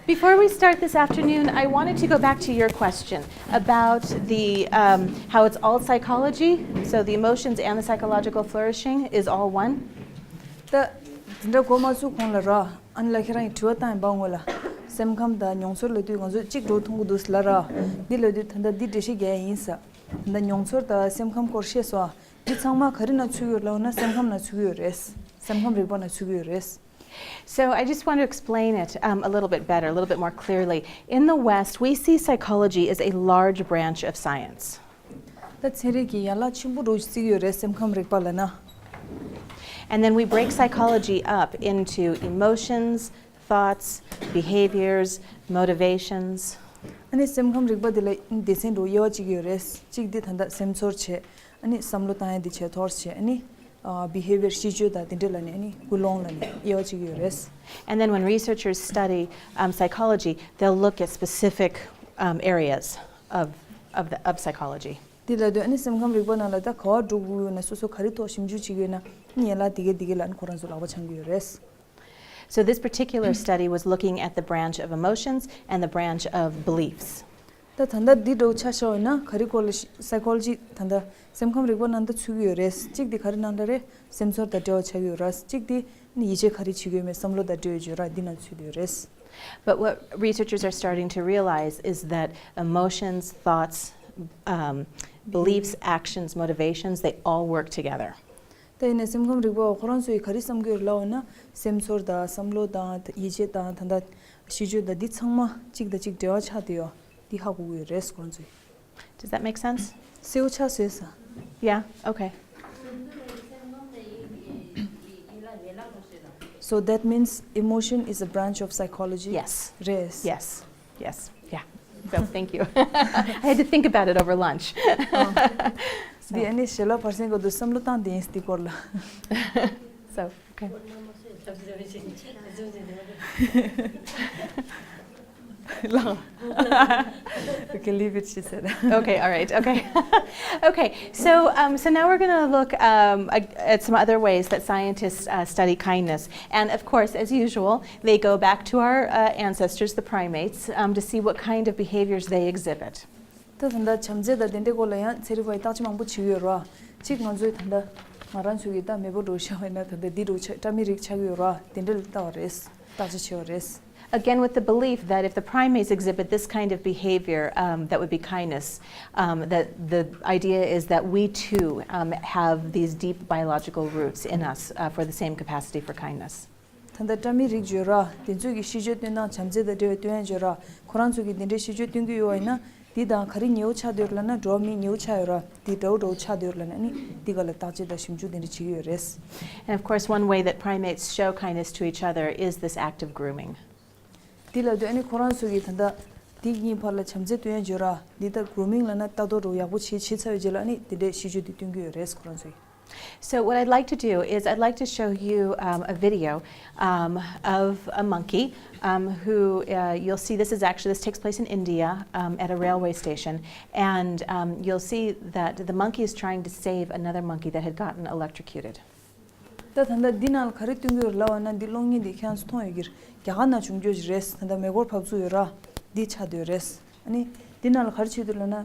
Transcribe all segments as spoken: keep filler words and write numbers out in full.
Before we start this afternoon, I wanted to go back to your question about the um, how it's all psychology, so the emotions and the psychological flourishing is all one. ད་དེ་འདྲ་གོ་མ་ཚུགས་གོང་ལ་ར། ཨ་ནི་ལ་ཁྱེད་རང་གི་དྲི་བ་བཏང་ཡིན་པ་ངོ་ལ། སེམས་ཁམས་དང་མྱོང་ཚོར་ལབ་དུས་ང་ཚོ་གཅིག་འགྲོ་མཐོང་གི་འདུག་ལ་ར། འདི་ལབ་དུས་ད་ལྟ་འདི་འགྲེལ་བཤད་རྒྱག་ཡིན་ས། ད་ལྟ་མྱོང་ཚོར་དང་སེམས་ཁམས་སྐོར་བཤད་སོང་ཨ། འདི་ཚང་མ་ག་རེ་ནང་ཚུད་ཀྱི་ཡོད་ལབ་ན་སེམས་ཁམས་ནང་ཚུད་ཀྱི་ཡོད་རེད། སེམས་ཁམས་རིག་པ་ནང་ཚུད་ཀྱི་ཡོད་རེད། So I just want to explain it um, a little bit better, a little bit more clearly. In the West, we see psychology as a large branch of science. ད་ཚན་རིག་གི་ཡན་ལག་ཆེན་པོ་འདྲ་བོ་ཞིག་བརྩི་གི་ཡོད་རེད་སེམས་ཁམས་རིག་པ་ལབ་ན། And then we break psychology up into emotions, thoughts, behaviors, motivations. ཨ་ནི་སེམས་ཁམས་རིག་པ་དེ་ལ་སྡེ་ཚན་འདྲ་བོ་དབྱེ་བ་གཅིག་ཡོད་རེད། གཅིག་དེ་ད་ལྟ་སེམས་ཚོར་བྱས། ཨ་ནི་བསམ་བློ་བཏང་ཡ་དེ་བྱས་ཐོར་བྱས། ཨ་ནི་ཨ་behavior གཤིས་སྤྱོད་དང་དེ་འདྲ་ལབ་ནས། ཨ་ནི་ཀུན་སློང་ལབ་ནས་དབྱེ་བ་གཅིག་ཡོད་རེད། And then when researchers study um, psychology, they'll look at specific um, areas of, of, the, of psychology. དེ་ལ་དུས་ཨ་ནི་སེམས་ཁམས་རིག་པ་ནང་ལ་ད་ག་བ་འགྲོ་དགོས་ཡོད་ན། སོ་སོ་ག་རེ་ཐོག་ཞིབ་འཇུག་བྱེད་ཀྱི་ཡོད་ན། ཨ་ནི་ཡན་ལག་དེ་གའི་དེ་གའི་ལ་ཨ་ནི་ཁོ་རང་ཚོ་ལག་པ་འཆང་གི་ཡོད་རེད། So this particular study was looking at the branch of emotions and the branch of beliefs. ད་ད་ལྟ་འདི་འདྲ་བོ་ཆ་བཞག་ཡོད་ན་ག་རེ་སྐོར་ལ་ཤི- psychology ད་ལྟ་སེམས་ཁམས་རིག་པ་ནང་ད་ཚུད་ཀྱི་ཡོད་རེད། གཅིག་དེ་ག་རེ་ནང་ལ་རེད། སེམས་ཚོར་དང་འབྲེལ་བ་ཆགས་ཀྱི་ཡོད་རེད། གཅིག་དེ་ནི་ཡིད་ཆེས་ག་རེ་བྱེད་ཀྱི་ཡོད་མེད་བསམ་བློ་དང་འབྲེལ་ཡོད་ཡོད་ར། འདི་ནང་ཚུད་ཡོད་རེད། But what researchers are starting to realize is that emotions, thoughts, um, beliefs, actions, motivations, they all work together. ད་ཡིན་ནའི་སེམས་ཁམས་རིག་པ་བ་ཁོ་རང་ཚོ་ཡིས་ག་རེ་བསམ་གྱི་ཡོད་ལབ་ན། སེམས་ཚོར་དང་བསམ་བློ་དང་ཡིད་ཆེས་དང་ད་ལྟ་ཤེས་སྤྱོད་དང་འདི་ཚང་མ་གཅིག་དང་གཅིག་འབྲེལ་བ་ཆགས་བསྡད་ཡོད། འདི་ཧ་གོ་གི་ཡོད་རེད་ཁོ་རང་ཚོ་ཡིས། Does that make sense? གསལ་པོ་ཆགས་སོང་ས། Yeah, okay. So that means emotion is a branch of psychology. Yes. རེད། Yes. Yes. Yeah. So thank you. I had to think about it over lunch. འདི་ཨ་ནི་ཞལ་ལག་བར་གསེང་གི་དུས་བསམ་བློ་བཏང་བསྡད་ཡིན་འདི་སྐོར་ལ། So, okay. ལགས། Okay, leave it, she said. Okay, all right, okay. Okay, so, um, so now we're going to look um, at some other ways that scientists uh, study kindness. And of course, as usual, they go back to our uh, ancestors, the primates, um, to see what kind of behaviors they exhibit. ད་ད་ལྟ་བྱམས་བརྩེ་དང་དེ་འདྲའི་སྐོར་ལ་ཡང་ཚན་རིག་པ་ཡིས་བརྟག་དཔྱད་མང་པོ་བྱེད་ཀྱི་ཡོད་རེད་བ། གཅིག་ང་ཚོའི་ད་ལྟ་ང་རང་ཚོའི་གི་ད་མེས་པོ་འདྲ་བོ་བཞག་པ་ཡིན་ན་ད་ལྟ་འདི་འདྲ་བོ་ཆགས། སྤྲ་མི་རིགས་ཆགས་ཀྱི་ཡོད་རེད་བ། དེ་འདྲ་ལ་བལྟ་བ་རེད། བརྟག་དཔྱད་བྱས་པ་རེད། Again, with the belief that if the primates exhibit this kind of behavior um, that would be kindness, um, that the idea is that we too um, have these deep biological roots in us uh, for the same capacity for kindness. ད་ལྟ་སྤྲ་མི་རིགས་ཡོད་ར། དེ་ཚོས་ཀྱི་ཤེས་སྤྱོད་སྟོན་སྟངས་བྱམས་བརྩེ་དང་འབྲེལ་བའི་སྟོན་ཡ་ཡོད་ར། ཁོ་རང་ཚོས་ཀྱི་དེ་འདྲའི་ཤེས་སྤྱོད་སྟོན་གྱི་ཡོད་པ་ཡིན་ན། འདི་དང་ག་རེ་ཉེ་བོ་ཆགས་བསྡད་ཡོད་ལབ་ན། འགྲོ་བ་མི་ཉེ་བོ་ཆགས་ཡོད་ར། འདི་འདྲ་བོ་འདྲ་བོ་ཆགས་བསྡད་ཡོད་ལབ་ན། ཨ་ནི་འདི་ག་ལ་བརྟག་དཔྱད་དང་ཞིབ་འཇུག་དེ་འདྲ་བྱེད་ཀྱི་ཡོད་རེད། And of course, one way that primates show kindness to each other is this act of grooming. འདི་ལབ་དུས་ཨ་ནི་ཁོ་རང་ཚོས་ཀྱི་ད་ལྟ་འདི་གཉིས་བར་ལ་བྱམས་བརྩེ་སྟོན་ཡ་ཡོད་ར། འདི་ད་grooming ལབ་ན་ལྟ་རྟོག་འདྲ་བོ་ཡག་པོ་བྱེད་བྱེད་ཚར་བའི་རྗེས་ལ་ཨ་ནི་དེ་འདྲའི་ཤེས་སྤྱོད་དེ་སྟོན་གྱི་ཡོད་རེད་ཁོ་རང་ཚོས། So what I'd like to do is I'd like to show you um, a video um, of a monkey um, who uh, you'll see this is actually, this takes place in India um, at a railway station, and um, you'll see that the monkey is trying to save another monkey that had gotten electrocuted. ད་ད་ལྟ་འདི་ནང་ལ་ག་རེ་སྟོན་གྱི་ཡོད་ལབ་པ་ན། འདི་གློག་བརྙན་འདི་ཁྱེད་རང་ཚོ་མཐོང་ཡོད་ཀྱི་རེད། རྒྱ་གར་ནང་བྱུང་རྒྱུ་ཞིག་རེད། ད་ལྟ་མེ་འཁོར་བབས་ཚུགས་ཡོད་ར། འདི་ཆགས་བསྡད་ཡོད་རེད། ཨ་ནི་འདི་ནང་ལ་ག་རེ་བྱེད་འདུག་ལབ་ན།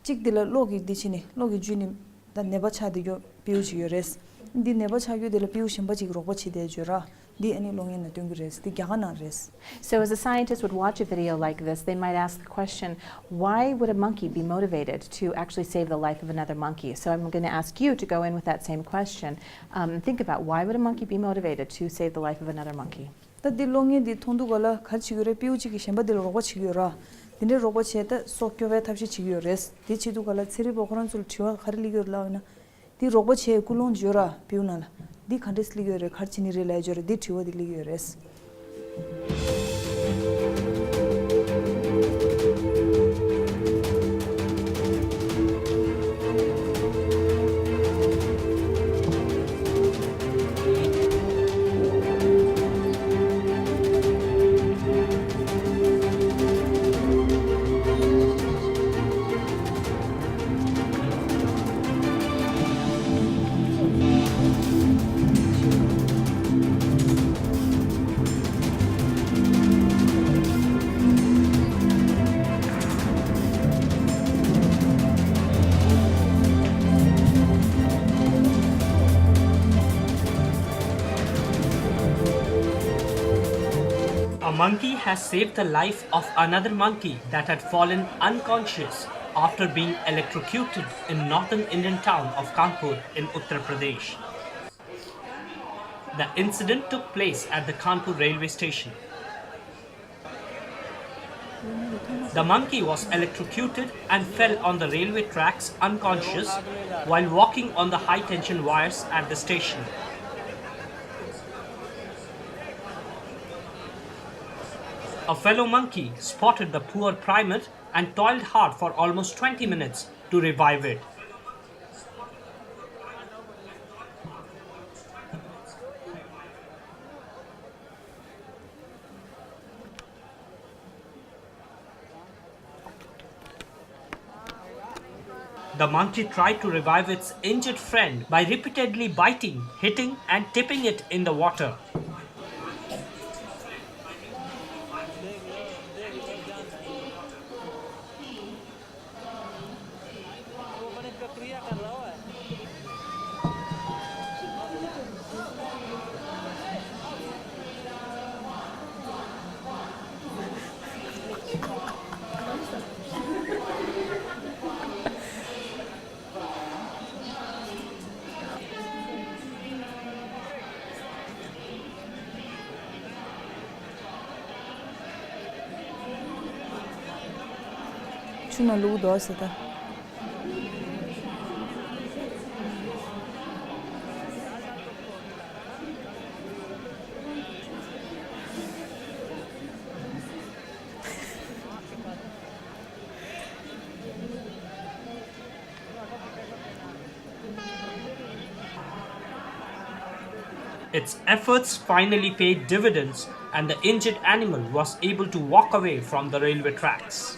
གཅིག་འདི་ལ་གློག་གིས་འདི་བྱས་ནས་གློག་གིས་འཇུས་ནས་ད་ནད་པ་ཆགས་བསྡད་རྒྱུ་སྤྲེའུ་ཅིག་ཡོད་རེད། འདི་ནད་པ་ཆགས་རྒྱུ་དེ་ལ་སྤྲེའུ་གཞན་པ་ཅིག་རོགས་པ་བྱེད་བསྡད་ཡོད་ར། འདི་ཨ་ནི་གློག་བརྙན་ནང་སྟོན་གྱི་རེད། འདི་རྒྱ་གར་ནང་རེད། So as a scientist would watch a video like this, they might ask the question, why would a monkey be motivated to actually save the life of another monkey? So I'm going to ask you to go in with that same question. Um, think about, why would a monkey be motivated to save the life of another monkey? ད་འདི་གློག་བརྙན་འདི་མཐོང་དུས་ག་ལ་ག་རེ་བྱེད་ཀྱི་རེད། སྤྲེའུ་གཅིག་གིས་གཞན་པ་འདི་ལ་རོགས་པ་བྱེད་ཀྱི་ཡོད་ར། འདི་འདྲའི་རོགས་པ་བྱས་ད་སྲོག་སྐྱོབ་པའི་ཐབས་ཤེས་བྱེད་ཀྱི་ཡོད་རེད། འདི་བྱེད་དུས་ག་ལ་ཚན་རིག་པ་ཁོ་རང་ཚོ་ལ་དྲི་བ་ག་རེ་སླེབས་ཀྱི་ཡོད་རེད་ལབ་ན། འདི་རོགས་པ་བྱེད་ཀུན་སློང་ཡོད་ར། སྤྲེའུ་ནང་ལ་འདི་ག་འདྲས་སླེབས་ཀྱི་ཡོད་རེད། ག་རེ་བྱེད་ནི་རེད་ལབ་ཡོད་རེད། འདི་དྲི་བ་འདི་སླེབས་ཀྱི་ཡོད་རེད། Monkey has saved the life of another monkey that had fallen unconscious after being electrocuted in northern Indian town of Kanpur in Uttar Pradesh. The incident took place at the Kanpur railway station. The monkey was electrocuted and fell on the railway tracks unconscious while walking on the high tension wires at the station. A fellow monkey spotted the poor primate and toiled hard for almost twenty minutes to revive it. The monkey tried to revive its injured friend by repeatedly biting, hitting, and tipping it in the water. ཆུ་ནང་བླུགས་འདུག་ཟེར་ད། Its efforts finally paid dividends, and the injured animal was able to walk away from the railway tracks.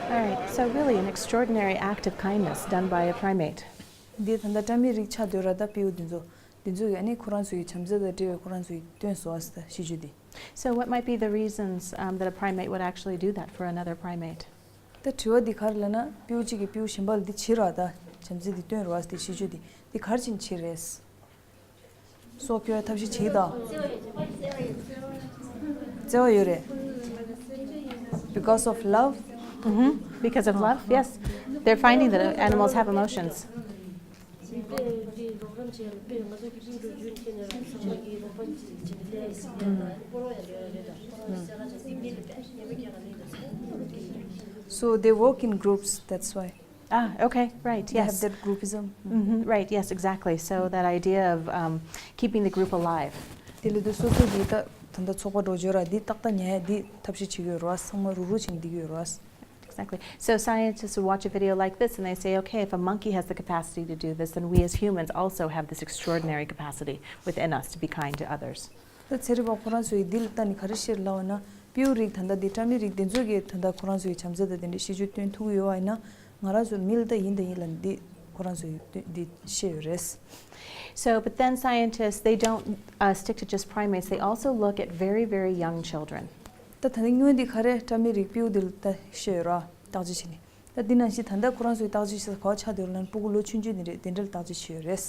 All right, so really an extraordinary act of kindness done by a primate. འདི་ད་ལྟ་སྤྲ་མི་རིགས་ཆགས་སྡོད་ར་ད་སྤྲེའུ་འདི་ཚོ། འདི་ཚོ་གིས་ཨ་ནི་ཁོ་རང་ཚོའི་བྱམས་བརྩེ་དང་འབྲེལ་བའི་ཁོ་རང་ཚོའི་སྟོན་སོང་ཨ་ཟེར་ད་ཤིས་བརྗོད་འདི། So what might be the reasons, um, that a primate would actually do that for another primate? ད་དྲི་བ་འདི་ག་རེ་ལབ་ན་སྤྲེའུ་གཅིག་གིས་སྤྲེའུ་གཞན་པ་ལ་འདི་བྱེད་ར་ད་བྱམས་བརྩེ་འདི་སྟོན་ར་ཟེར་ད་ཤིས་བརྗོད་འདི། འདི་ག་རེ་བྱས་ནས་བྱེད་རེད། སྲོག་སྐྱོབ་ཐབས་ཤེས་བྱེད་ད། བརྩེ་བ་ཡོད་རེད། Because of love. Mm-hmm. Because of love, yes. They're finding that animals have emotions. So they work in groups, that's why. Ah, okay, right, yes. They have that groupism. Mm-hmm, right, yes, exactly. So that idea of, um, keeping the group alive. དེ་ལས་དུ་སོ་སོ་གི་ད་ད་ལྟ་ཚོགས་པ་འགྲོ་བརྗོད་ར་འདི་ཏག་ཏག་ཉལ་ཡ་འདི་ཐབས་ཤེས་བྱེད་ཀྱི་ཡོད་རེད་བ། ཚང་མ་རུག་རུག་བྱས་ནས་བསྡད་ཀྱི་ཡོད་རེད་བ། Exactly. So scientists would watch a video like this and they say, okay, if a monkey has the capacity to do this, then we as humans also have this extraordinary capacity within us to be kind to others. ད་ཚན་རིག་པ་ཁོ་རང་ཚོ་ཡིས་འདི་ལ་ལྟ་ནས་ག་རེ་བཤད་ལབ་པ་ན། སྤྲེའུ་རིགས་ད་ལྟ་འདི་སྤྲ་མི་རིགས་འདི་ཚོ་གིས་ད་ལྟ་ཁོ་རང་ཚོའི་བྱམས་བརྩེ་དང་དེ་འདྲའི་ཤིས་བརྗོད་སྟོན་ཐུབ་ཀྱི་ཡོད་པ་ཡིན་ན། ང་རང་ཚོ་མི་ལ་ད་ཡིན་དང་ཡིན་ལབ་འདི་ཁོ་རང་ཚོ་ཡིས་འདི་བཤད་ཡོད་རེད། So, but then scientists, they don't, uh, stick to just primates. They also look at very, very young children. ད་ད་ནི་སྔོན་འདི་ག་རེ་སྤྲ་མི་རིགས་སྤྲེའུ་འདི་ལ་ད་བཤད་ཡོད་ར་བརྟག་དཔྱད་བྱས་ནས། ད་འདི་ནང་བཞིན་ད་ལྟ་ཁོ་རང་ཚོའི་བརྟག་དཔྱད་བྱེད་ས་ག་པར་ཆགས་བསྡད་ཡོད་ལབ་ན་སྤུ་གུ་ལོ་ཆུང་ཆུང་འདི་འདྲའི་འདི་འདྲ་ལ་བརྟག་དཔྱད་བྱས་ཡོད་རེད།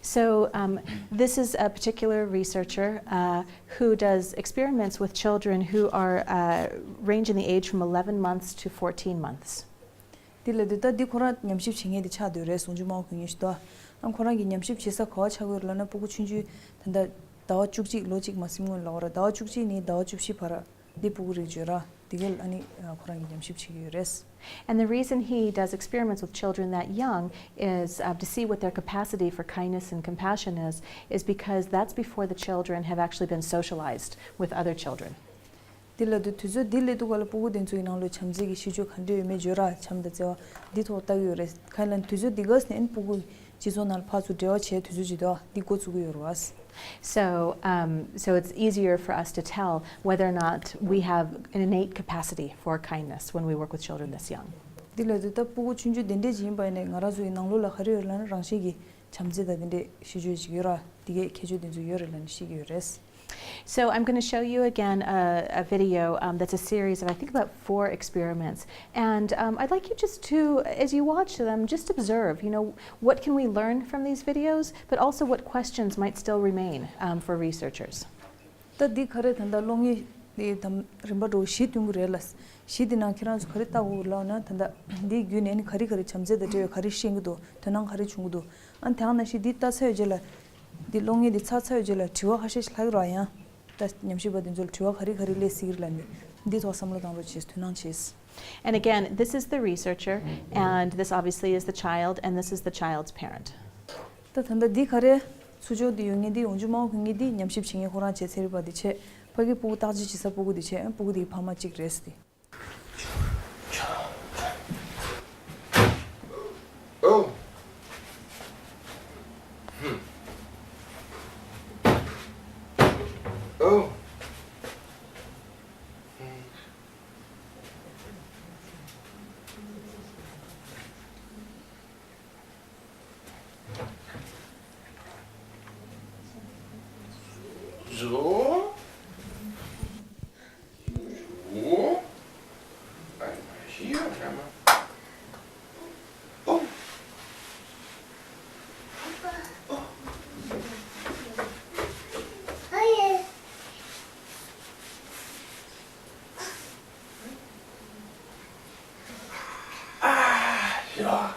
So, um, this is a particular researcher, uh, who does experiments with children who are, uh, range in the age from eleven months to fourteen months. དེ་ལ་དུས་ད་འདི་ཁོ་རང་ཉམས་ཞིབ་བྱེད་མཁན་དེ་ཆགས་བསྡད་ཡོད་རེད། ཟུང་ཆུ་དམར་པོ་གོན་མཁན་ཞིག་འདུག་ཨ་ཁོ་རང་གིས་ཉམས་ཞིབ་བྱེད་ས་ག་པར་ཆགས་ཀྱི་ཡོད་རེད་ལབ་ན་སྤུ་གུ་ཆུང་ཆུང་ད་ལྟ་ཟླ་བ་བཅུ་གཅིག་ལོ་གཅིག་མ་ཟིན་སྔོན་ལབ་པ་རེད། ཟླ་བ་བཅུ་གཅིག་ནས་ཟླ་བ་བཅུ་བཞི་བར་འདི་སྤུ་གུ་རིགས་བརྗོད་ར་དེ་ག་ལ་ཨ་ནི་ཁོ་རང་གིས་ཉམས་ཞིབ་བྱེད་ཀྱི་ཡོད་རེད། And the reason he does experiments with children that young is, uh, to see what their capacity for kindness and compassion is, is because that's before the children have actually been socialized with other children. དེ་ལ་དུས་དུས་ཚོད་འདི་སླེབས་དུས་ག་ལ་སྤུ་གུ་དེ་ཚོའི་ནང་ལ་བྱམས་བརྩེ་གི་ཤེས་སྤྱོད་ག་འདྲ་ཡོད་མེད་བརྗོད་ར་བྱམས་དང་བརྩེ་བ་འདི་ཐོག་ལྟ་གི་ཡོད་རེད། གང་ཡིན་ལབ་ན་དུས་ཚོད་འདི་ག་ནས་ཨ་ནི་སྤུ་གུ་ སྤྱི་ཚོགས་ནང་ལ་ཕར་ཚུར་འབྲེལ་བ་བྱས་དུས་ཚོད་ཅིག་འདུག་འདི་འགོ་བཙུགས་ཀྱི་ཡོད་རེད་བ། So, um, so it's easier for us to tell whether or not we have an innate capacity for kindness when we work with children this young. འདི་ལ་དུས་ད་སྤུ་གུ་ཆུང་ཆུང་དེ་འདྲས་ཅིག་ཡིན་པ་ཡིན་ནའི་ང་རང་ཚོ་ཡི་ནང་ལོགས་ལ་ག་རེ་ཡོད་ལབ་ན་རང་བཞིན་གྱི་བྱམས་བརྩེ་དང་དེ་འདྲས་ཤེས་བརྗོད་ཅིག་ཡོད་ར། དེ་གའི་ཁྱད་ཆོས་དེ་ཚོ་ཡོད་རེད་ལབ་ནས་ཤེས་ཀྱི་ཡོད་རེད། So I'm going to show you again a, a video um, that's a series of, I think, about four experiments. And um, I'd like you just to, as you watch them, just observe, you know, what can we learn from these videos, but also what questions might still remain um, for researchers. ད་འདི་ག་རེ་ད་ལྟ་གློག་བརྙན་འདི་དམ་རིམ་པ་འགྲོ་བཞི་སྟོན་གྱི་རེད་ལ། བཞི་འདི་ནང་ཁྱེད་རང་ཚོ་ག་རེ་ལྟ་དགོས་ལབ་ན། ད་ལྟ་འདི་བརྒྱུད་ནས་ནི་ག་རེ་ག་རེ་བྱམས་བརྩེ་དང་འབྲེལ་བའི་ག་རེ་ཤེས་ཀྱི་འདུག་དོན་སྣང་ག་རེ་བྱུང་གི་འདུག་ཨ་ནི་དེ་ནང་བཞིན་འདི་ལྟ་ཚར་བའི་རྗེས་ལ། འདི་གློག་བརྙན་འདི་ཚར་ཚར་བའི་རྗེས་ལ་དྲི་བ་ཁ་ཤས་ཤིག་ལྷག་གི་རེད་ཡང་། ད་ཉམས་ཞིབ་པ་འདི་ཚོ་ལ་དྲི་བ་ག་རེ་ག་རེ་སླེབས་སྲིད་ཀྱི་རེད་ལབ་ནས་འདི་ཐོག་བསམ་བློ་བཏང་རོགས་བྱེད། དོ་སྣང་བྱེད། And again, this is the researcher, and this obviously is the child, and this is the child's parent. ད་ད་ལྟ་འདི་ག་རེ་ཚུར་ཕྱོགས་འདི་ཡོད་མཁན་འདི་ཡོངས་འབྱོར་མང་པོ་གི་ངེས་འདི་ཉམས་ཞིབ་བྱེད་མཁན་ཁོ་རང་བྱས་ཚེ་རིག་པ་འདི་བྱས། ཕ་གི་སྤུ་གུ་བརྟག་དཔྱད་བྱེད་ས་སྤུ་གུ་འདི་བྱས། ཨ་སྤུ་གུ་འདི་གི་ཕ་མ་གཅིག་རེད་ཟེར་ཏེ། Oh. Hmm. Oh. So. So. Einmal hier, einmal. Oh. Oh. Ah, ja.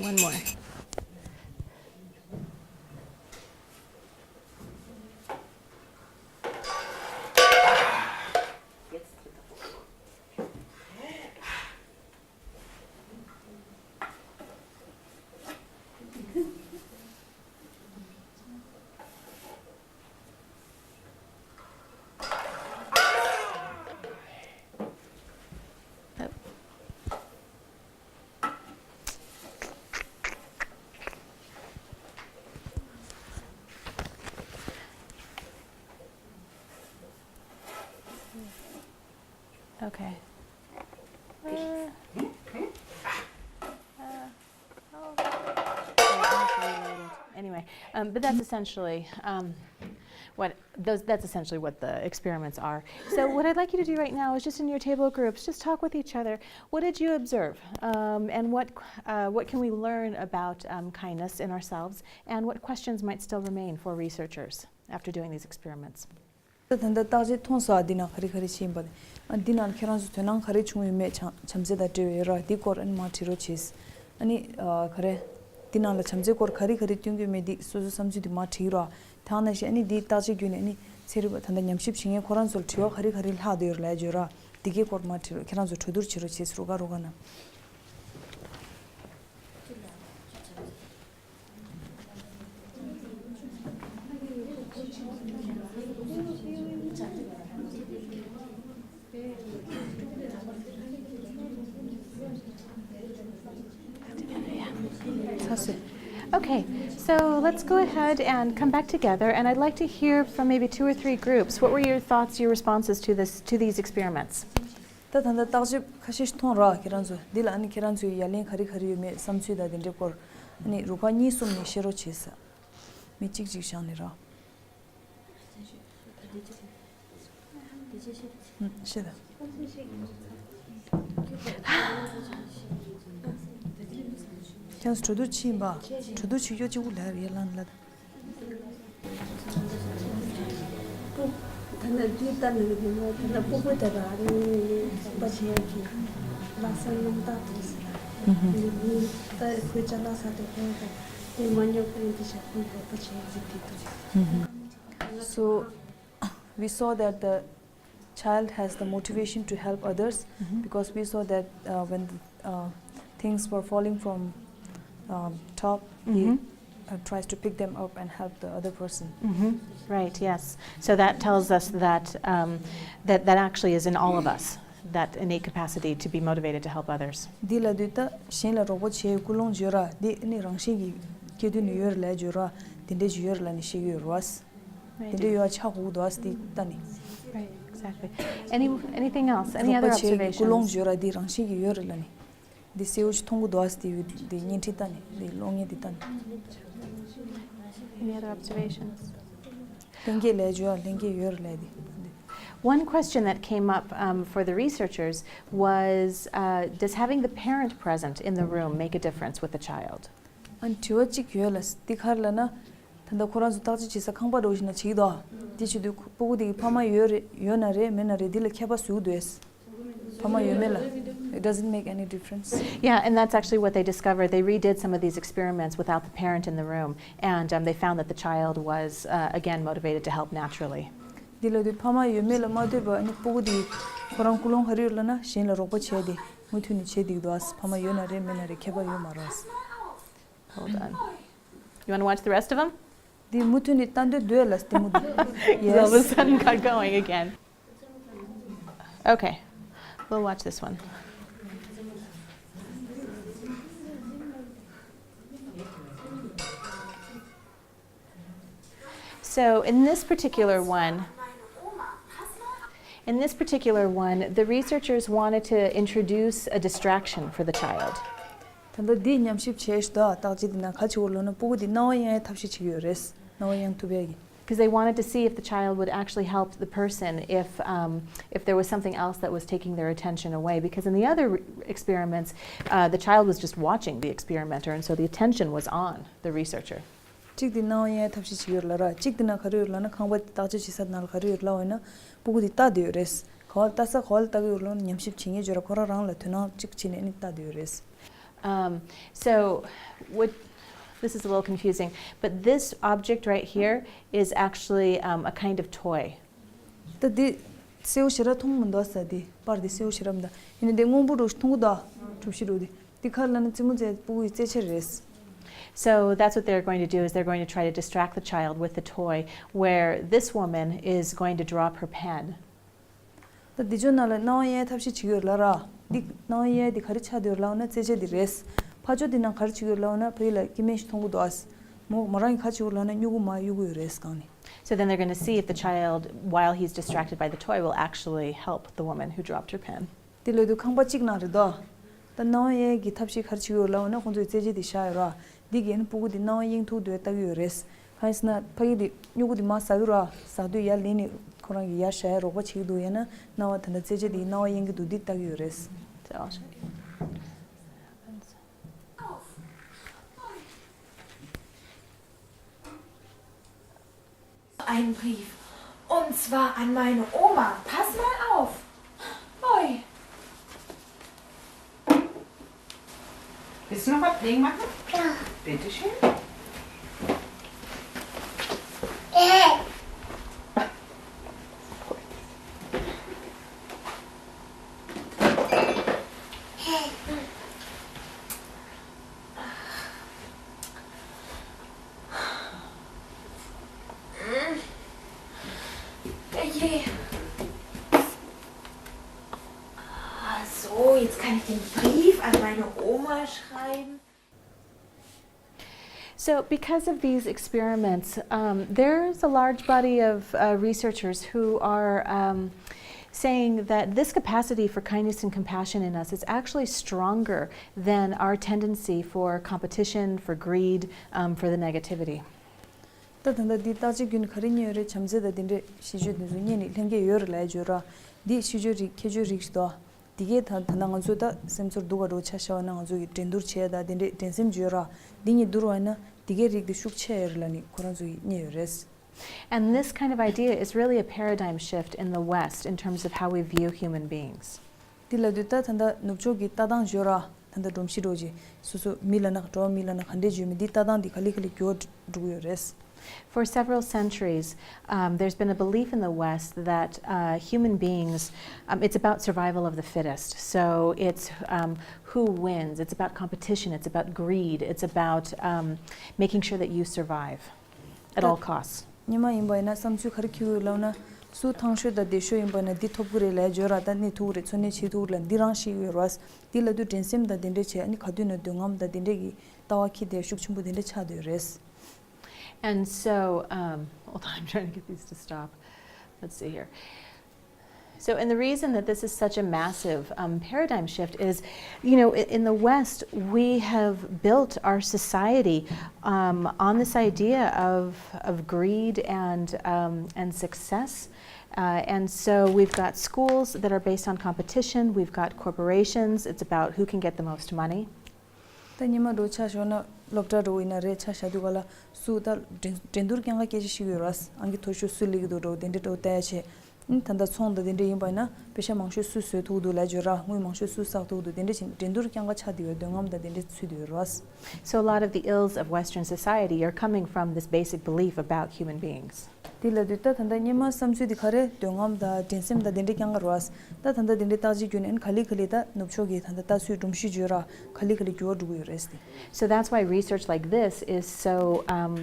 One more. Okay. Uh, uh, oh. Anyway, um, but that's essentially um, what those. That's essentially what the experiments are. So what I'd like you to do right now is just in your table groups, just talk with each other. What did you observe, um, and what uh, what can we learn about um, kindness in ourselves, and what questions might still remain for researchers after doing these experiments? ད་ད་ལྟ་བརྟག་དཔྱད་མཐོང་ས་འདི་ནང་ག་རེ་ག་རེ་བྱས་ཡིན་པ། ཨ་འདི་ནང་ཁྱེད་རང་ཚོ་དོ་སྣང་ག་རེ་བྱུང་ཡོད་མེད། བྱམས་བྱམས་བརྩེ་དང་འབྲེལ་བའི་ར་འདི་སྐོར་ཨ་ནི་མར་བྲིས་རོགས་བྱེད། ཨ་ནི་ཨ་ག་རེ། འདི་ནང་ལ་བྱམས་བརྩེ་སྐོར་ག་རེ་ག་རེ་སྟོན་གྱི་ཡོད་མེད་འདི་སོ་སོའི་བསམ་ཚུལ་འདི་མར་བྲིས་རོགས། དེ་ནང་བཞིན་ཨ་ནི་འདིའི་བརྟག་དཔྱད་བརྒྱུད་ནས་ཨ་ནི་ཚན་རིག་པ་ད་ལྟ་ཉམས་ཞིབ་བྱེད་མཁན་ཁོ་རང་ཚོ་ལ་དྲི་བ་ག་རེ་ག་རེ་ལྷག་བསྡད་ཡོད་རེད་ལབ་ཡ་བརྗོད་རོགས། འདི་གའི་སྐོར་མར་བྲིས་རོགས། ཁྱེད་རང་ཚོ་གྲོས་བསྡུར་བྱེད་རོགས་བྱེད། རུ་ཁག་རུ་ཁག་ནང་། Okay, so let's go ahead and come back together, and I'd like to hear from maybe two or three groups. What were your thoughts, your responses to this, to these experiments? ད་ད་ལྟ་བརྟག་དཔྱད་ཁ་ཤས་ཤིག་མཐོང་ར་ཁྱེད་རང་ཚོ། འདི་ལ་ཨ་ནི་ཁྱེད་རང་ཚོའི་ཡ་ལན་ག་རེ་ག་རེ་ཡོད་མེད་བསམ་ཚུལ་དང་དེ་འདྲའི་སྐོར། ཨ་ནི་རུ་ཁག་གཉིས་གསུམ་ནས་བཤད་རོགས་བྱེད་ས། མི་གཅིག་གཅིག་བཞག་ནས་ར། ཨུམ། བཤད་ད། ཁྱེད་གྲོས་བསྡུར་ཕྱིན་པ། གྲོས་བསྡུར་བྱེད་རྒྱུ་གཅིག་པུ་ལ་རེད་ལ་ལ། ད་ནི་འདི་ལྟ་ནི་ཡིན་ན་ད་ནི་སྤུ་གུ་དེ་ལ་ནི་རོགས་པ་བྱེད་ཡག་གི་ལག་ས་རྣམ་དག་འདུག་ཟེར། ད་ཁོའི་ཅ་ལག་ས་དེ་ཁོའི་དེ་མ་ཉོ་ཁོའི་འདི་བྱ་ཁོའི་རོགས་པ་བྱེད་ཡག་གི་འདི་འདུག So, we saw that the child has the motivation to help others, because we saw that uh, when uh, things were falling from um, top, he uh, tries to pick them up and help the other person. Right, yes. So that tells us that, um, that that actually is in all of us, that innate capacity to be motivated to help others. འདི་ལ་དུས་ད་གཞན་ལ་རོགས་པ་བྱེད་ཀུན་སློང་བརྗོད་ར་འདི་ནི་རང་བཞིན་གྱི་སྐྱེ་དུས་ནས་ཡོད་རེད་ལ་བརྗོད་ར་འདི་འདྲའི་ཅིག་ཡོད་རེད་ལ་ནི་ཤེས་ཀྱི་ཡོད་རེད་བ། དེ་འདྲའི་ཡོད་ཆགས་དགོས་འདུག་ཨ་སི་ཏི་ལྟ་ནི། Right, exactly. Any, anything else? Any other observations? ཀུན་སློང་བརྗོད་ར་འདི་རང་བཞིན་གྱི་ཡོད་རེད་ལ་ནི། འདི་གསལ་བོ་ཞིག་མཐོང་གི་འདུག་ཨ་སི་ཏི་ཡོད་འདི་བརྙན་འཕྲིན་ལྟ་ནི་འདི་གློག་བརྙན་འདི་ལྟ་ནི། Any other observations? ལྷན་རྒྱས་ལས་བརྗོད་ལྷན་རྒྱས་ཡོད་རེད་ལ་འདི། One question that came up um, for the researchers was uh, does having the parent present in the room make a difference with the child? ཨ་ནི་དྲི་བ་གཅིག་ཡོད་ལ་འདི་ག་རེ་ལབ་ན། ད་ལྟ་ཁོ་རང་ཚོ་བརྟག་དཔྱད་བྱེད་ས་ཁང་པ་འདྲ་བོ་ཞིག་ན་བྱེད་ཀྱི་འདུག་དེ་བྱེད་དུས་སྤུ་གུ་དེ་གི་ཕ་མ་ཡོད་རེད་ཡོད་ན་རེད་མེད་ན་རེད་འདི་ལ་ཁྱད་པར་བཟོ་གི་འདུག་ཕ་མ་ཡོད་མེད་ལ། It doesn't make any difference. Yeah, and that's actually what they discovered. They redid some of these experiments without the parent in the room, and um, they found that the child was uh, again motivated to help naturally. འདི་ལ་དུས་ཕ་མ་ཡོད་མེད་ལ་མ་ལྟོས་པར་ཨ་ནི་སྤུ་གུ་དེ་ཁོ་རང་ཀུན་སློང་ག་རེ་ཡོད་ལབ་ན་གཞན་ལ་རོགས་པ་བྱས་ཏེ་མུ་མཐུད་ནས་བྱེད་བསྡད་ཀྱི་འདུག་ཕ་མ་ཡོད་ན་རེད་མེད་ན་རེད་ཁྱད་པར་ཡོད་མ་རེད། Hold on. You want to watch the rest of them? འདི་མུ་མཐུད་ནས་ལྟ་འདོད་འདོད་ལ་སྟེ་མུ་མཐུད། Yes. All of a sudden got going again. Okay. We'll watch this one. So in this particular one, in this particular one, the researchers wanted to introduce a distraction for the child. ད་ལྟ་འདི་ཉམས་ཞིབ་བྱས་ཤིག་ད་བརྟག་དཔྱད་འདི་ན་ག་ཅིག་ཡོད་ལབ་ན་སྤུ་གུ་འདི་སྣང་བ་གཡེང་ཡའི་ཐབས་ཤེས་བྱེད་ཀྱི་ཡོད་རེད། སྣང་བ་གཡེང་ཐུབ་ཡ་གི། Because they wanted to see if the child would actually help the person if, um, if there was something else that was taking their attention away. Because in the other experiments, uh, the child was just watching the experimenter, and so the attention was on the researcher. གཅིག་དེ་སྣང་བ་གཡེང་ཐབས་ཤེས་བྱེད་ཀྱི་ཡོད་ལ་ར། གཅིག་དེ་ན་ག་རེ་ཡོད་ལབ་ན་ཁང་པ་དེ་བརྟག་དཔྱད་བྱེད་ས་ནང་ལ་ག་རེ་ཡོད་ལབ་ན་སྤུ་གུ་དེ་ལྟ་བསྡད་ཡོད་རེད། ག་བ་ལྟ་ས་ག་བ་ལ་ལྟ་གི་ཡོད་ལབ་ན་ཉམས་ཞིབ་བྱེད་མཁན་ཅིག་ཡོད་ར་ཁོ་རང་རང་ལ་དོ་སྣང་གཅིག་བྱས་ནས་ཨ་ནི་ལྟ་བསྡད་ཡོད་རེད། Um, so, what, this is a little confusing, but this object right here is actually um, a kind of toy. ད་འདི་སེའུ་ཞེ་ར་མཐོང་མི་འདུག་ས་འདི་པར་འདི་སེའུ་ཞེ་ར་མི་འདུག་ཡིན་ན་འདི་སྔོན་པོ་རུ་མཐོང་གི་འདུག་གྲུ་བཞི་རུ་འདི་འདི་ཁ་ལ་ནི་རྩེད་མོ་རྩེ་སྤུ་གུའི་རྩེད་ཆས་རེད། So that's what they're going to do is they're going to try to distract the child with the toy where this woman is going to drop her pen. ད་འདི་ཅོ་ནང་ལ་སྣང་བ་གཡེང་ཐབས་ཤེས་བྱེད་ཀྱི་ཡོད་ལ་ར། འདི་སྣང་བ་གཡེང་འདི་ག་རེ་ཆགས་བསྡད་ཡོད་ལབ་ན་རྩེད་ཆས་འདི་རེད། ཕ་ཅོ་འདི་ནང་ག་རེ་བྱེད་ཀྱི་ཡོད་ལབ་ན་ཕ་ཡུལ་ལ་སྐྱེ་དམན་ཞིག་མཐོང་གི་འདུག་ཨ། མོ་མོ་རང་གིས་ག་རེ་བྱེད་ཀྱི་ཡོད་ལབ་ན་སྨྱུ་གུ་མར་གཡུག་གི་ཡོད་རེད་གང་ནི། So then they're going to see if the child, while he's distracted by the toy, will actually help the woman who dropped her pen. དེ་ལོས་དུས་ཁང་པ་གཅིག་ནང་རེད་དོ། ད་སྣང་བ་གཡེང་གི་ཐབས་ཤེས་ག་རེ་བྱེད་ཀྱི་ཡོད་ལབ་ན་ཁོང་ཚོས་རྩེད་ཆས་དེ་བཞག་ཡོད་ར། འདི་གས་ནི་སྤུ་གུ་དེ་སྣང་བ་གཡེང་ཐུག་འདུག་ལྟ་གི་ཡོད་རེད། གང་ཡིན་ཟེར་ན་ཕ་གི་དེ་སྨྱུ་གུ་དེ་མར་ཟག་གི་ར། ཟག་དུས་ཡར་ལེན་ནས་ཁོ་རང་གི་ཡར་བཞག་ཡ་རོགས་པ་བྱེད་ཀྱི་འདུག་ཡང་ན་སྣང་བ་ད་ལྟ་རྩེད་ཆས་དེ་སྣང་བ་གཡེང་གི་འདུག་འདི་ལྟ་གི་ཡོད་རེད། So I'll show you. Einen Brief. Und zwar an meine Oma. Pass mal auf. Hoi. Willst du noch was Playing machen? Ja. Bitteschön. Ach so, jetzt kann ich den Brief an meine Oma schreiben. So, because of these experiments, um, there's a large body of uh, researchers who are um, saying that this capacity for kindness and compassion in us is actually stronger than our tendency for competition, for greed, um, for the negativity. ད་ད་ལྟ་འདི་བརྟག་དཔྱད་བརྒྱུད་ནས་ག་རེ་རྙེད་ཡོད་རེད་བྱམས་བརྩེ་དང་དེ་འདྲའི་ཤེས་བརྗོད་དེ་ཚོ་རྙེད་ནས་ལྷན་སྐྱེས་ཡོད་རེད་ལབ་ཡ་བརྗོད་ར། འདི་ཤེས་བརྗོད་རིགས་ཁྱད་ཆོས་རིགས་ཤིག་འདུག་དེ་གས་ད་ད་ལྟ་ང་ཚོས་ད་སེམས་ཚོར་སྡུག་ག་འགྲོ་ཆ་བཞག་པ་ན་ང་ཚོ་གི་འགྲན་བསྡུར་བྱས་ད་དེ་འདྲས་འགྲན་སེམས་བརྗོད་ར་འདི་གཉིས་བསྡུར་བ་ན་དེ་གས་རིགས་དེ་ཤུགས་ཆེ་ཡོད་རེད་ལབ་ནི་ཁོ་རང་ཚོ་གིས་རྙེད་ཡོད་རེད། And this kind of idea is really a paradigm shift in the West in terms of how we view human beings. དེ་ལབ་དུས་ད་ད་ལྟ་ནུབ་ཕྱོགས་ཀྱི་ལྟ་སྟངས་བརྗོད་ར་ད་ལྟ་སྒྲོམ་གཞི་འདྲ་བོ་ཅིག་སོ་སོ་མི་ལབ་ན་འགྲོ་བ་མི་ལབ་ན་ག་འདྲས་བརྗོད་མི་འདི་ལྟ་སྟངས་འདི་ག་ལེ་ག་ལེ་འགྱུར་བ་འགྲོ་གི་ཡོད་རེད། For several centuries, um, there's been a belief in the West that uh, human beings, um, it's about survival of the fittest. So it's um, who wins, it's about competition, it's about greed, it's about um, making sure that you survive at all costs. སྔོན་མ་ཡིན་པ་ཡིན་ན་བསམ་ཚུལ་ག་རེ་འཁྱེར་ཡོད་ལབ་ན་སུ་ཐང་ཤོས་དང་བདེ་ཤོས་ཡིན་པ་ན་འདི་ཐོབ་གི་རེད་ལབ་བརྗོད་ར་ད་གནས་ཐུབ་ཀྱི་རེད་འཚོ་གནས་བྱེད་ཐུབ་ཀྱི་རེད་ལབ་འདི་རང་ཤེས་ཀྱི་ཡོད་རེད། འདི་ལབ་དུས་འགྲན་སེམས་དང་དེ་འདྲས་བྱས་ཨ་ནི་ག་དུས་ན་འདོད་རྔམ་དང་དེ་འདྲས་ཀྱི་ལྟ་བ་འཁྱེར་ཏེ་ཤུགས་ཆེན་པོ་དེ་འདྲས་ཆགས་བསྡད་ཡོད་རེད། And so, um, hold on, I'm trying to get these to stop. Let's see here. So, and the reason that this is such a massive um, paradigm shift is, you know, in the West, we have built our society um, on this idea of, of greed and, um, and success. Uh, and so we've got schools that are based on competition, we've got corporations, it's about who can get the most money. ད་ཉི་མ་འགྲོ་ཆ་ཞོག་ན་སློབ་གྲྭ་འགྲོ་ཡིན་ན་རེད་ཆ་བཞག་དུས་ག་ལ་སུ་ད་འགྲན་འགྲན་བསྡུར་རྐྱང་ག་སྐད་ཆ་ཤིག་ཡོད་ར་ཨང་ཀི་མཐོ་ཤོས་སུ་སླེབས་ཀྱི་འདུག་འགྲོ་དེ་འདྲས་འགྲོ་བལྟ་ཡ་བྱས། ད་ལྟ་ཚོང་དང་དེ་འདྲས་ཡིན་པ་ཡིན་ན་པེ་ཤ་མང་ཤོས་སུས་བཟོས་ཐུབ་འདུག་ལབ་བརྗོད་ར་དངུལ་མང་ཤོས་སུས་བསགས་ཐུབ་འདུག་དེ་འདྲས་བྱས་འགྲན་བསྡུར་རྐྱང་ག་ཆགས་བསྡད་ཡོད་འདོད་རྔམ་དང་དེ་འདྲས་ཚུད་བསྡད་ཡོད་ར། So a lot of the ills of Western society are coming from this basic belief about human beings. དེ་ལབ་དུས་ད་ད་ལྟ་སྔོན་མ་བསམ་ཚུལ་དེ་ག་རེ་འདོད་རྔམ་དང་འགྲན་སེམས་དང་དེ་འདྲས་རྐྱང་ག་རེད་བ། ད་ད་ལྟ་དེ་འདྲས་བརྟག་དཔྱད་བརྒྱུད་ནས་ཨ་ནི་ག་ལེ་ག་ལེ་ད་ནུབ་ཕྱོགས་ཀྱི་ད་ལྟ་ལྟ་ཚུལ་སྒྲོམ་གཞི་བརྗོད་ར་ག་ལེ་ག་ལེ་འགྱུར་བ་འགྲོ་གི་ཡོད་རེད་ཟེར། So that's why research like this is so um,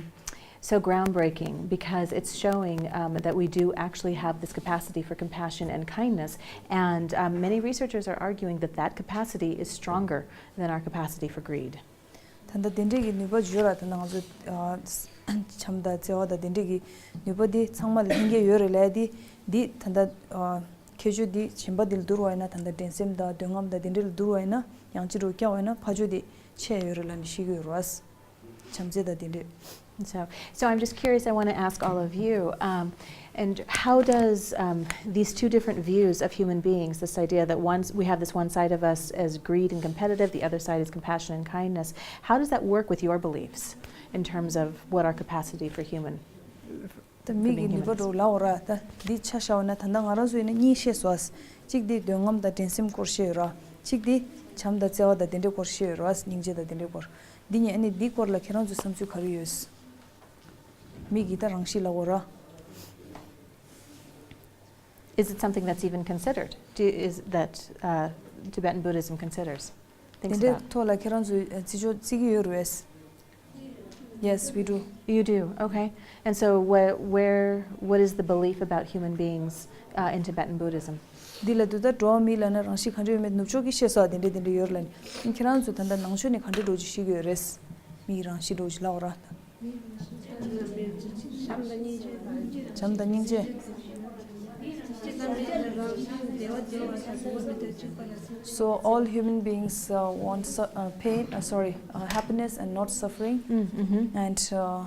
so groundbreaking because it's showing um, that we do actually have this capacity for compassion and kindness. And um, many researchers are arguing that that capacity is stronger than our capacity for greed. ད་ལྟ་དེ་འདྲས་ཀྱི་ནུས་པ་བརྗོད་ར་ད་ལྟ་ང་ཚོ་བྱམས་དང་བརྩེ་བ་དང་དེ་འདྲས་ཀྱི་ནུས་པ་འདི་ཚང་མ་ལ་ལྷན་སྐྱེས་ཡོད་རེད་ལབ་ཡ་འདི་འདི་ད་ལྟ་ཁྱད་ཆོས་འདི་གཞན་པ་འདི་ལ་བསྡུར་བ་ཡིན་ན་ད་ལྟ་འགྲན་སེམས་དང་འདོད་རྔམ་དང་དེ་འདྲས་ལ་བསྡུར་བ་ཡིན་ན་ཡང་ཅི་འགྲོ་བཀྱག་བ་ཡིན་ན་ཕ་ཆོས་འདི་ཆེ་ཡོད་རེད་ལབ་ནས་བཤད་ཀྱི་ཡོད་རེད་བ། བྱམས་བརྩེ་དང་དེ་འདྲས། So, so I'm just curious, I want to ask all of you, um, and how does um, these two different views of human beings, this idea that one, we have this one side of us as greed and competitive, the other side is compassion and kindness, how does that work with your beliefs in terms of what our capacity for human, ད་མི་གི་ནུས་པ་འགྲོ་ལབ་འོ་ར་ད་འདི་ཆ་བཞག་པ་ན་ད་ལྟ་ང་རང་ཚོ་ཡིན་ན་གཉིས་བཤད་སོང་ཨ། གཅིག་འདི་འདོད་རྔམ་དང་འགྲན་སེམས་སྐོར་བཤད་ཡོད་ར། གཅིག་འདི་བྱམས་དང་བརྩེ་བ་དང་དེ་འདྲའི་སྐོར་བཤད་ཡོད་ར། སྙིང་རྗེ་དང་དེ་འདྲའི་སྐོར། འདི་གཉིས་ཨ་ནི་འདི་སྐོར་ལ་ཁྱེད་རང་ཚོའི་བསམ་ཚུལ་ག་རེ་ཡོད། མི་གི་ད་རང་གཤིས་ལབ་འོ་ར། Is it something that's even considered? Do, is that uh, Tibetan Buddhism considers? དེ་Thinks འདྲའི about. ཐོག་ལ་ཁྱེད་རང་ཚོས་ཨ་བརྩི་འཇོག་བརྩི་གི་ཡོད་རེད། Yes, we do. You do, okay. And so, where, where, what is the belief about human beings uh, in Tibetan Buddhism? འདི་ལ་དུ་ད་འགྲོ་བ་མི་ལ་ན་རང་གཤིས་ག་འདྲ་ཡོད་མེད་ནུབ་ཕྱོགས་ཀྱི་བཤད་སོགས་དེ་འདྲ་དེ་འདྲ་ཡོད་རེད་ལ་ནི། ཁྱེད་རང་ཚོས་ད་ལྟ་ནང་ཆོས་ནས་ག་འདྲ་འགྲོ་ཅིག་ཤེས་ཀྱི་ཡོད་རེད། མིའི་རང་གཤིས་འགྲོ་ཅིག་ལབ་འོ་ར། བྱམས་དང་སྙིང་རྗེ། So all human beings uh, want su- uh, pain, uh, sorry, uh, happiness and not suffering. Mm-hmm. And uh,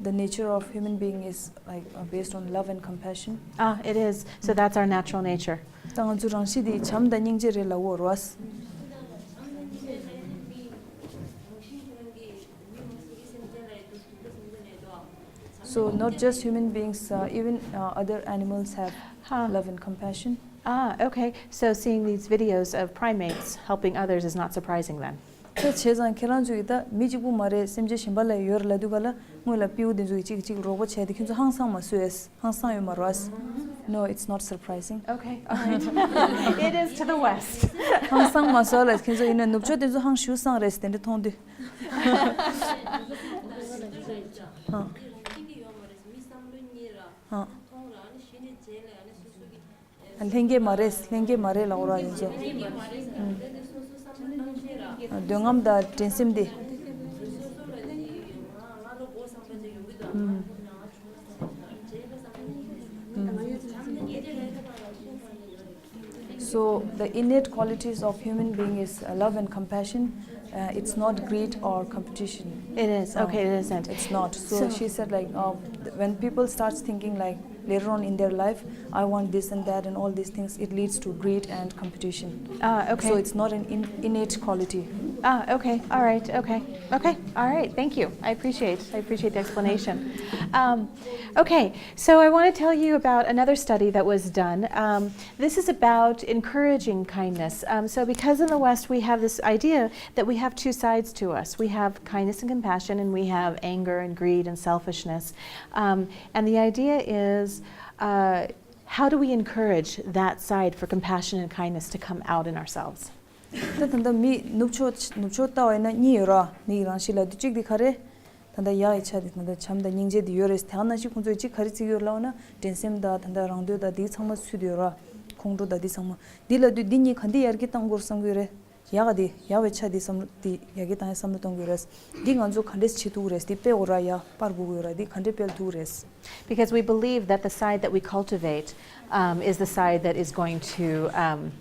the nature of human being is like uh, based on love and compassion. Ah, it is. So that's our natural nature. ད་ང་ཚོ་རང་གཤིས་དེ་བྱམས་དང་སྙིང་རྗེ་རེད་ལབ་འོ་ར། So not just human beings, uh, even uh, other animals have Huh. love and compassion. Ah, okay. So seeing these videos of primates helping others is not surprising then. ད་བྱས་ཙང་ཁྱེད་རང་ཚོས་ད་མི་གཅིག་པུ་མ་རེད་སེམས་ཅན་གཞན་པ་ལ་ཡོད་རེད་ལབ་དུས་ག་ལ་སྔོན་ལ་སྤྲེའུ་དེ་ཚོ་གིས་གཅིག་གིས་གཅིག་རོགས་པ་བྱས་ཏེ་ཁྱེད་ཚོ་ཧང་སང་མ་བཟོས། ཧང་སང་ཡོད་མ་རེད། No, it's not surprising. Okay, all right. It is to the west. ཧང་སང་མ་བཟོ་ལ་ཁྱེད་ཚོ་ཡིན་ན་ནུབ་ཕྱོགས་དེ་ཚོ་ཧང་ཞུ་སང་རེད་དེ་འདྲ་མཐོང་དུས། ལྷན་སྐྱེས་མ་རེད། ལྷན་སྐྱེས་མ་རེད་ལབ་འོ་ར་ཡིན་ཚོ། འདོད་རྔམ་དང་འགྲན་སེམས་དེ། So the innate qualities of human being is uh, love and compassion. Uh, it's not greed or competition. It is. Uh, okay, it isn't. It's not. So, so she said, like, uh, when people starts thinking like, Later on in their life, I want this and that and all these things, it leads to greed and competition. Ah, okay. So it's not an in- innate quality. Ah, okay. All right. Okay. Okay. All right. Thank you. I appreciate. I appreciate the explanation. Um, okay. So I want to tell you about another study that was done. Um, this is about encouraging kindness. Um, so because in the West we have this idea that we have two sides to us. We have kindness and compassion, and we have anger and greed and selfishness. Um, and the idea is, uh, how do we encourage that side for compassion and kindness to come out in ourselves? ད་ད་ལྟ་མི་ནུབ་ཕྱོགས་ནུབ་ཕྱོགས་ལྟ་བ་ཡིན་ན་གཉིས་ཡོད་ར། མི་ཡི་རང་གཤིས་ལབ་དུས་གཅིག་དེ་ག་རེ། ད་ལྟ་ཡག་གི་ཆ་དེ་ད་ལྟ་བྱམས་དང་སྙིང་རྗེ་དེ་ཡོད་རེད། དེ་ནང་བཞིན་ཁོང་ཚོས་གཅིག་ག་རེ་བརྩི་གི་ཡོད་ལབ་ན་འགྲན་སེམས་དང་ད་ལྟ་རང་འདོད་དང་དེ་ཚང་མ་ཚུད་དེ་ཡོད་ར། ཁོང་ཁྲོ་དང་དེ་ཚང་མ། འདི་ལབ་དུས་འདི་གཉིས་ག་འདི་ཡར་རྒྱས་གཏང་དགོས་བསམ་གི་ཡོད་རེད། ཡག་ག་དེ་ཡག་པའི་ཆ་དེ་བསམ་བློ་དེ་ཡར་རྒྱས་གཏང་ཡ་བསམ་བློ་གཏོང་གི་ཡོད་རེད། འདི་ང་ཚོ་ག་འདྲས་བྱེད་ཐུབ་ཀྱི་རེད། འདི་སྤེལ་དགོས་ར། ཡ་སྤར་དགོས་ཀྱི་ཡོད་ར། འདི་ག་འདྲས་སྤེལ་ཐུབ་ཀྱི་རེད། Because we believe that the side that we cultivate, um, is the side that is going to, um,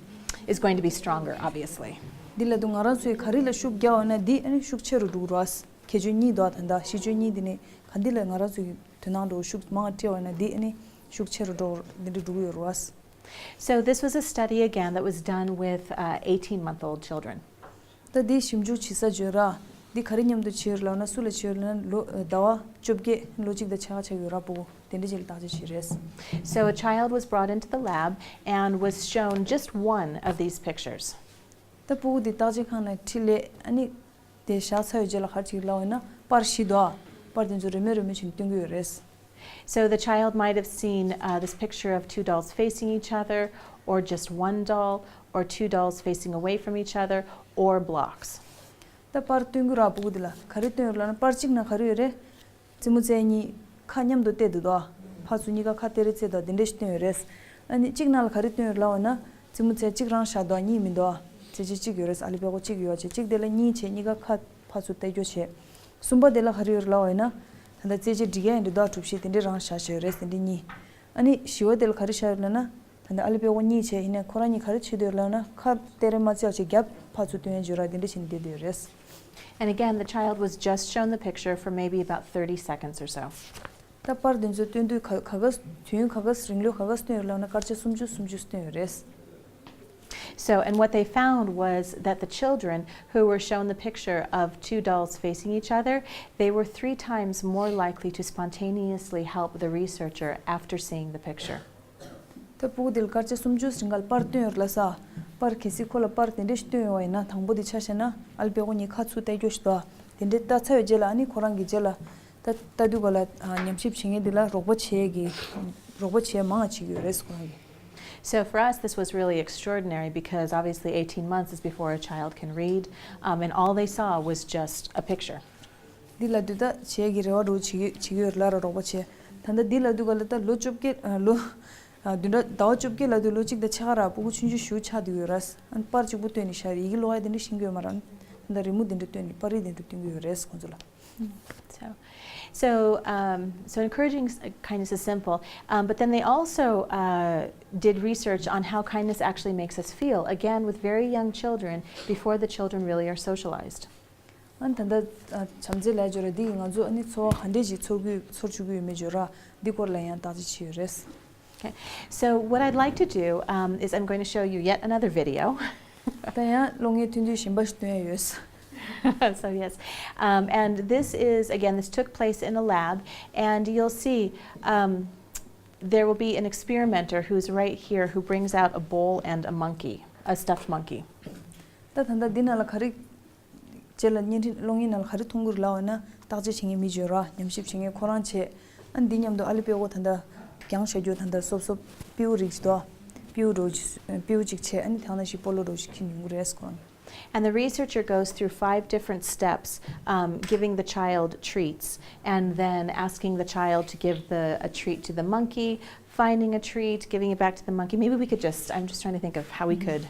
is going to be stronger, obviously. འདི་ལབ་དུས་ང་རང་ཚོས་ག་རེ་ལ་ཤུགས་རྒྱག་འོས་ན་འདི་ཨ་ནི་ཤུགས་ཆེ་རུ་འགྲོ་གི་རེད། ཁྱད་ཆོས་གཉིས་འདུག་ད་ལྟ་གཤིས་སྤྱོད་གཉིས་འདི་ནི་ག་འདི་ལ་ང་རང་ཚོས་དོ་སྣང་འགྲོ་ཤུགས་མང་སྤྲད་འོས་ན་འདི་ཨ་ནི་ཤུགས་ཆེ་རུ་འགྲོ་འདི་འདྲ་འགྲོ་གི་ཡོད་རེད། So this was a study again that was done with, uh, eighteen-month-old children. ད་འདི་ཞིབ་འཇུག་བྱེད་ས་བརྗོད་ར། འདི་ག་རེ་མཉམ་དུ་བྱས་ཡོད་ལབ་ན་སུ་ལ་བྱས་ཡོད་ལབ་ན་ལོ་ཟླ་བ་བཅོ་བརྒྱད་ལོ་གཅིག་དང་ཕྱེད་ཀ་ཆགས་ཡོད་ར། ཕྲུ་གུ་དེ་འདྲ་ཅིག་ལ་བརྟག་དཔྱད་བྱས་རེད། So a child was brought into the lab and was shown just one of these pictures. ད་ཕྲུ་གུ་འདི་བརྟག་དཔྱད་ཁང་ནང་ཁྲིད་ལས་ཨ་ནི་དེ་བཞག་ཚར་བའི་རྗེས་ལ་ག་རེ་བྱས་ལབ་ཡོད་ན་པར་བཞི་འདུག་པར་དེ་ཚོ་རེ་མོས་རེ་མོས་བྱས་ནས་སྟོན་གྱི་ཡོད་རེད། So the child might have seen, uh, this picture of two dolls facing each other, or just one doll, or two dolls facing away from each other, or blocks. ད་པར་སྟོན་གྱི་ར། ཕྲུ་གུ་འདི་ལ་ག་རེ་སྟོན་ཡོད་ལབ་ན་པར་གཅིག་ནང་ག་རེ་ཡོད་རེད། རྩེད་མོ་རྩེ་གཉིས་ཁ་མཉམ་དུ་གཏད་འདུག་དོ། ཕར་ཚུར་གཉིས་ཀ་ཁ་གཏད་རེས་རྩེ་འདུག་དེ་འདྲ་ཞིག་སྟོན་ཡོད་རེད། ཨ་ནི་གཅིག་ནང་ལ་ག་རེ་སྟོན་ཡོད་ལབ་ཡོད་ན་རྩེད་མོ་རྩེ་གཅིག་རང་བཞག་འདུག་གཉིས་མི་འདུག་རྩེ་གཅིག་གཅིག་ཡོད་རེད། ཨ་ལི་པད་ཀོ་གཅིག་ཡོད་བྱས་གཅིག་དེ་ལ་གཉིས་བྱས་གཉིས་ཀ་ཁ་ཕར་ཚུར་གཏད་རྒྱུ་བྱས། གསུམ་པ་དེ་ལ་ག་རེ་ཡོད་རེད་ལབ་ཡོད་ན། ད་ལྟ་རྩེད་ཆས་སྒྲིག་ཡ་ཡིན་འདྲ་འདུག་གྲུ་བཞི་དེ་འདྲ་རང་བཞག་བྱས་ཡོད་རེད། དེ་འདྲ་གཉིས། ཨ་ནི་བཞི་པ་དེ་ལ་ག་རེ་བཞག་ཡོད་ལབ་ན། ད་ལྟ་ཨ་ལི་པད་ཀོ་གཉིས་བྱས་ཡིན་ནའི་ཁོ་རང་གཉིས་ག་རེ་བྱེད་འདོད་ལབ་ན་ཁ་གཏད་རེས་མ་རྩེ་བ་བྱས་རྒྱབ་ཕར་ཚུར་སྟོན་ཡ་བརྗོད་ར་དེ་འདྲ་བྱས་ནས་བསྡད་ཡོད་རེད། And again, the child was just shown the picture for maybe about thirty seconds or so. ད་པར་དེ་ཚོ་སྟོན་དུས་ག་ག་ག་དུས་ཡུན་ག་ག་རིང་ལོས་ག་ག་སྟོན་ཡོད་ལབ་ན་སྐར་ཆ་སུམ་ཅུ་སུམ་ཅུ་སྟོན་ཡོད་རེད། So, and what they found was that the children who were shown the picture of two dolls facing each other, they were three times more likely to spontaneously help the researcher after seeing the picture. ད་ཕྲུ་གུ་དེ་ལ་སྐར་ཆ་སུམ་ཅུ་རིང་ག་ལ་པར་སྟོན་ཡོད་ལབ་ས། པར་གལ་སྲིད་ཁོ་ལ་པར་དེ་འདྲ་ཞིག་སྟོན་ཡོད་པ་ཡིན་ན་དང་པོ་དེ་ཆ་བཞག་ན་ཨ་ལི་པད་ཀོ་གཉིས་ཁ་ཚུར་གཏད་རྒྱུ་ཞིག་འདུག་དེ་འདྲ་ལྟ་ཚར་བའི་རྗེས་ལ་ཨ་ནི་ཁོ་རང་གི་རྗེས་ལ་ད་ལྟ་དུས་ག་ལ་ཉམས་ཞིབ་བྱེད་མཁན་དེ་ལ་རོགས་པ་བྱེད་ཀྱི་རོགས་པ་བྱེད་མང་བ་བྱེད་ཀྱི་ཡོད་རེད་ཁོ་རང་གིས། So for us, this was really extraordinary because obviously eighteen months is before a child can read, um, and all they saw was just a picture. འདི་ལ་དུས་ད་བྱེད་ཀྱི་རེ་བ་འགྲོ་བྱེད་ཀྱི་བྱེད་ཀྱི་ཡོད་ལ་ར་རོགས་པ་བྱེད། ད་ལྟ་འདི་ལ་དུས་ག་ལ་ད་ལོ་བཅོ་བརྒྱད་ལོ་བདུན་ཕྲག་ཟླ་བ་བཅོ་བརྒྱད་ལ་དུས་ལོ་གཅིག་དང་ཕྱེད་ཀ་ར་ཕྲུ་གུ་ཆུང་ཆུང་ཞུ་ཆགས་འདུག་ཡོད་ར། ཨ་ནི་པར་གཅིག་པུ་སྟོན་ནས་ཤར་ཡི་གེ་ཀློག་ཡ་དེ་འདྲ་ཤེས་ཀྱི་ཡོད་མ་ར། ད་ལྟ་རི་མོ་དེ་འདྲ་སྟོན་ནས་པར་རིས་དེ་འདྲ་སྟོན་གྱི་ཡོད་རེད་ཁོང་ཚོ་ལ། So, so, um, so encouraging s- kindness is simple, um, but then they also uh, did research on how kindness actually makes us feel, again, with very young children, before the children really are socialized. ཨ་ནི་ད་ལྟ་བྱམས་བརྩེ་ལས་བརྗོད་ར་འདི་གིས་ང་ཚོ་ཨ་ནི་ཚོར་བ་ག་འདྲས་ཅིག་ཚོར་གྱི་ཚོར་བཅུག་གི་ཡོད་མེད་བརྗོད་ར་འདི་སྐོར་ལ་ཡང་བརྟག་དཔྱད་བྱས་ཡོད་རེད། Okay. So what I'd like to do, um, is I'm going to show you yet another video. ད་ཡང་གློག་བརྙན་ཐུང་ཐུང་གཞན་པ་ཞིག་སྟོན་ཡ་ཡོད། So yes, um, and this is, again, this took place in a lab, and you'll see, um, there will be an experimenter who's right here who brings out a bowl and a monkey, a stuffed monkey. ད་ད་ལྟ་འདི་ནང་ལ་ག་རེ། རྗེས་ལ་བརྙན་འཕྲིན་གློག་བརྙན་ནང་ལ་ག་རེ་མཐོང་གི་རེད་ལབ་ཡོད་ན་བརྟག་དཔྱད་བྱེད་མཁན་མི་བརྗོད་ར་ཉམས་ཞིབ་བྱེད་མཁན་ཁོ་རང་བྱས། ཨ་ནི་འདི་མཉམ་དུ་ཨ་ལི་པད་ཀོ་ད་ལྟ་རྒྱང་བཞག་རྒྱུ་ད་ལྟ་སོབ་སོབ་སྤྲེའུ་རིགས་ཅིག་འདུག་སྤྲེའུ་འདྲ་བོ་ཅིག་སྤྲེའུ་གཅིག་བྱས་ཨ་ནི་ཐང་ན་ཞིག་སྤོ་ལོ་འདྲ་བོ་ཅིག་འཁྱེར་ཡོང་གི་རེད་ཁོ་རང་གིས། And the researcher goes through five different steps, um, giving the child treats, and then asking the child to give the, a treat to the monkey, finding a treat, giving it back to the monkey. Maybe we could just, I'm just trying to think of how we could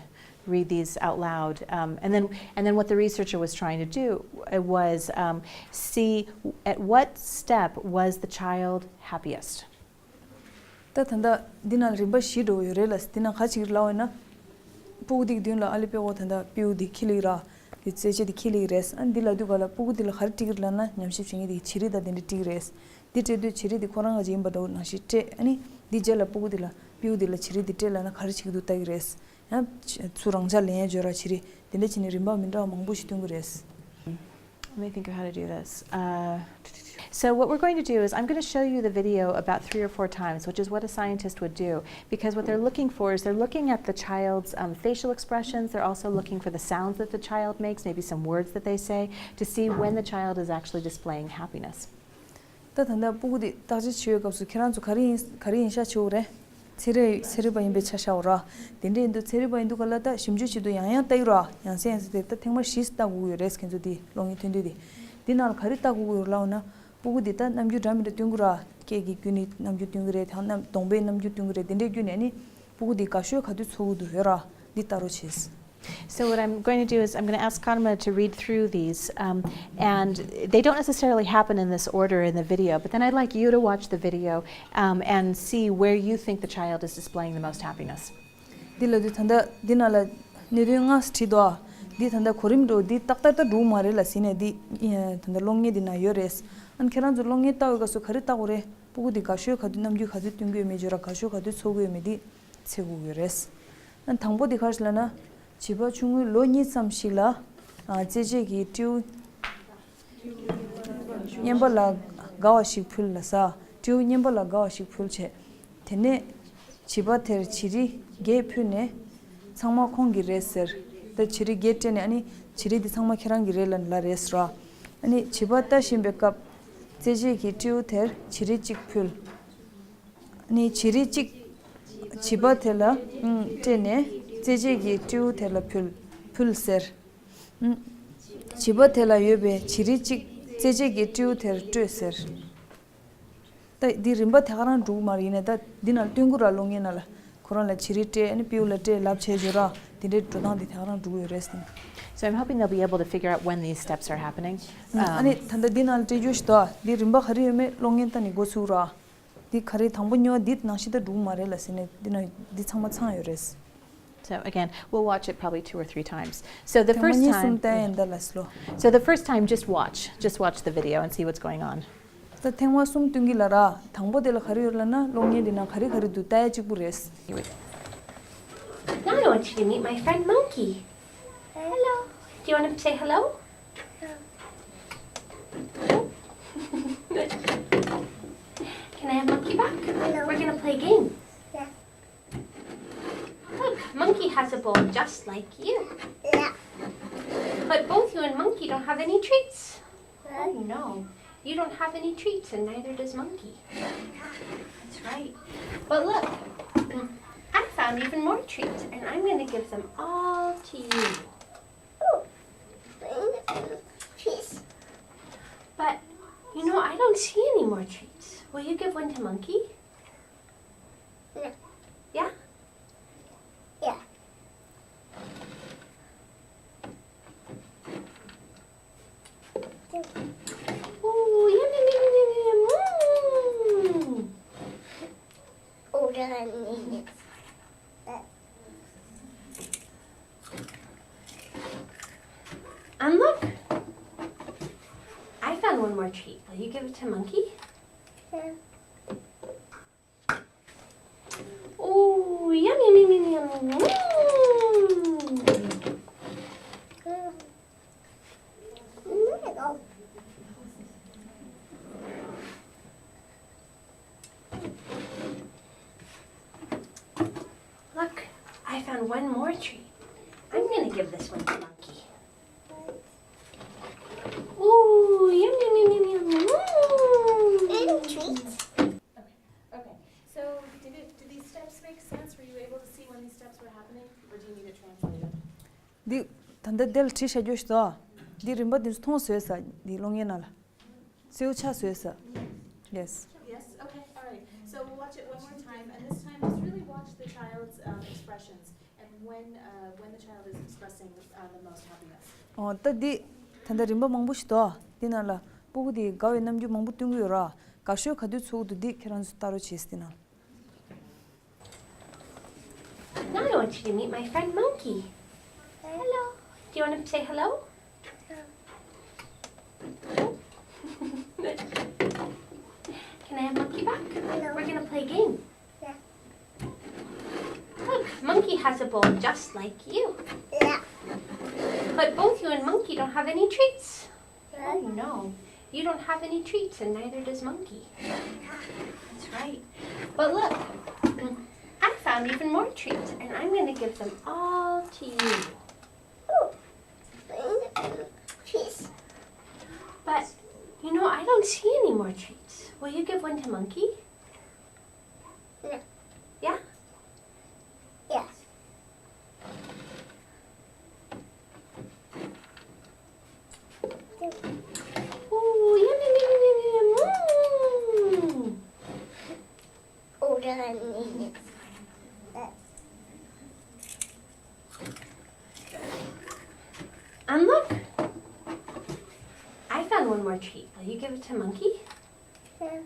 read these out loud. Um, and then, and then what the researcher was trying to do, uh, was, um, see at what step was the child happiest. ད་ད་ལྟ་འདི་ནང་རིམ་པ་བཞི་འགྲོ་གི་ཡོད་རེད་ལ། འདི་ནང་ག་ཅིག་ལབ་ཡོད་ན། ཕྲུ་གུ་འདི་གི་མདུན་ལ་ཨ་ལི་པད་ཀོ་ད་ལྟ་སྤྲེའུ་འདི་འཁྱེར་ལེ་ར། རྩེད་ཆས་དེ་འཁྱེར་སླེབས་ཀྱི་རེད། ཨ་ནི་འདི་ལབ་དུས་ག་ལ་སྤུ་གུ་དེ་ལ་ག་རེ་སྤྲད་ཀྱི་རེད་ལབ་ན། ཉམས་ཞིབ་བྱེད་མཁན་དེ་གིས་བྱི་རིལ་དང་དེ་འདྲ་སྤྲད་ཀྱི་རེད། འདི་སྤྲད་དུས་བྱི་རིལ་དེ་ཁོ་རང་ག་ཅིག་ཡིན་པ་འདྲ་བོ་ནང་བཞིན་སྤྲད། ཨ་ནི་འདི་རྗེས་ལ་སྤུ་གུ་དེ་ལ་སྤྲེའུ་དེ་ལ་བྱི་རིལ་དེ་སྤྲད་ལབ་ན་ག་རེ་བྱེད་ཀྱི་འདུག་ལྟ་གི་རེད། ཡང་ཚུར་རང་འཇགས་ལེན་ཡས་བྱོས་ར། བྱི་རིལ་དེ་འདྲ་བྱས་ནས་རིམ་པ་མི་འདྲ་བ་མང་པོ་ཞིག་སྟོན་གྱི་རེད། Let me think of how to do this. Uh, so what we're going to do is I'm going to show you the video about three or four times, which is what a scientist would do, because what they're looking for is they're looking at the child's um, facial expressions. They're also looking for the sounds that the child makes, maybe some words that they say, to see when the child is actually displaying happiness. ད་ད་ལྟ་སྤུ་གུ་དེ་བརྟག་དཔྱད་བྱེད་པའི་སྐབས་སུ་ཁྱེད་རང་ཚོ་ག་རེ་ཡིན་ག་རེ་ཡིན་ཤག་བྱེད་དགོས་རེད། ཚན་རིག་ཚན་རིག་པ་ཡིན་པའི་ཆ་བཞག་ར། དེ་འདྲ་ཡིན་དུས་ཚན་རིག་པ་ཡིན་དུས་ག་ལ་ད་ཞིབ་འཇུག་བྱེད་དུས་ཡང་ཡང་ལྟ་ཡི་ར། ཡང་སེ་ཡང་སེ་དེ་ད་ཐེངས་མ་བཞི་ལྟ་དགོས་ཀྱི་ཡོད་རེད། ཁྱེད་ཚོ་དེ་གློག་བརྙན་ཐོན་དུས་དེ། འདི་ནང་ལ་ག་རེ་ལྟ་དགོས་ཀྱི་ཡོད་ལབ་ན། སྤུ་གུ་འདི་ད་རྣམ་འགྱུར་འདྲ་མི་འདྲ་སྟོན་གྱི་ར། སྐད་ཀྱི་བརྒྱུད་ནས་རྣམ་འགྱུར་སྟོན་གྱི་རེད། དང་གདོང་པའི་རྣམ་འགྱུར་སྟོན་གྱི་རེད། དེ་འདྲའི་བརྒྱུད་ནས་ནི་སྤུ་གུ་འདི་དགའ་ཤོས་ག་དུས་ཚོར་གྱི་འདུག་ཡོད་ར། འདི་ལྟ་རོགས་བྱེད། So what I'm going to do is I'm going to ask Karma to read through these, um, and they don't necessarily happen in this order in the video, but then I'd like you to watch the video, um, and see where you think the child is displaying the most happiness. འདི་ལ་འདི་ད་ལྟ་འདི་ནང་ལ་གནད་དོན་ལྔ་བྲིས་འདུག་ཨ། འདི་ད་ལྟ་གོ་རིམ་འགྲོ་འདི་ཏག་ཏག་ཏག་འགྲོ་གི་མ་རེད་ལབ་ཟེར་ནས་འདི་ད་ལྟ་གློག་བརྙན་འདི་ནང་ཡོད་རེད། ཨ་ནི་ཁྱེད་རང་ཚོ་གློག་བརྙན་ལྟ་བའི་སྐབས་སུ་ག་རེ་ལྟ་དགོས་རེད། སྤུ་གུ་འདི་དགའ་ཤོས་ག་དུས་རྣམ་འགྱུར་ག་དུས་སྟོན་གྱི་ཡོད་མེད་བརྗོད་ར། དགའ་ཤོས་ག་དུས་ཚོར་གྱི་ཡོད་མེད་འདི་འཚོལ་དགོས་ཀྱི་རེད། ཨ་ནི་དང་པོ་འདི་ག་རེ་ལབ་ན། བྱིས་པ་ཆུང་ངུའི་ལོ་གཉིས་ཙམ་ཞིག་ལ། ཨ་རྩེད་ཆས་ཀྱི་སྤྲེའུ་རྔན་པ་ལ་དགའ་བ་ཞིག་ཕུལ་ལབ་ས། སྤྲེའུ་རྔན་པ་ལ་དགའ་བ་ཞིག་ཕུལ་བྱས། དེ་ནས་བྱིས་པ་དེར་བྱི་རིལ་བརྒྱད་ཕུལ་ནས། ཚང་མ་ཁོང་གི་རེད་ཟེར། ད་བྱི་རིལ་བརྒྱད་སྤྲད་ནས། ཨ་ནི་བྱི་རིལ་འདི་ཚང་མ་ཁྱེད་རང་གི་རེད་ལབ་ལབ་རེད་ཟེར་ར། ཨ་ནི་བྱིས་པ་ལྟ་བཞིན་པའི་སྐབས། རྩེད་ཆས་ཀྱི་སྤྲེའུ་དེར་བྱི་རིལ་གཅིག་ཕུལ། ཨ་ནི་བྱི་རིལ་གཅིག་བྱིས་པ་དེ་ལ་སྤྲད་ནས། རྩེད་ཆས་ཀྱི་སྤྲེའུ་དེ་ལ་ཕུལ་ཕུལ་ཟེར། བྱིས་པ་དེ་ལ་ཡོད་པའི་བྱི་རིལ་གཅིག་རྩེད་ཆས་ཀྱི་སྤྲེའུ་དེར་སྤྲོད་ཟེར། ད་འདི་རིམ་པ་དེ་ག་རང་འགྲོ་གི་མ་རེད། ཡིན་ནའི་ད་འདི་ནང་སྟོན་གྱི་ར། གློག་བརྙན་ནང་ལ་ཁོ་རང་ལ་བྱི་རིལ་སྤྲད། ཨ་ནི་སྤྲེའུ་ལ་སྤྲད་ལབ་བྱས་བརྗོད་ར། དེ་འདྲའི་འགྲོ་སྟངས་དེ་དེ་ག་རང་འགྲོ་གི་ཡོད་རེད་ཟེར། So I'm hoping they'll be able to figure out when these steps are happening. ཨ་ནི་ད་ལྟ་འདི་ནང་ལ་སྤྲད་རྒྱུ་ཞིག་འདུག་འདི་རིམ་པ་ག་རེ་ཡོད་མེད་གློག་བརྙན་ལྟ་ནས་འགོ་ཚུགས་ར། འདི་ག་རེ་དང་པོ་ཉོ་འདི་ནང་བཞིན་ད་འགྲོ་གི་མ་རེད་ལབ་ཟེར་ནས། འདི་ནང་འདི་ཚང་མ་ཚང་ཡོད་རེད། So again, we'll watch it probably two or three times. So the ཐེངས་མ་first གཉིས་གསུམ་time, ལྟ་ཡ་ཡིན་ད་ལབ་སོ། So the first time, just watch. Just watch the video and see what's going on. ད་ཐེངས་མ་གསུམ་སྟོན་གྱི་ལབ་ར། དང་པོ་དེ་ལ་ག་རེ་ཡོད་ལབ་ན། གློག་བརྙན་འདི་ནང་ག་རེ་ག་རེ་འདུག་ལྟ་ཡ་གཅིག་པུ་རེད། Here we go. Now I want you to meet my friend Monkey. Hello. Do you want to say hello? Can I have Monkey back? Hello. We're gonna play a game. Yeah. Look, Monkey has a bowl just like you. Yeah. But both you and Monkey don't have any treats. Oh no, you don't have any treats and neither does Monkey. That's right. But look, I found even more treats and I'm gonna give them all to you. Ooh, treats. But, you know, I don't see any more treats. Will you give one to Monkey? Yeah. Yeah? Yeah. Ooh, yum, yum, yum, yum, yum, yum. Mm. Oh, yeah. And look, I found one more treat. Will you give it to Monkey? Yeah. Ooh, yum, yum, yum, yum, yum. Mm. Look, I found one more treat. I'm gonna give this one to Monkey. Ooh, yum, yum, yum, yum, yum. Mm. Any treats? Okay. Okay. So, did it, do these steps make sense? Were you able to see when these steps were happening, or do you need it translated? འདི་ད་ལྟ་འདི་ལ་བྲིས་བཞག་རྒྱུ་ཞིག་འདུག་འདི་རིམ་པ་འདི་ཚོ་མཐོང་བཟོས་ས། འདི་གློག་བརྙན་ནང་ལ་སེའུ་ཆ་བཟོས་ས། Yes. Yes, okay, all right. So we'll watch it one more time, and this time just really watch the child's um, expressions and when, uh, when the child is expressing uh, the most happiness. ཨོ། ད་འདི་ད་ལྟ་རིམ་པ་མང་པོ་ཞིག་འདུག་འདི་ནང་ལ་སྤུ་གུ་དེ་དགའ་བའི་རྣམ་འགྱུར་མང་པོ་སྟོན་གྱི་ཡོད་ར། དགའ་ཤོས་ག་དུས་ཚོར་གྱི་འདུག་འདི་ཁྱེད་རང་ཚོ་ལྟ་རོགས་བྱེད། འདི་ནང་། Now I want you to meet my friend Monkey. Hello. Do you want to say hello? has a bowl just like you. Yeah. But both you and Monkey don't have any treats. Oh no, you don't have any treats and neither does Monkey. That's right. But look, I found even more treats and I'm going to give them all to you. Ooh. Treats. But, you know, I don't see any more treats. Will you give one to Monkey? Yeah. Yeah? Yes. Ooh, yum, yum, yum, yum, yum, yum. Mm. And look, I found one more treat. Will you give it to Monkey? Yeah.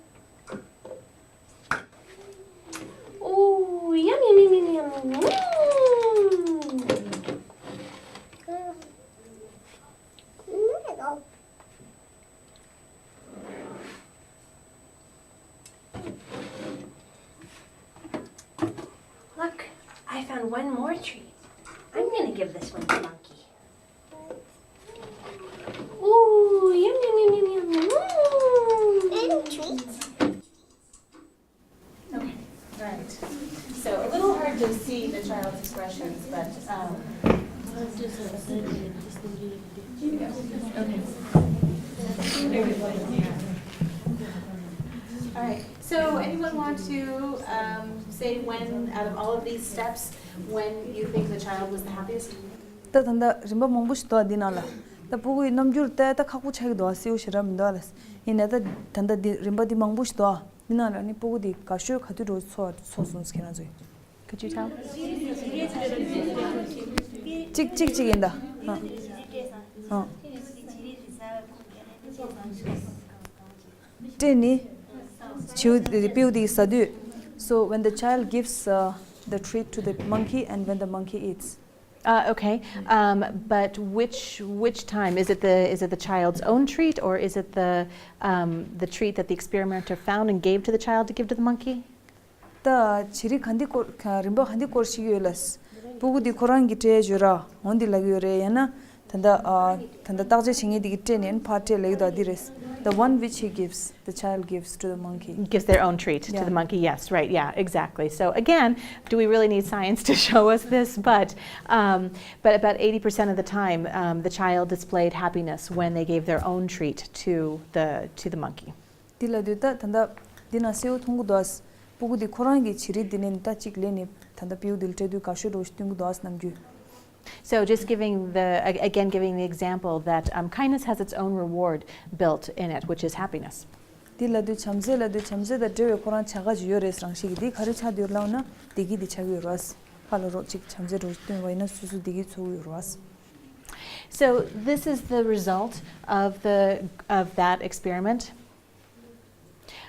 Oh, yum, yum, yum, yum, yum. Mm. Look, I found one more treat. I'm gonna give this one to Monkey. Ooh, yum, yum, yum, yum, yum, yum. Mm. Treats. Okay, all right. So a little hard to see the child's expressions, but, um, okay. All right. So anyone want to, um, say when, out of all of these steps, when you think the child was the happiest? ད་ད་ལྟ་རིམ་པ་མང་པོ་ཞིག་འདུག་འདི་ནང་ལ། ད་སྤུ་གུའི་རྣམ་འགྱུར་ལྟ་ད་ཁག་པོ་ཆགས་ཀྱི་འདུག་གསལ་པོ་ཞེ་དྲག་མི་འདུག་ལ། ཡིན་ནའི་ད་ད་ལྟ་འདི་རིམ་པ་འདི་མང་པོ་ཞིག་འདུག་འདི་ནང་ལ་ནི་སྤུ་གུ་འདི་དགའ་ཤོས་ག་དུས་འགྲོ་ཚོར་ཚོར་སོང་ཟེར་ཁྱེད་རང་ཚོས། Could you tell? གཅིག་གཅིག་གཅིག་ཡིན་ད། ཧ། ཧ། སྤྲད་ནི། བྱིའུ་སྤྲེའུ་དེ་ཟ་དུས། So when the child gives, uh, the treat to the monkey and when the monkey eats. Uh, okay. Um, but which which time? Is it the is it the child's own treat, or is it the um, the treat that the experimenter found and gave to the child to give to the monkey? ད་བྱི་རིལ་ག་འདི་སྐོར་རིམ་པ་ག་འདི་སྐོར་ཞིག་ཡོད་ལ། སྤུ་གུ་འདི་ཁོ་རང་གིས་སྤྲད་ཡོད་ར། འོ་འདི་ལབ་ཡོད་རེད། ཡང་ན་ད་ལྟ་ཨ་ད་ལྟ་བརྟག་དཔྱད་བྱེད་མཁན་འདི་གིས་སྤྲད་ནས་ཕར་སྤྲད་ལབ་ཡོད་ད་འདི་རེད། The one which he gives, the child gives to the monkey. Gives their own treat to the monkey. Yes, right. Yeah, exactly. So again, do we really need science to show us this? But um, but about eighty percent of the time, um, the child displayed happiness when they gave their own treat to the to the monkey. འདི་ལ་དུས་ད་ད་ལྟ་འདི་ན་སེའུ་མཐོང་གི་འདུག་སྤུ་གུ་འདི་ཁོ་རང་གི་བྱི་རིལ་འདི་ནས་ད་གཅིག་ལེན་ནས་ད་ལྟ་སྤྲེའུ་འདི་ལ་སྤྲད་དུས་དགའ་ཤོས་འདྲ་བོ་ཞིག་སྟོན་གི་འདུག་ནམ་རྒྱུན། So just giving the ag- again giving the example that um, kindness has its own reward built in it, which is happiness. འདི་ལ་དུས་བྱམས་བརྩེ་ལ་དུས་བྱམས་བརྩེ་དང་འབྲེལ་བའི་ཁོ་རང་བྱ་དགའ་ཅིག་ཡོད་རེད་རང་བཞིན་གྱི་འདི་ག་རེ་ཆགས་འདུག་ལབ་ན་བདེ་སྐྱིད་འདི་ཆགས་ཀྱི་ཡོད་རེད། ཕར་ལ་རོགས་གཅིག་བྱམས་བརྩེ་འདྲ་བོ་ཞིག་སྟོན་པ་ཡིན་ན་སོ་སོ་བདེ་སྐྱིད་ཚོར་གྱི་ཡོད་རེད། So this is the result of the of that experiment.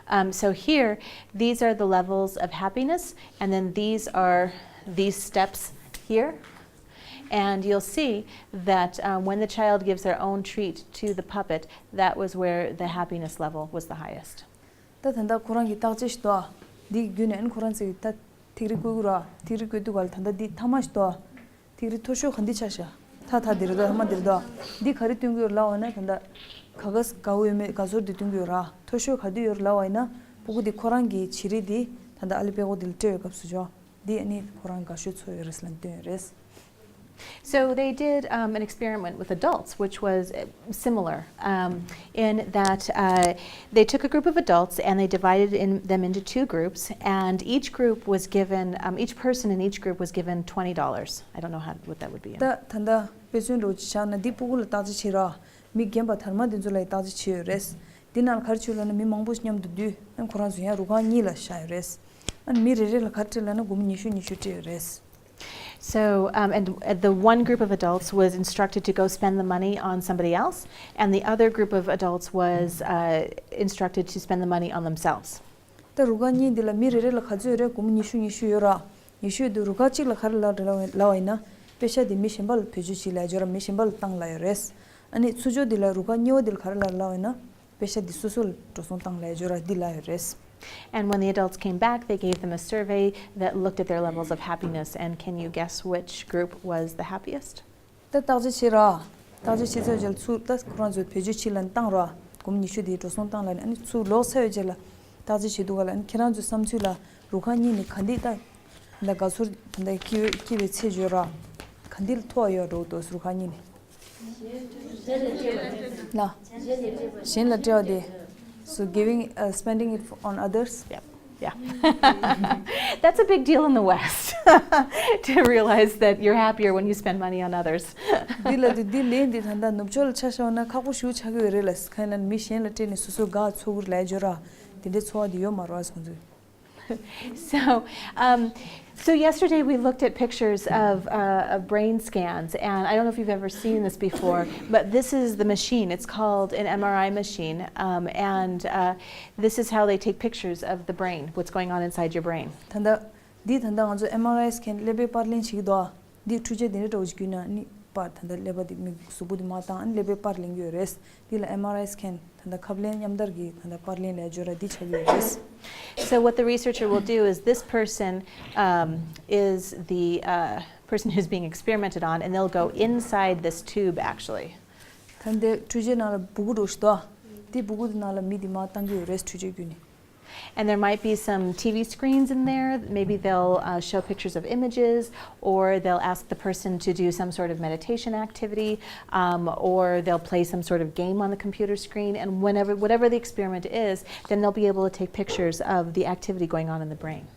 Um, so here, these are the levels of happiness, and then these are these steps here. And you'll see that um, when the child gives their own treat to the puppet, that was where the happiness level was the highest. ད་ད་ལྟ་ཁོ་རང་གི་བརྟག་དཔྱད་ཞིག་འདུག་འདི་བརྒྱུད་ནས་ཁོ་རང་ཚོས་ད་ཐིག་རིས་བཀོད་ཀྱི་ར། ཐིག་རིས་བཀོད་དུས་ག་ལ་ད་ལྟ་འདི་ཐ་མ་ཞིག་འདུག་ཐིག་རིས་མཐོ་ཤོས་ག་འདི་ཆགས་ཤག་ཐ་ཐ་འདི་རེད་དོ། ཐ་མ་འདི་རེད་དོ། འདི་ག་རེ་སྟོན་གྱི་ཡོད་ལབ་པ་ཡིན་ན་ད་ལྟ་ག་ག་ག་འོས་མེད་དགའ་ཚོར་འདི་སྟོན་གྱི་ཡོད་ར། མཐོ་ཤོས་ག་འདི་ཡོད་རེད་ལབ་པ་ཡིན་ན་སྤུ་གུ་འདི་ཁོ་རང་གི་བྱི་རིལ་འདི་ད་ལྟ་ཨ་ལི་པད་ཀོ་འདི་ལ་སྤྲད་པའི་སྐབས་སུ་ཅོ། འདི་ཨ་ནི་ཁོ་རང་དགའ་ཤོས་ཚོར་ཡོད་རེད་ལབ་སྟོན་ཡོད་རེད། So they did um, an experiment with adults, which was uh, similar um, in that uh, they took a group of adults and they divided in, them into two groups, and each group was given, um, each person in each group was given twenty dollars. I don't know how, what that would be in. ད་ད་ལྟ་དཔེ་མཚོན་འདྲ་བོ་ཅིག་ཆགས་ན་འདི་སྤུ་གུ་ལ་བརྟག་དཔྱད་བྱེད་ར། མི་རྒན་པ་དར་མ་འདི་ཚོ་ལ་ཡི་བརྟག་དཔྱད་བྱས་ཡོད་རེད། འདི་ནང་ལ་ག་རེ་བྱས་ལབ་ན་མི་མང་པོ་མཉམ་དུ་འདུས། ཨ་ཁོ་རང་ཚོ་ཡང་རུ་ཁག་གཉིས་ལ་བཞག་ཡོད་རེད། ཨ་མི་རེ་རེ་ལ་ག་རེ་སྤྲད་ལབ་ན་སྒོར་མོ་ཉི་ཤུ་ཉི་ཤུ་སྤྲད་ཡོད་རེད། So, um, and uh, the one group of adults was instructed to go spend the money on somebody else, and the other group of adults was uh, instructed to spend the money on themselves. ད་རུ་ཁག་གཉིས་འདི་ལ་མི་རེ་རེ་ལ་ག་ཚོད་རེད། སྒོར་མོ་ཉི་ཤུ་ཉི་ཤུ་ཡོད་ར། ཉི་ཤུ་ཡོད་དུས་རུ་ཁག་གཅིག་ལ་ག་རེ་ལབ་རེད་ལབ་པ་ཡིན་ན་པེ་ཤ་འདི་མི་གཞན་པ་ལ་བེད་སྤྱོད་བྱེད་ལབ་ཡོད་ར། མི་གཞན་པ་ལ་བཏང་ལབ་ཡོད་རེད། ཨ་ནི་ཚུར་ཕྱོགས་འདི་ལ་རུ་ཁག་གཉིས་པ་འདི་ལ་ག་རེ་ལབ་རེད་ལབ་པ་ཡིན་ན་པེ་ཤ་འདི་སོ་སོ་ལ་འགྲོ་སོང་བཏང་ལབ་ཡོད་ར། འདི་ལབ་ཡོད་རེད། And when the adults came back, they gave them a survey that looked at their levels of happiness. And can you guess which group was the happiest? ད་བརྟག་དཔྱད་བྱེད་ར། བརྟག་དཔྱད་བྱེད་ཚར་རྗེས་ལ་ཚུར་ད་ཁོ་རང་ཚོ་བེད་སྤྱོད་བྱེད་ལ་བཏང་ར། སྒོར་མོ་ཉི་ཤུ་དེ་འགྲོ་སོང་བཏང་ལ་ནི་ཨ་ནི་ཚུར་ལོག་ཚར་བའི་རྗེས་ལ་བརྟག་དཔྱད་བྱེད་དུས་ག་ལ་ཨ་ནི་ཁྱེད་རང་ཚོའི་བསམ་ཚུལ་ལ་རུ་ཁག་གཉིས་ནས་ག་འདི་ད་ད་དགའ་ཚོར་ད་ད་སྐྱེ་བའི་སྐྱེ་བའི་ཚད་བརྗོད་ར། ག་འདི་ལ་མཐོ་བ་ཡོད་འགྲོ་འདུག་རུ་ཁག་གཉིས་ནས། ལ། གཞན་ལ་སྤྲད་པ་དེ། So giving, uh, spending it on others. Yep. Yeah. That's a big deal in the West to realize that you're happier when you spend money on others. འདི་ལ་དུ་འདི་ལས་འདི་ད་ལྟ་ནུབ་ཕྱོགས་ལ་ཆ་བཞག་ན་ཁག་པོ་ཞེ་པོ་ཆགས་ཀྱི་ཡོད་རེད་ལ། ཁ་ཡིན་ན་མི་གཞན་ལ་སྤྲད་ནས་སོ་སོ་དགའ་ཚོར་གྱི་ལས་སྦྱོར་ར། དེ་འདྲའི་ཚོར་བ་དེ་ཡོད་མ་རེད་ཁོང་ཚོས། So, um, so yesterday we looked at pictures of, uh, of brain scans, and I don't know if you've ever seen this before, but this is the machine. It's called an M R I machine, um, and uh, this is how they take pictures of the brain, what's going on inside your brain. ད་ལྟ་འདི་ད་ལྟ་ང་ཚོ་ཨེམ་ཨར་ཨའི་སི་ཀེན་ཀླད་པའི་པར་ལེན་བྱེད་ཀྱི་འདུག་འདི་འཕྲུལ་ཆས་དེ་འདྲ་འདྲ་བོ་ཞིག་བརྒྱུད་ནས་ནི་པར་ད་ལྟ་ཀླད་པ་འདི་མི་གཟུགས་པོ་འདི་མར་བཏང་ཨ་ནི་ཀླད་པའི་པར་ལེན་གྱི་ཡོད་རེད། འདི་ལ་ཨེམ་ཨར་ཨའི་སི་ཀེན་ད་ལྟ་ཁབ་ལེན་མཉམ་དར་གྱི་ད་ལྟ་པར་ལེན་ལས་སྦྱོར་ར་འདི་ཆགས་ཀྱི་ཡོད་རེད། So what the researcher will do is this person, um, is the uh, person who's being experimented on, and they'll go inside this tube actually. ད་འདི་འཕྲུལ་ཆས་ནང་ལ་སྦུ་གུ་འདྲ་བོ་ཞིག་འདུག་འདི་སྦུ་གུ་འདི་ནང་ལ་མི་འདི་མར་བཏང་གི་ཡོད་རེད་འཕྲུལ་ཆས་བརྒྱུད་ནས། And there might be some T V screens in there. Maybe they'll uh, show pictures of images, or they'll ask the person to do some sort of meditation activity, um, or they'll play some sort of game on the computer screen. And whenever, whatever the experiment is, then they'll be able to take pictures of the activity going on in the brain.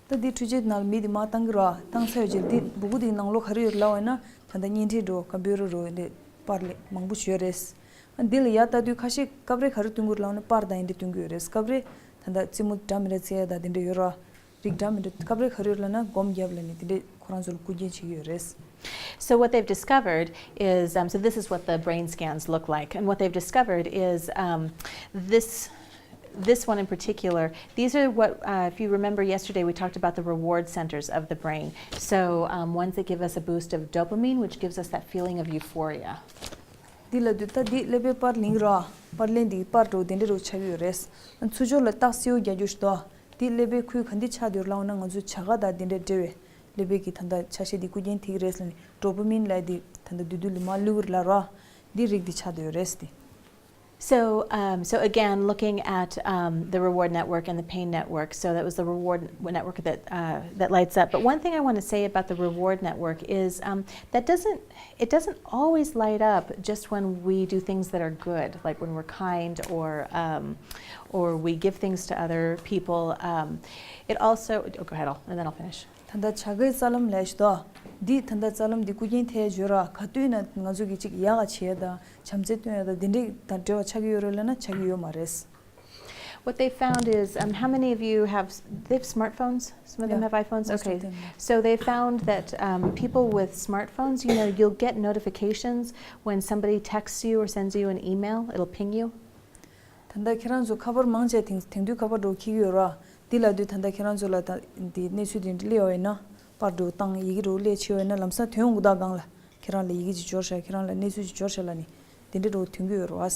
ད་འདི་འཕྲུལ་ཆས་ནང་ལ་མི་འདི་མར་བཏང་གི་ར། བཏང་ཚར་བའི་རྗེས་འདི་སྦུ་གུ་འདིའི་ནང་ལོགས་ག་རེ་ཡོད་ལབ་པ་ཡིན་ན་ད་ལྟ་བརྙན་འཕྲིན་འདྲ་བོ་ཀམ་པུ་ཊར་འདྲ་བོ་འདི་པར་ལེ་མང་པོ་ཞིག་ཡོད་རེད། འདི་ལ་ཡར་ལྟ་དུས་ཁ་ཤས་སྐབས་རེ་ག་རེ་སྟོན་གྱི་ཡོད་རེད། སྐབས་རེ་ད་ལྟ་རྩེད་མོ་འདྲ་སྟོན་གྱི་ཡོད་རེད། སྐབས་རེ་ད་ལྟ་རྩེད་མོ་འདྲ་མི་འདྲ་རྩེ་ཡ་ད་དེ་འདྲ་ཡོད་ར། རིགས་འདྲ་མི་འདྲ་སྐབས་རེ་ག་རེ་ཡོད་ལབ་ན་སྒོམ་རྒྱབ་ལ་ནི་དེ་འདྲས་ཁོ་རང་ཚོ་ལ་སྐུ་རྒྱན་བྱེད་ཀྱི་ཡོད་རེད། So what they've discovered is, um, so this is what the brain scans look like, and what they've discovered is, um, this this one in particular. These are what, uh, if you remember yesterday, we talked about the reward centers of the brain. So, um, ones that give us a boost of dopamine, which gives us that feeling of euphoria. འདི་ལ་དུས་ད་འདི་ཀླད་པའི་པར་ལེན་ར། པར་ལེན་འདི་པར་འདྲ་བོ་དེ་འདྲ་འདྲ་བོ་ཆགས་ཀྱི་ཡོད་རེད། ཚུར་ཕྱོགས་ལ་རྟགས་གསལ་བོ་རྒྱག་རྒྱུ་ཞིག་འདུག་འདི་ཀླད་པའི་ཁུལ་ག་འདི་ཆགས་བསྡད་ཡོད་ལབ་ན་ང་ཚོའི་བྱ་དགའ་དང་དེ་འདྲ་འབྲེལ་བའི་ཀླད་པའི་གི་ད་ལྟ་ཆ་ཤས་འདི་སྐུ་རྒྱན་ཐེག་རེད་ལབ་ནས་ཌོ་པ་མིན་ལབ་འདི་ད་ལྟ་བདུད་བདུད་ལ་མར་བླུག་གི་ལབ་ར། འདི་རིགས་འདི་ཆགས་བསྡད་ཡོད་རེད་དེ། So, um, so again, looking at, um, the reward network and the pain network. So that was the reward network that, uh, that lights up. But one thing I want to say about the reward network is, um, that doesn't it doesn't always light up just when we do things that are good, like when we're kind or, um, or we give things to other people. Um, it also, oh, go ahead, I'll, and then I'll finish. ད་ལྟ་བྱ་དགའི་རྩ་ལམ་ལས་ཤི་དོ། འདི་ད་ལྟ་རྩ་ལམ་འདི་སྐུ་རྒྱན་ཐལ་བརྗོད་ར་ག་དུས་ན་ང་ཚོ་གི་ཅིག་ཡག་ག་བྱེད་ཡ་དང་བྱམས་བརྩེ་སྟོན་ཡ་དང་འདི་འདྲས་དང་འབྲེལ་བ་ཆགས་ཀྱི་ཡོད་རེད་ལབ་ན་ཆགས་ཀྱི་ཡོད་མ་རེད། What they found is, um, how many of you have, they have smartphones? Some of them Yeah, have iPhones? most of Okay. them. So they found that, um, people with smartphones, you know, you'll get notifications when somebody texts you or sends you an email, it'll ping you. ད་ལྟ་ཁྱེད་རང་ཚོ་ཁ་པར་མང་ཆེ་དེང་དེང་དུས་ཁ་པར་འགྲོ་འཁྱེར་གྱི་ཡོད་ར། འདི་ལ་དུས་ད་ལྟ་ཁྱེད་རང་ཚོ་ལ་ད་འདི་གནས་ཚུལ་དེ་འདྲ་སླེབས་པ་ཡིན་ན་པར་འགྲོ་བཏང་ཡི་གེ་འགྲོ་སླེབས་ཆེ་བ་ཡིན་ན་ལམ་སང་ཐོན་འོང་གི་ད་སྒང་ལ་ཁྱེད་རང་ལ་ཡི་གེ་ཅིག་འབྱོར་ཤག་ཁྱེད་རང་ལ་གནས་ཚུལ་ཅིག་འབྱོར་ཤག་ལབ་ནི་དེ་འདྲ་འགྲོ་ཐོན་གྱི་ཡོད་ར་བ།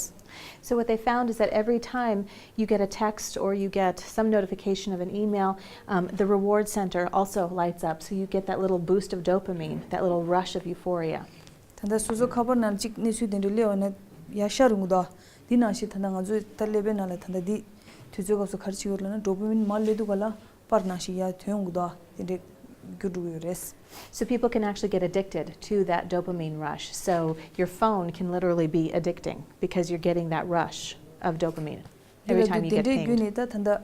So what they found is that every time you get a text or you get some notification of an email, um, the reward center also lights up. So you get that little boost of dopamine, that little rush of euphoria. ད་ལྟ་སོ་སོ་ཁ་པར་ནང་གཅིག་གནས་ཚུལ་དེ་འདྲ་སླེབས་པ་ན་ཡར་ཤར་རུང་གི་འདུག་འདི་ནང་བཞིན་ད་ལྟ་ང་ཚོས་ད་ཀླད་པའི་ནང་ལ་ད་ལྟ་འདི་དུས་ཚོད་སྐབས་སུ་ག་རེ་བྱེད་ཀྱི་ཡོད་ལབ་ན་ཌོ་པ་མིན་མར་སླེབས་དུས་ག་ལ་པར་ནང་བཞིན་ཡར་ཐོན་ཡོང་གི་འདུག་དེ་འདྲས་འགྱུར་འགྲོ་གི་ཡོད་རེད། So people can actually get addicted to that dopamine rush. So your phone can literally be addicting because you're getting that rush of dopamine འདི་every ལ་time you དུས་དེ་get འདྲའི་བརྒྱུད་pinged. ནས་ད་ད་ལྟ་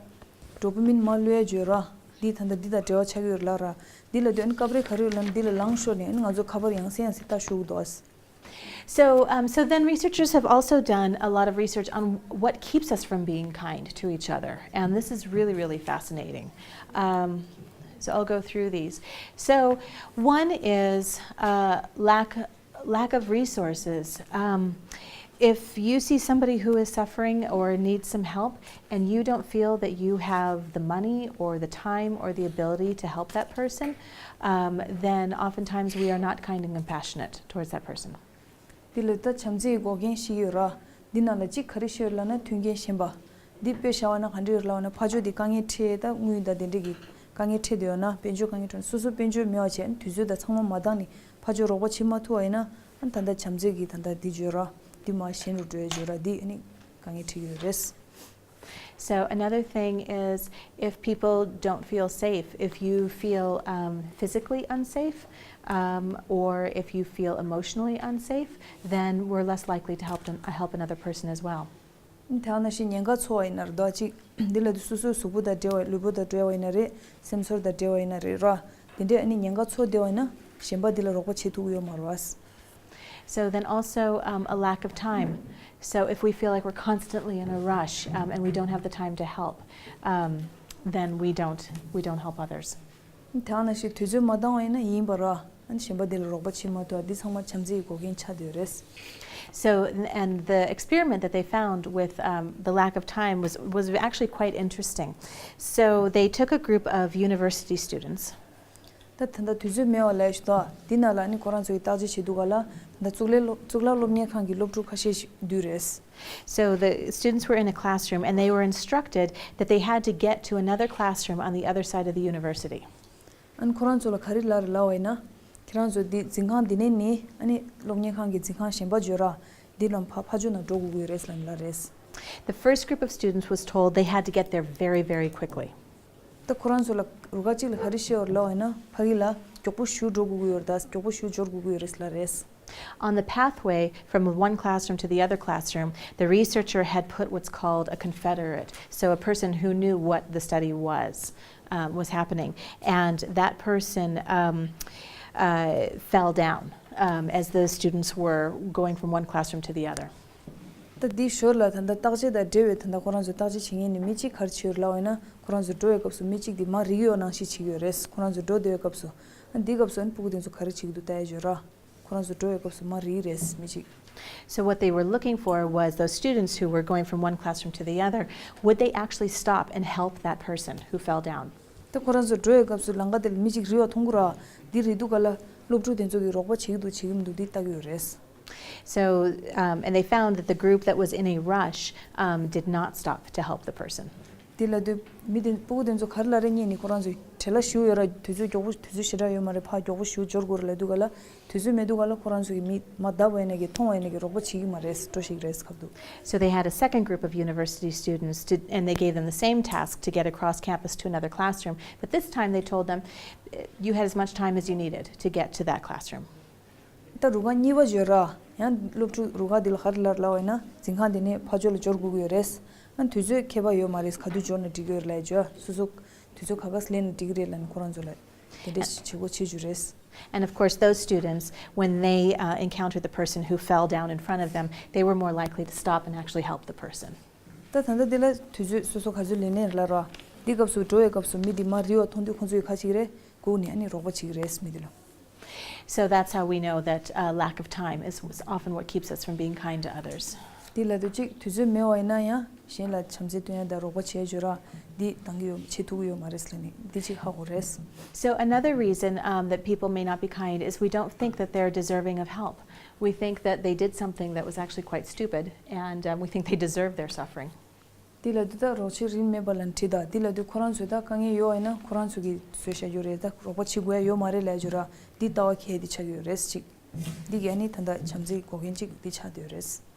ཌོ་པ་མིན་མར་སླེབས་ཡ་བརྗོད་ར། འདི་ད་ལྟ་འདི་དང་འབྲེལ་བ་ཆགས་ཀྱི་ཡོད་ལབ་ར། འདི་ལ་དུས་ཨ་ནི་སྐབས་རེ་ག་རེ་ཡོད་ལབ་ན་འདི་ལ་ལངས་ཤོར་ནས་ཨ་ནི་ང་ཚོ་ཁ་པར་ཡང་སེ་ཡང་སེ་ལྟ་ཞུགས་འདུག So, um, so then researchers have also done a lot of research on what keeps us from being kind to each other. And this is really, really fascinating. Um, so I'll go through these. So one is, uh, lack, lack of resources. Um, if you see somebody who is suffering or needs some help, and you don't feel that you have the money or the time or the ability to help that person, um, then oftentimes we are not kind and compassionate towards that person. འདི་ལ་ད་བྱམས་བརྩེའི་འགོག་རྐྱེན་ཞིག་ཡོད་ར། འདི་ནང་ལ་གཅིག་ག་རེ་ཤོད་ལབ་ན་མཐུན་རྐྱེན་ཞན་པ། འདི་དཔེ་བཞག་པ་ན་ག་འདྲ་ཡོད་ལབ་ན། ཕར་ཕྱོགས་འདི་དཀའ་ངལ་འཕྲད། ད་དངུལ་དང་དེ་འདྲས་ཀྱི་དཀའ་ངལ་འཕྲད་དུ་ཡོད་ན། དཔལ་འབྱོར་དཀའ་ངལ་འཕྲད་ན། སོ་སོ་དཔལ་འབྱོར་མེད་པ་བྱས། དུས་ཚོད་དང་ཚང་མ་མ་འདང་ནས་ཕར་ཕྱོགས་རོགས་པ་བྱེད་མ་ཐུབ་པ་ཡིན་ན། ཨ་ད་ལྟ་བྱམས་བརྩེ་གི་ད་ལྟ་འདི་བརྗོད་ར། འདི་མར་ཞན་རུ་འགྲོ་ཡ་བརྗོད་ར། འདི་ཨ་ནི་དཀའ་ངལ་འཕྲད་ཀྱི་ཡོད་རེད། So another thing is if people don't feel safe, if you feel um, physically unsafe, um, or if you feel emotionally unsafe, then we're less likely to help, them, help another person as well. དེ་ནང་བཞིན་ཉེན་ཁ་ཚོར་བ་ཡིན་ན་རེད་ཅིག་འདི་ལ་དུ་སོ་སོའི་གཟུགས་པོ་དང་འབྲེལ་བ། ལུས་པོ་དང་འབྲེལ་བ་ཡིན་ན་རེད། སེམས་ཚོར་དང་འབྲེལ་བ་ཡིན་ན་རེད་ར། དེ་འདྲས་ཨ་ནི་ཉེན་ཁ་ཚོར་བསྡད་པ་ཡིན་ན་གཞན་པ་འདི་ལ་རོགས་པ་བྱེད་ཐུབ་ཀྱི་ཡོད་མ་རེད་བ། So then also um, a lack of time. So if we feel like we're constantly in a rush um, and we don't have the time to help, um, then we don't we don't help others. དེ་ནང་བཞིན་དུས་ཚོད་མ་འདང་བ་ཡིན་ན་ཡིན་པ་ར། ཨ་ནི་གཞན་པ་འདི་ལ་རོགས་པ་བྱེད་མ་ཐུབ་པ། འདི་ཚང་མ་བྱམས་བརྩེ་ཡི་འགོག་རྐྱེན་ཆགས་བསྡད་ཡོད་རེད། So, and the experiment that they found with um, the lack of time was, was actually quite interesting. So, they took a group of university students. ད་ད་ལྟ་དུས་ཚོད་མེད་པ་ལབ་ཤག་འདི་ནང་ལ་ནི་ཁོ་རང་ཚོ་གི་བརྟག་དཔྱད་བྱེད་དུས་ག་ལ། ད་ལྟ་གཙུག་ལག་སློབ་གཙུག་ལག་སློབ་གཉེར་ཁང་གི་སློབ་ཕྲུག་ཁ་ཤས་ཤིག་འདུས་རེད། So the students were in a classroom and they were instructed that they had to get to another classroom on the other side of the university. ཨ་ནི་ཁོ་རང་ཚོ་ལ་ག་རེ་ལབ་རེད་ལབ་པ་ཡིན་ན། ཁྱེད་རང་ཚོ་འདི་འཛིན་ཁང་འདི་ནས་ནི་ཨ་ནི་སློབ་གཉེར་ཁང་གི་འཛིན་ཁང་གཞན་པ་བརྗོད་ར། འདི་ལམ་ཕ་ཕ་ཇོ་ན་འགྲོ་དགོས་ཀྱི་ཡོད་རེད་ལབ་ལབ་རེད། The first group of students was told they had to get there very, very quickly. ད་ཁོ་རང་ཚོ་ལ་རུ་ཁག་གཅིག་ལ་ག་རེ་བཤད་ཡོད་རེད་ལབ་པ་ཡིན་ན། ཕ་གི་ལ་མགྱོགས་པོ་ཞུ་འགྲོ་དགོས་ཀྱི་ཡོད་རེད། ད་མགྱོགས་པོ་ཞུ་འབྱོར་དགོས་ཀྱི་ཡོད་རེད་ལབ་རེད། On the pathway from one classroom to the other classroom, the researcher had put what's called a confederate, so a person who knew what the study was, um, was happening. And that person um, uh, fell down um, as the students were going from one classroom to the other. ད་འདི་ཞོར་ལ་ད་ལྟ་བརྟག་དཔྱད་དང་འབྲེལ་བའི་ད་ལྟ་ཁོ་རང་ཚོ་བརྟག་དཔྱད་བྱེད་མཁན་ནི་མི་གཅིག་ག་རེ་བྱེད་ཡོད་རེད་ལབ་པ་ཡིན་ན། ཁོ་རང་ཚོ་འགྲོ་བའི་སྐབས་སུ་མི་གཅིག་འདི་མར་རིག་ཡོད་ནང་བཞིན་བྱེད་ཀྱི་ཡོད་རེད། ཁོ་རང་ཚོ་འགྲོ་བསྡད་པའི་སྐབས་སུ། ཨ་འདིའི་སྐབས་སུ་ཨ་ནི་སྤུ་གུ་དེ་ཚོ་ག་རེ་བྱེད་ཀྱི་འདུག་ལྟ་ཡ་བརྗོད་ར། ཁོ་རང་ཚོ་འགྲོ་བའི་སྐབས་སུ་མར་རིག་རེད་མི་གཅིག So what they were looking for was those students who were going from one classroom to the other, would they actually stop and help that person who fell down? ད་ཁོ་རང་ཚོ་འགྲོ་བའི་སྐབས་སུ་ལམ་ཁ་དེ་ལ་མི་གཅིག་རིལ་བ་མཐོང་གི་ར། འདི་རིལ་དུས་ག་ལ་སློབ་ཕྲུག་དེ་ཚོ་གིས་རོགས་པ་བྱེད་ཀྱི་འདུག་བྱེད་ཀྱི་མི་འདུག་འདི་ལྟ་གི་ཡོད་རེད། So, um, and they found that the group that was in a rush um, did not stop to help the person. དེ་ལབ་དུས་མི་དེ་སྤུ་གུ་དེ་ཚོ་ག་རེ་ལབ་རེད་སྙད་ནི། ཁོ་རང་ཚོ་བྲེལ་བ་ཞེ་པོ་ཡོད་ར། དུས་ཚོད་མགྱོགས་པོ་དུས་ཚོད་ཞེ་དྲག་ཡོད་མ་རེད། ཕར་མགྱོགས་པོ་ཞེ་པོ་འབྱོར་དགོས་རེད་ལབ་དུས་ག་ལ། དུས་ཚོད་མེད་དུས་ག་ལ་ཁོ་རང་ཚོ་གིས་མི་མར་བརྡབ་པ་ཡིན་ན་གི་མཐོང་བ་ཡིན་ན་གི་རོགས་པ་བྱེད་ཀྱི་མ་རེད། འགྲོ་ཤེས་ཀྱི་རེད་ཁ་ཐུག So they had a second group of university students to, and they gave them the same task to get across campus to another classroom. But this time they told them, you had as much time as you needed to get to that classroom. ད་རུ་ཁག་གཉིས་པ་བརྗོད་ར། ཡང་སློབ་ཕྲུག་རུ་ཁག་འདི་ལ་ག་རེ་ལབ་ལབ་པ་ཡིན་ན། འཛིན་ཁང་འདི་ནས་ཕར་ཕྱོགས་ལ་འབྱོར་དགོས་ཀྱི་ཡོད་རེད། ཨ་དུས་ཚོད་ཁྱད་པར་ཡོད་མ་རེད། ག་དུས་འབྱོར་ན་འགྲིག་གི་ཡོད་རེད་ལབ་བརྗོད། སོ་སོ་དུས་ཚོད་ག་ག་སླེབས་ན་འགྲིག་གི་རེད་ལབ་ནས་ཁོ་རང་ཚོ་ལ་དེ་འདྲས་བྱེད་སྒོ་བྱེད་རྒྱུ་རེད། And of course, those students, when they uh, encountered the person who fell down in front of them, they were more likely to stop and actually help the person. ད་ད་ལྟ་འདི་ལ་དུས་ཚོད་སོ་སོ་ག་ཚོད་ལེན་ནས་ལ་ར། འདི་སྐབས་སུ་འགྲོ་བའི་སྐབས་སུ་མི་འདི་མར་རིལ་བ་མཐོང་དུས་ཁོང་ཚོ་ཡི་ཁ་ཅིག་རེད་སྒུག་ནས་ཨ་ནི་རོགས་པ་བྱེད་ཀྱི་རེད་མི་འདི་ལ། So that's how we know that uh, lack of time is often what keeps us from being kind to others. འདི་ལ་དུས་གཅིག་དུས་ཚོད་མེད་པ་ཡིན་ན་ཡང་གཞན་ལ་བྱམས་བརྩེ་སྟོན་ཡ་དང་རོགས་པ་བྱེད་ཡ་བརྗོད་ར། འདི་འདང་གི་ཡོད་བྱེད་ཐུབ་ཀྱི་ཡོད་མ་རེད་ལབ་ནས་འདི་གཅིག་ཧ་གོ་རེད། So another reason um, that people may not be kind is we don't think that they're deserving of help. We think that they did something that was actually quite stupid, and um, we think they deserve their suffering. འདི་ལ་དུས་ད་རོགས་བྱེད་རིན་མེད་པ་ལ་འཁྲི་ད། འདི་ལ་དུས་ཁོ་རང་ཚོས་ད་དཀའ་ངལ་ཡོད་ཡིན་ན་ཁོ་རང་ཚོ་གིས་བཟོས་བཞག་རྒྱུ་རེད། ད་རོགས་པ་བྱེད་དགོས་ཡ་ཡོད་མ་རེད་ལབ་རྒྱུ་ར། འདི་ལྟ་བ་གལ་ཏེ་ཆགས་ཀྱི་ཡོད་རེད་ཅིག་འདི་གས་ནི་ད་ལྟ་བྱམས་བརྩེའི་འགོག་རྐྱེན་ཅིག་འདི་ཆགས་བསྡད་ཡོད་རེད།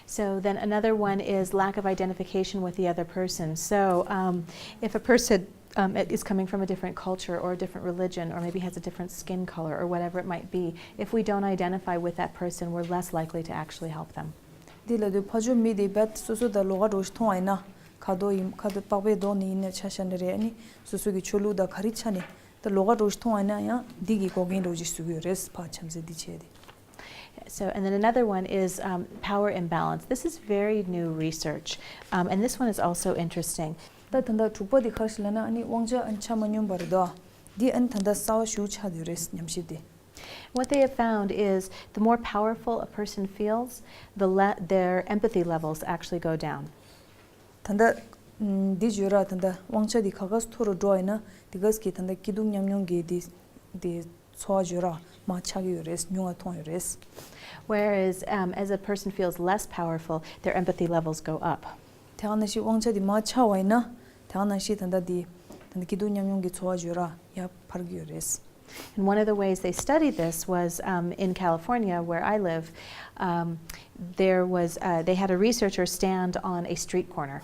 So then another one is lack of identification with the other person. So um, if a person um, is coming from a different culture or a different religion or maybe has a different skin color or whatever it might be, if we don't identify with that person, we're less likely to actually help them. འདི་ལ་དུས་ཕ་ཆོས་མི་དེ་བད་སོ་སོ་དང་ལོགས་ཀ་འགྲོ་ཞིག་མཐོང་བ་ཡིན་ན། ཁ་དོག་ཡིན་ཁ་དོག་པགས་པའི་མདོག་ནི་ཡིན་ན་ཆ་བཞག་ནི་རེད། ཨ་ནི་སོ་སོ་གི་ཆོས་ལུགས་དང་ག་རེ་ཆ་ནས་ད་ལོགས་ཀ་འགྲོ་ཞིག་མཐོང་བ་ཡིན་ན་ཡང་འདི་གི་འགོག་རྐྱེན་འགྲོ་ཞིག་བཟོ་གི་ཡོད་རེད། ཕ་བྱམས་བརྩེ་འདི་བྱས་ཏེ། So, and then another one is um, power imbalance. This is very new research, um, and this one is also interesting. ད་ད་ལྟ་དྲུག་པ་འདི་ག་རེ་ཞིག་ལབ་ན་ཨ་ནི་དབང་ཆ་ཨ་ནི་ཆ་མ་སྙོམས་པ་རེད་དོ། འདི་ཨ་ནི་ད་ལྟ་གསར་བ་ཞིག་ཆགས་བསྡད་ཡོད་རེད་ཉམས་ཞིབ་དེ། What they have found is the more powerful a person feels, the le- their empathy levels actually go down. ད་ལྟ་འདི་བརྗོད་ར། ད་ལྟ་དབང་ཆ་འདི་ག་ག་སུ་མཐོ་རུ་འགྲོ་བ་ཡིན་ན་དེ་ག་སུ་གི་ད་ལྟ་སྐྱིད་སྡུག་མཉམ་མྱོང་གི་འདི་འདི་ཚོར་བ་བརྗོད་ར་མར་ཆག་གི་ཡོད་རེད། ཉུང་བ་མཐོང་ཡོད་རེད། Whereas um, as a person feels less powerful, their empathy levels go up. ད་ དེ་ག་ནང་བཞིན་དབང་ཆ་དེ་མར་ཆག་པ་ཡིན་ན། དེ་ག་ནང་བཞིན་ད་ལྟ་དེ་ད་ལྟ་སྐྱིད་སྡུག་མཉམ་མྱོང་གི་འཚོ་བ་བརྗོད་ར་ཡར་འཕར་གྱི་ཡོད་རེད། And one of the ways they studied this was um, in California, where I live. Um, there was uh, they had a researcher stand on a street corner.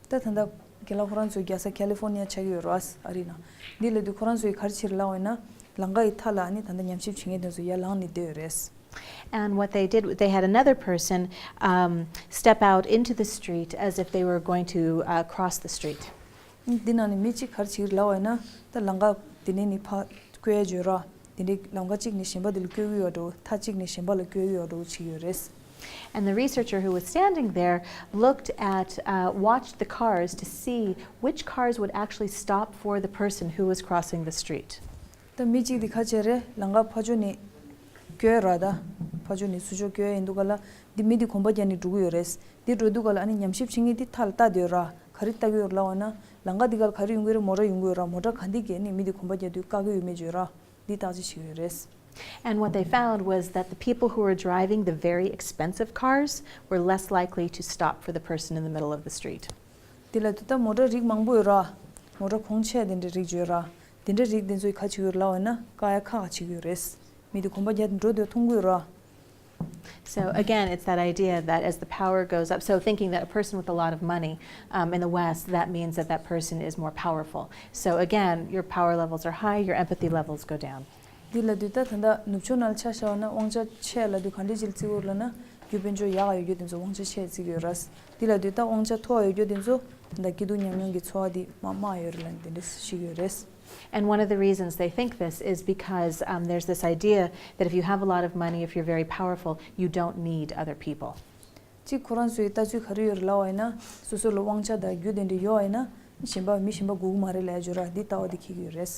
ད་ད་ལྟ་རྒན་ལགས་ཁོ་རང་ཚོའི་རྒྱལ་ས་ཁ་ལི་ཧྥོར་ནི་ཡ་ཆགས་ཀྱི་ཡོད་རེད་ཨ་རི་ནང་། འདི་ལ་དུས་ཁོ་རང་ཚོའི་ག་རེ་བྱེད་ལབ་པ་ཡིན་ན། ལམ་ཁ་ཡི་མཐའ་ལ་ཨ་ནི་ད་ལྟ་ཉམས་ཞིབ་བྱེད་མཁན་དེ་ཚོ་ཡར་ལངས་ནས་བསྡད་ཡོད་རེད། And what they did, they had another person um, step out into the street as if they were going to uh, cross the street. འདི་ནང་ནས་མི་གཅིག་ག་རེ་བྱེད་ཀྱི་ལབ་པ་ཡིན་ན། ད་ལམ་ཁ་འདི་ནས་ནི་ཕར་བསྐྱོད་ཡ་བརྗོད་ར། དེ་འདྲའི་ལམ་ཁ་གཅིག་ནས་གཞན་པ་དེ་ལ་བསྐྱོད་ཀྱི་ཡོད་འགྲོ། མཐའ་གཅིག་ནས་གཞན་པ་ལ་བསྐྱོད་ཀྱི་ཡོད་འགྲོ་བྱེད་ཀྱི་ཡོད་རེད། And the researcher who was standing there looked at, uh, watched the cars to see which cars would actually stop for the person who was crossing the street. ད་མི་གཅིག་དེ་ཁ་ཆེ་རེད། ལམ་ཁ་ཕར་ཕྱོགས་ནས་བསྐྱོད་ར། ད་ཕར་ཕྱོགས་ནས་ཚུར་ཕྱོགས་བསྐྱོད་ཡིན་འདུག་ག་ལ། འདི་མི་དེ་གོམ་པ་རྒྱག་ནས་འགྲོ་གི་ཡོད་རེད། འདི་འགྲོ་དུས་ག་ལ་ཨ་ནི་ཉམས་ཞིབ་བྱེད་མཁན་དེ་མཐའ་ལ་ལྟ་བསྡད་ཡོད་ར། ག་རེ་ལྟ་གི་ཡོད་ལབ་པ་ན། ལམ་ཁ་འདི་ག་ལ་ག་རེ་ཡོང་གི་རེད། མོ་ཊ་ཡོང་གི་ཡོད་ར། མོ་ཊ་ག་འདི་གས་ནི་མི་དེ་གོམ་པ་རྒྱག་དུས་བཀག་གི་ཡོད་མེད་བརྗོད་ར། འདི་བརྟག་དཔྱད་བྱེད་ཀྱི་ཡོད་རེད། And what they found was that the people who were driving the very expensive cars were less likely to stop for the person in the middle of the street. དེ་ལ་དུས་ད་མོ་ཊ་རིགས་མང་པོ་ཡོད་ར། མོ་ཊ་གོང་ཆེ་དེ་འདྲའི་རིགས་ཡོད་ར། དེ་འདྲའི་རིགས་དེ་ཚོའི་ག་བྱེད་ཀྱི་ཡོད་ལབ་པ་ན། བཀག་ཡ་ཁག་ཁག་བྱེད་ཀྱི་ཡོད་རེད། མི་དེ་གོམ་པ་རྒྱག་འགྲོ་དུས་མཐོང་གི་ཡོད་ར། So again, it's that idea that as the power goes up, so thinking that a person with a lot of money um, in the West, that means that that person is more powerful. So again, your power levels are high, your empathy levels go down. འདི་ལ་དུས་ད་ད་ལྟ་ནུབ་ཕྱོགས་ནང་ལ་ཆ་བཞག་པ་ན་དབང་ཆ་ཆེ་ལབ་དུས་ག་འདྲ་ཅིག་ལ་བརྩི་གི་ཡོད་ལབ་ན། རྒྱུ་དཔལ་འབྱོར་ཡག་ག་ཡོད་རྒྱུ་དེ་ཚོ་དབང་ཆ་ཆེ་བརྩི་གི་ཡོད་ར། འདི་ལ་དུས་ད་དབང་ཆ་མཐོ་བ་ཡོད་རྒྱུ་དེ་ཚོ་ད་ལྟ་སྐྱིད་སྡུག་མཉམ་མྱོང་གི་འཚོ་བ་འདི་མར་དམའ་ཡོད་རེད་ལབ་ནས་དེ་འདྲ་བཤད་ཀྱི་ཡོད་རེད། And one of the reasons they think this is because um, there's this idea that if you have a lot of money, if you're very powerful, you don't need other people. གཅིག་ཁོ་རང་ཚོའི་ལྟ་ཚུལ་ག་རེ་ཡོད་རེད་ལབ་པ་ཡིན་ན། སོ་སོ་ལ་དབང་ཆ་དང་རྒྱུ་དེ་འདྲ་ཡོད་པ་ཡིན་ན། གཞན་པ་མི་གཞན་པ་དགོས་ཀྱི་མ་རེད་ལབ་ཡ་བརྗོད་ར། འདི་ལྟ་བ་འདི་འཁྱེར་གྱི་ཡོད་རེད།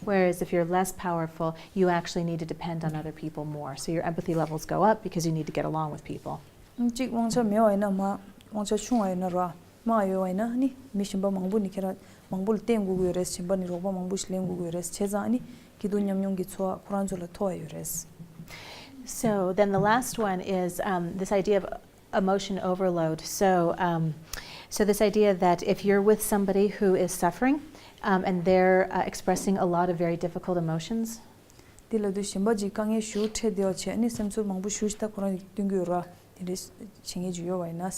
Whereas if you're less powerful, you actually need to depend on other people more, so your empathy levels go up because you need to get along with people. གཅིག་དབང་ཆ་མེད་པ་ཡིན་ན་མར། དབང་ཆ་ཆུང་བ་ཡིན་ན་ར། དམའ་ཡོད་པ་ཡིན་ན་ནི་མི་གཞན་པ་མང་པོ་ནི་ཁྱེད་རང་མང་པོ་ལ་བརྟེན་དགོས་ཀྱི་ཡོད་རེད། གཞན་པ་ནི་རོགས་པ་མང་པོ་ཞིག་ལེན་དགོས་ཀྱི་ཡོད་རེད། བྱས་ཙང་ཨ་ནི་སྐྱིད་སྡུག་མཉམ་མྱོང་གི་འཚོ་བ་ཁོ་རང་ཚོ་ལ་མཐོ་བ་ཡོད་རེད། So then the last one is um, this idea of emotion overload. So, um, so this idea that if you're with somebody who is suffering um, and they're uh, expressing a lot of very difficult emotions, འདི་ལ་དུས་གཞན་པ་ཅིག་དཀའ་ངལ་ཞེ་པོ་འཕྲད་བསྡད་པ་བྱས་ཨ་ནི་སེམས་ཚོར་མང་པོ་ཞེ་པོ་ཅིག་ད་ཁོ་རང་གིས་སྟོན་གྱི་ཡོད་ར། དེ་འདྲའི་བྱེད་མཁན་ཅིག་ཡོད་པ་ཡིན་ན།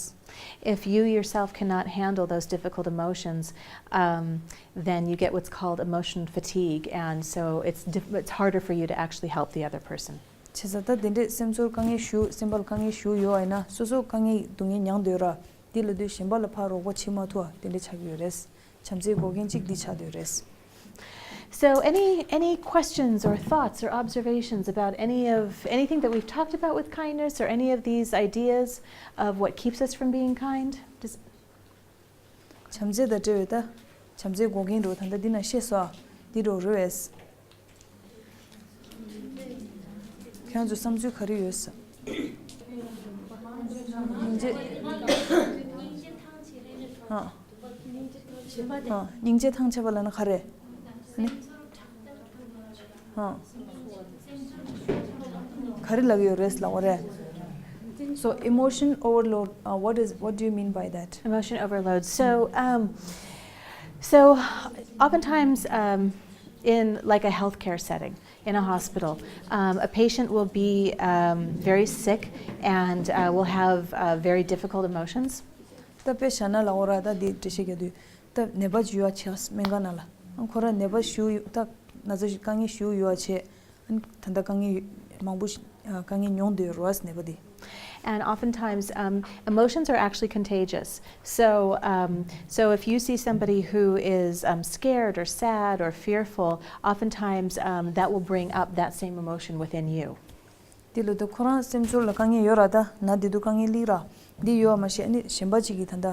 If you yourself cannot handle those difficult emotions, um, then you get what's called emotion fatigue, and so it's diff- it's harder for you to actually help the other person. བྱས་ཙང་ད་དེ་འདྲའི་སེམས་ཚོར་དཀའ་ངལ་ཞེ་པོ། སེམས་པ་ལ་དཀའ་ངལ་ཞེ་པོ་ཡོད་པ་ཡིན་ན། སོ་སོ་དཀའ་ངལ་སྡུག་བསྔལ་མྱངས་བསྡད་ཡོད་ར། འདི་ལ་དུས་གཞན་པ་ལ་ཕར་རོགས་པ་བྱེད་མ་ཐུབ་པ་དེ་འདྲ་ཆགས་ཀྱི་ཡོད་རེད། བྱམས་བརྩེའི་འགོག་རྐྱེན་གཅིག་འདི་ཆགས་བསྡད་ཡོད་རེད། So any any questions or thoughts or observations about any of anything that we've talked about with kindness or any of these ideas of what keeps us from being kind? Does བྱམས་བརྩེ་དང་འབྲེལ་བའི་ད་བྱམས་བརྩེའི་འགོག་རྐྱེན་འདྲ་བོ་ད་ལྟ་འདི་ན་བཤད་སོང་། འདི་འདྲ་བོ་རེད་པས། ཁྱེད་རང་ཚོ་བསམ་ཚུལ་ག་རེ་ཡོད་ས། སྙིང་རྗེ། ཧ། ཧ། སྙིང་རྗེ་ཐང་ཆད་པ་ལབ་ན་ག་རེ། ཨ་ནི། ཧ། ག་རེ་ལབ་ཀྱི་ཡོད་རེད་ལབ་པ་རེད། So emotion overload, uh, what is, what do you mean by that? Emotion overload. So, um, so oftentimes um, in like a healthcare setting, in a hospital, um, a patient will be um, very sick and uh, will have uh, very difficult emotions. ད་དཔེ་བཞག་ན་ལབ་པ་ར། ད་འདི་འགྲེལ་བཤད་རྒྱག་དུས་ད་ནད་པ་ཅིག་ཡོད་པ་བྱས་སྨན་ཁང་ནང་ལ། ཨ་ཁོ་རང་ནད་པ་ཞེ་པོ་ཡོད། ད་ན་ཚ་ཞིག་དཀའ་ངལ་ཞེ་པོ་ཡོད་པ་བྱས། ཨ་ནི་ད་ལྟ་དཀའ་ངལ་མང་པོ་ཞིག་ཨ་དཀའ་ངལ་མྱོང་བསྡད་ཡོད་རེད་པ་ནད་པ་དེ། And oftentimes, um, emotions are actually contagious. So, um, so if you see somebody who is um, scared or sad or fearful, oftentimes um, that will bring up that same emotion within you. དེ་ལ་ད་ཁོ་རང་སེམས་ཚོར་ལ་དཀའ་ངལ་ཡོད་ར། ད་ན་བསྡད་དུས་དཀའ་ངལ་སླེབས་ར། འདི་ཡོད་པ་མ་ཤེས། ཨ་ནི་གཞན་པ་ཅིག་གིས་ད་ལྟ་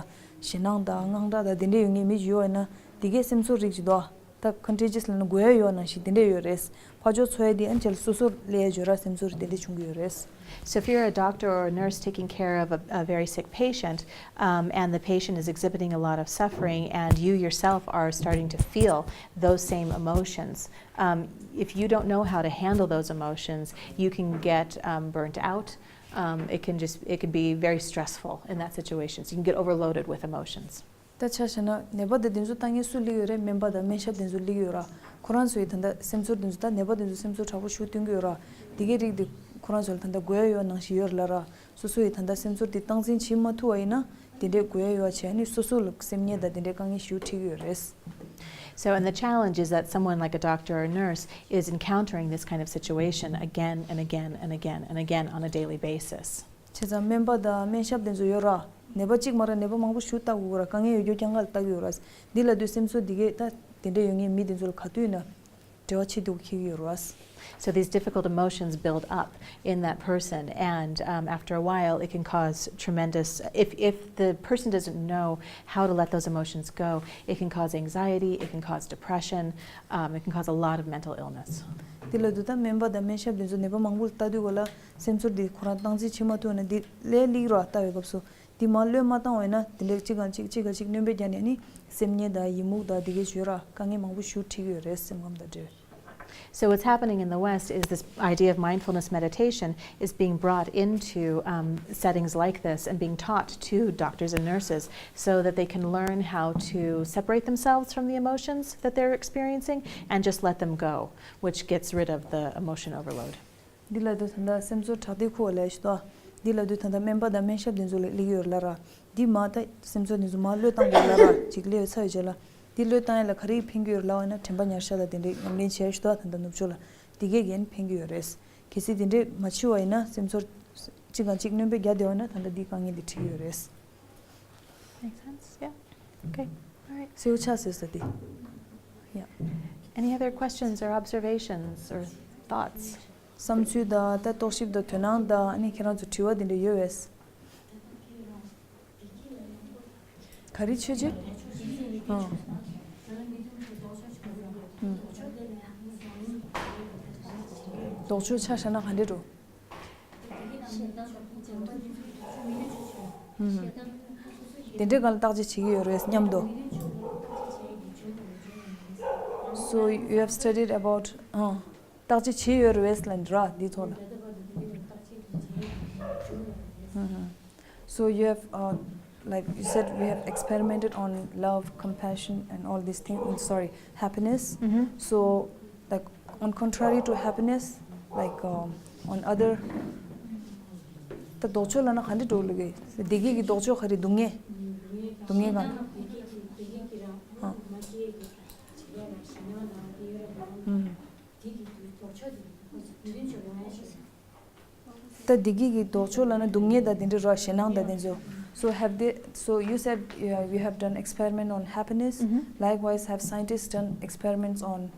ཞེད་སྣང་དང་དངངས་སྐྲག་དང་དེ་འདྲ་ཡོད་མཁན་མི་ཅིག་ཡོད་པ་ཡིན་ན། དེ་གའི་སེམས་ཚོར་རིགས་ཅིག་འདུག་ཨ། ད་ཁོན་ཊི་ཇི་ཡས་ལབ་ན་འགོས་ཡ་ཡོད་ནང་བཞིན་དེ་འདྲ་ཡོད་རེད། ཕར་ཕྱོགས་ཚོར་ཡ་དེ་ཨ་ནི་ཅིག་ལ་སོ་སོར་སླེབས་ཡ་བརྗོད་ར། སེམས་ཚོར་དེ་འདྲ་བྱུང་གི་ཡོད་རེད། So if you're a doctor or a nurse taking care of a, a very sick patient, um, and the patient is exhibiting a lot of suffering, and you yourself are starting to feel those same emotions, um, if you don't know how to handle those emotions, you can get um, burnt out. um, it can just, it can be very stressful in that situation. So you can get overloaded with emotions. ད་ཆ་བཞག་ན་ནད་པ་དང་དེ་ཚོ་ལྟ་མཁན་སུ་སླེབས་ཡོད་རེད། སྨན་པ་དང་སྨན་ཞབས་དེ་ཚོ་སླེབས་ཡོད་ར། ཁོ་རང་ཚོ་ཡི་ད་ལྟ་སེམས་ཚོར་དེ་ཚོ་ད་ནད་པ་དེ་ཚོ་སེམས་ཚོར་དྲག་པོ་ཞིག་སྟོན་གྱི་ཡོད་ར། དེ་གའི་རིགས་དེ་ཁོ་རང་ཚོ་ལ་ད་ལྟ་དགོས་ཡ་ཡོད་ནང་བཞིན་ཡོད་རེད་ལ་ར། སོ་སོ་ཡི་ད་ལྟ་སེམས་ཚོར་དེ་སྟངས་འཛིན་བྱེད་མ་ཐུབ་པ་ཡིན་ན་དེ་འདྲའི་དགོས་ཡ་ཡོད་བྱས་ནས་སོ་སོ་ལ་སེམས་ཉེན་དང་དེ་འདྲའི་དཀའ་ངལ་ཞིག་འཕྲད་ཀྱི་ཡོད་རེད། So, and the challenge is that someone like a doctor or nurse is encountering this kind of situation again and again and again and again on a daily basis. བྱས་ཙང་སྨན་པ་དང་སྨན་ཞབས་དེ་ཚོ་ཡོད་ར། ནད་པ་གཅིག་མ་ར་ནད་པ་མང་པོ་ཞིག་ལྟ་དགོས་ར། དཀའ་ངལ་ཡོད་རྒྱུ་རྐྱང་ག་ལ་ལྟ་གི་ཡོད་ར། འདི་ལ་དུས་སེམས་ཚོར་འདི་གས་ད་དེ་འདྲ་ཡོད་མཁན་མི་དེ་ཚོ་ལ་ག་དུས་ཡིན་ན་འབྲེལ་བ་བྱེད་དུ་འཁྱེར་གྱི་ཡོད་ར། So these difficult emotions build up in that person, and um, after a while, it can cause tremendous. If, if the person doesn't know how to let those emotions go, it can cause anxiety, it can cause depression, um, it can cause a lot of mental illness. འདི་ལ་དུས་ད་སྨན་པ་དང་སྨན་ཞབས་དེ་ཚོ་ནད་པ་མང་པོ་ལ་ལྟ་དུས་ག་ལ་སེམས་ཚོར་འདི་ཁོ་རང་སྟངས་འཛིན་བྱེད་མ་ཐུབ་ན་འདི་ལས་ལིག་ར་ལྟ་བའི་སྐབས་སུ། དེ་མར་བློས་མ་བཏང་བས་ན་དེ་འདྲ་གཅིག་གང་གཅིག་གཅིག་གང་གཅིག་སྣོན་པ་རྒྱག་ནས་ནི་སེམས་ཉེན་དང་ཡི་མུག་དང་དེ་གའི་ཞོར་ར་དཀའ་ངལ་མང་པོ་ཞིག་འཕྲད་ཀྱི་ཡོད་རེད། སེམས་ཁམས་དང་འབྲེལ། So, what's happening in the West is this idea of mindfulness meditation is being brought into um, settings like this and being taught to doctors and nurses so that they can learn how to separate themselves from the emotions that they're experiencing and just let them go, which gets rid of the emotion overload. འདི་ལ་དུས་ད་ལྟ་སེམས་ཚོར་དྲག་དེ་ཁུ་བ་ལས་ཞུ་དོ། འདི་ལ་དུས་ད་ལྟ་སྨན་པ་དང་སྨན་ཞབས་དེ་ཚོ་ལ་སླེབས་ཡོད་ལ་ར། འདི་མ་ད་སེམས་ཚོར་དེ་ཚོ་མ་བློས་བཏང་དགོས་ལ་ར་ཅིག་སླེབས་ཚར་ཡོད་ཅེ་ལ། འདི་བློས་བཏང་ཡ་ལ་ག་རེ་ཕན་གྱི་ཡོད་ལ་བ་ན་དྲན་པ་ཉར་ཤ་ལ་དེ་འདྲའི་ཉམས་ལེན་བྱས་ཞུ་དོ། ད་ལྟ་ནུབ་ཕྱོགས་ལ་འདི་གས་རྒན་ཕན་གྱི་ཡོད་རེད། གལ་སྲིད་དེ་འདྲས་མ་བྱེད་བ་ཡིན་ན་སེམས་ཚོར་གཅིག་གང་གཅིག་སྣོན་པ་རྒྱག་བསྡད་བ་ན་ད་ལྟ་འདི་དཀའ་ངལ་འདི་འཕྲད་ཀྱི་ཡོད་རེད། Makes sense? Yeah. Okay. All right. སེའུ་ཆ་སེ་ས་དེ། Yeah. Any other questions or observations or thoughts? བསམ་ཚུལ་དང་ད་རྟོག་ཞིབ་དང་དོ་སྣང་དང་ཨ་ནི་ཁྱེད་རང་ཚོ་དྲི་བ་དེ་འདྲ་ཡོད་བས། ག་རེ་ཆོས་ཅི། ཨང་། ལྡོག་ཕྱོགས་ཆ་བཞག་ན་ག་འདྲ་འགྲོ། དེ་འདྲའི་སྒང་ལ་བརྟག་དཔྱད་བྱེད་ཀྱི་ཡོད་རེད་མཉམ་དུ། So you have studied about ཨང་། བརྟག་དཔྱད་བྱེད་ཡོད་རེད་ལ་འདྲ་འདི་ཐོག་ལ། So you have uh, like you said we have experimented on love, compassion and all these things, mm, sorry, happiness. So like on contrary to happiness, like um, on other ད་ལྡོག་ཕྱོགས་ལ་ན་ག་འདྲ་འགྲོ་ལུགས་ཀྱི་བདེ་སྐྱིད་ཀྱི་ལྡོག་ཕྱོགས་ག་རེ། སྡུག་བསྔལ། སྡུག་བསྔལ་གང་། ཨ། ད་བདེ་སྐྱིད་ཀྱི་ལྡོག་ཕྱོགས་དེ་སྡུག་བསྔལ་དང་དེ་འདྲ་ར་ཞེད་སྣང་དང་དེ་ཚོ། So have they, so you said uh, you have done experiment on happiness. Likewise, have scientists done experiments on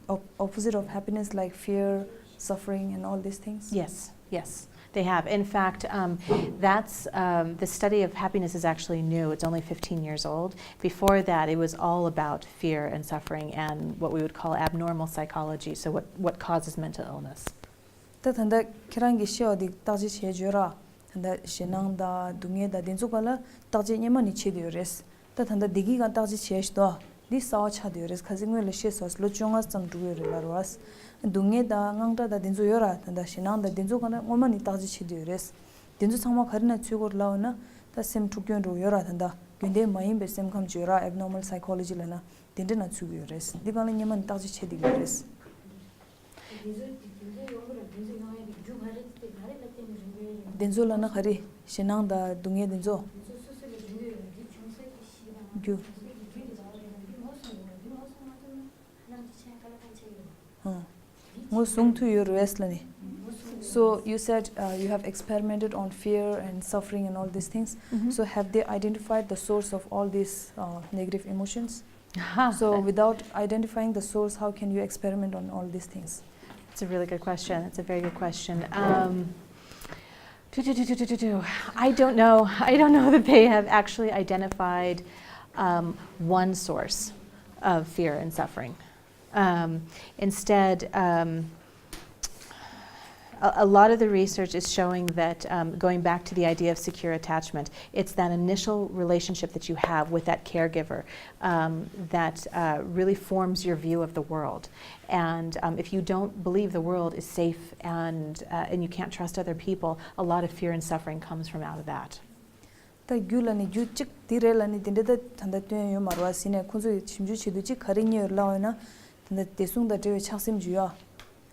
op- opposite of happiness like fear, suffering and all these things? Yes, yes, they have. In fact, um, that's um, the study of happiness is actually new. It's only fifteen years old. Before that, it was all about fear and suffering and what we would call abnormal psychology, so what, what causes mental illness. ད་ད་ལྟ་ཁྱེད་རང་གིས་བཤད་པ་འདི་བརྟག་དཔྱད་བྱས་བརྗོད་ར། ད་ལྟ་ཞེད་སྣང་དང་སྡུག་བསྔལ་དང་དེ་ཚོ་ག་ལ་བརྟག་དཔྱད་སྔོན་མ་ནས་བྱས་བསྡད་ཡོད་རེད། ད་ད་ལྟ་བདེ་སྐྱིད་སྒང་བརྟག་དཔྱད་བྱས་ཤི་དོ། འདི་གསར་པ་ཆགས་བསྡད་ཡོད་རེད། ཁ་སང་སྔོན་ལ་བཤད་སོང་། ལོ་བཅོ་ལྔ་ཙམ་འགྲོ་གི་ཡོད་རེད་ལབ་རེད་བ། སྡུག་བསྔལ་དང་དངངས་སྐྲག་དང་དེ་ཚོ་ཡོད་ར། ད་ལྟ་ཞེད་སྣང་དང་དེ་ཚོ་ག་ལ་སྔོན་མ་ནས་བརྟག་དཔྱད་བྱས་བསྡད་ཡོད་རེད། དེ་ཚོ་ཚང་མ་ག་རེ་ན་ཚུད་ཀྱི་ཡོད་རེད་ལབ་ན། ད་སེམས་འཁྲུག་སྐྱོན་འགྲོ་ཡོད་ར། ད་ལྟ་རྒྱུན་ལྡན་མ་ཡིན་པའི་སེམས་ཁམས་ཅིག་ཡོད་ར། Abnormal psychology ལབ་ན་དེ་འདྲ་ན་ཚུད་ཀྱི་ཡོད་རེད། འདི་ག་ལ་སྔོན་མ་ནས་བརྟག་དཔྱད་བྱས་བསྡད་ཀྱི་ཡོད་རེད། དེ་ཚོ་ལབ་ན་ག་རེ། ཞེད་སྣང་དང་སྡུག་བསྔལ་དེ་ཚོ། རྒྱུ། ཨང་། ངོས་བཟུང་ཐུབ་ཡོད་རེད་ལབ་ནི། So you said uh, you have experimented on fear and suffering and all these things. So have they identified the source of all these uh, negative emotions? So without identifying the source, how can you experiment on all these things? It's a really good question. It's a very good question. Um, do, do, do, do, do, do, do. I don't know. I don't know that they have actually identified um, one source of fear and suffering. Um, instead, um, A, a lot of the research is showing that, um, going back to the idea of secure attachment, it's that initial relationship that you have with that caregiver, um, that, uh, really forms your view of the world. And, um, if you don't believe the world is safe and, uh, and you can't trust other people, a lot of fear and suffering comes from out of that. ད་རྒྱུ་ལ་ནི་རྒྱུ་གཅིག་དེ་རེད་ལ་ནི་དེ་འདྲ་ད་ད་ལྟ་སྟོན་ཡོད་མ་རེད་བ། ཟིན་ནས་ཁོང་ཚོས་ཞིབ་འཇུག་བྱེད་དུས་གཅིག་ག་རེ་རྙེད་ཡོད་ལབ་ཡོད་ན། ད་ལྟ་བདེ་སྲུང་དང་འབྲེལ་བའི་ཆགས་སེམས་རྒྱུ་ཡ།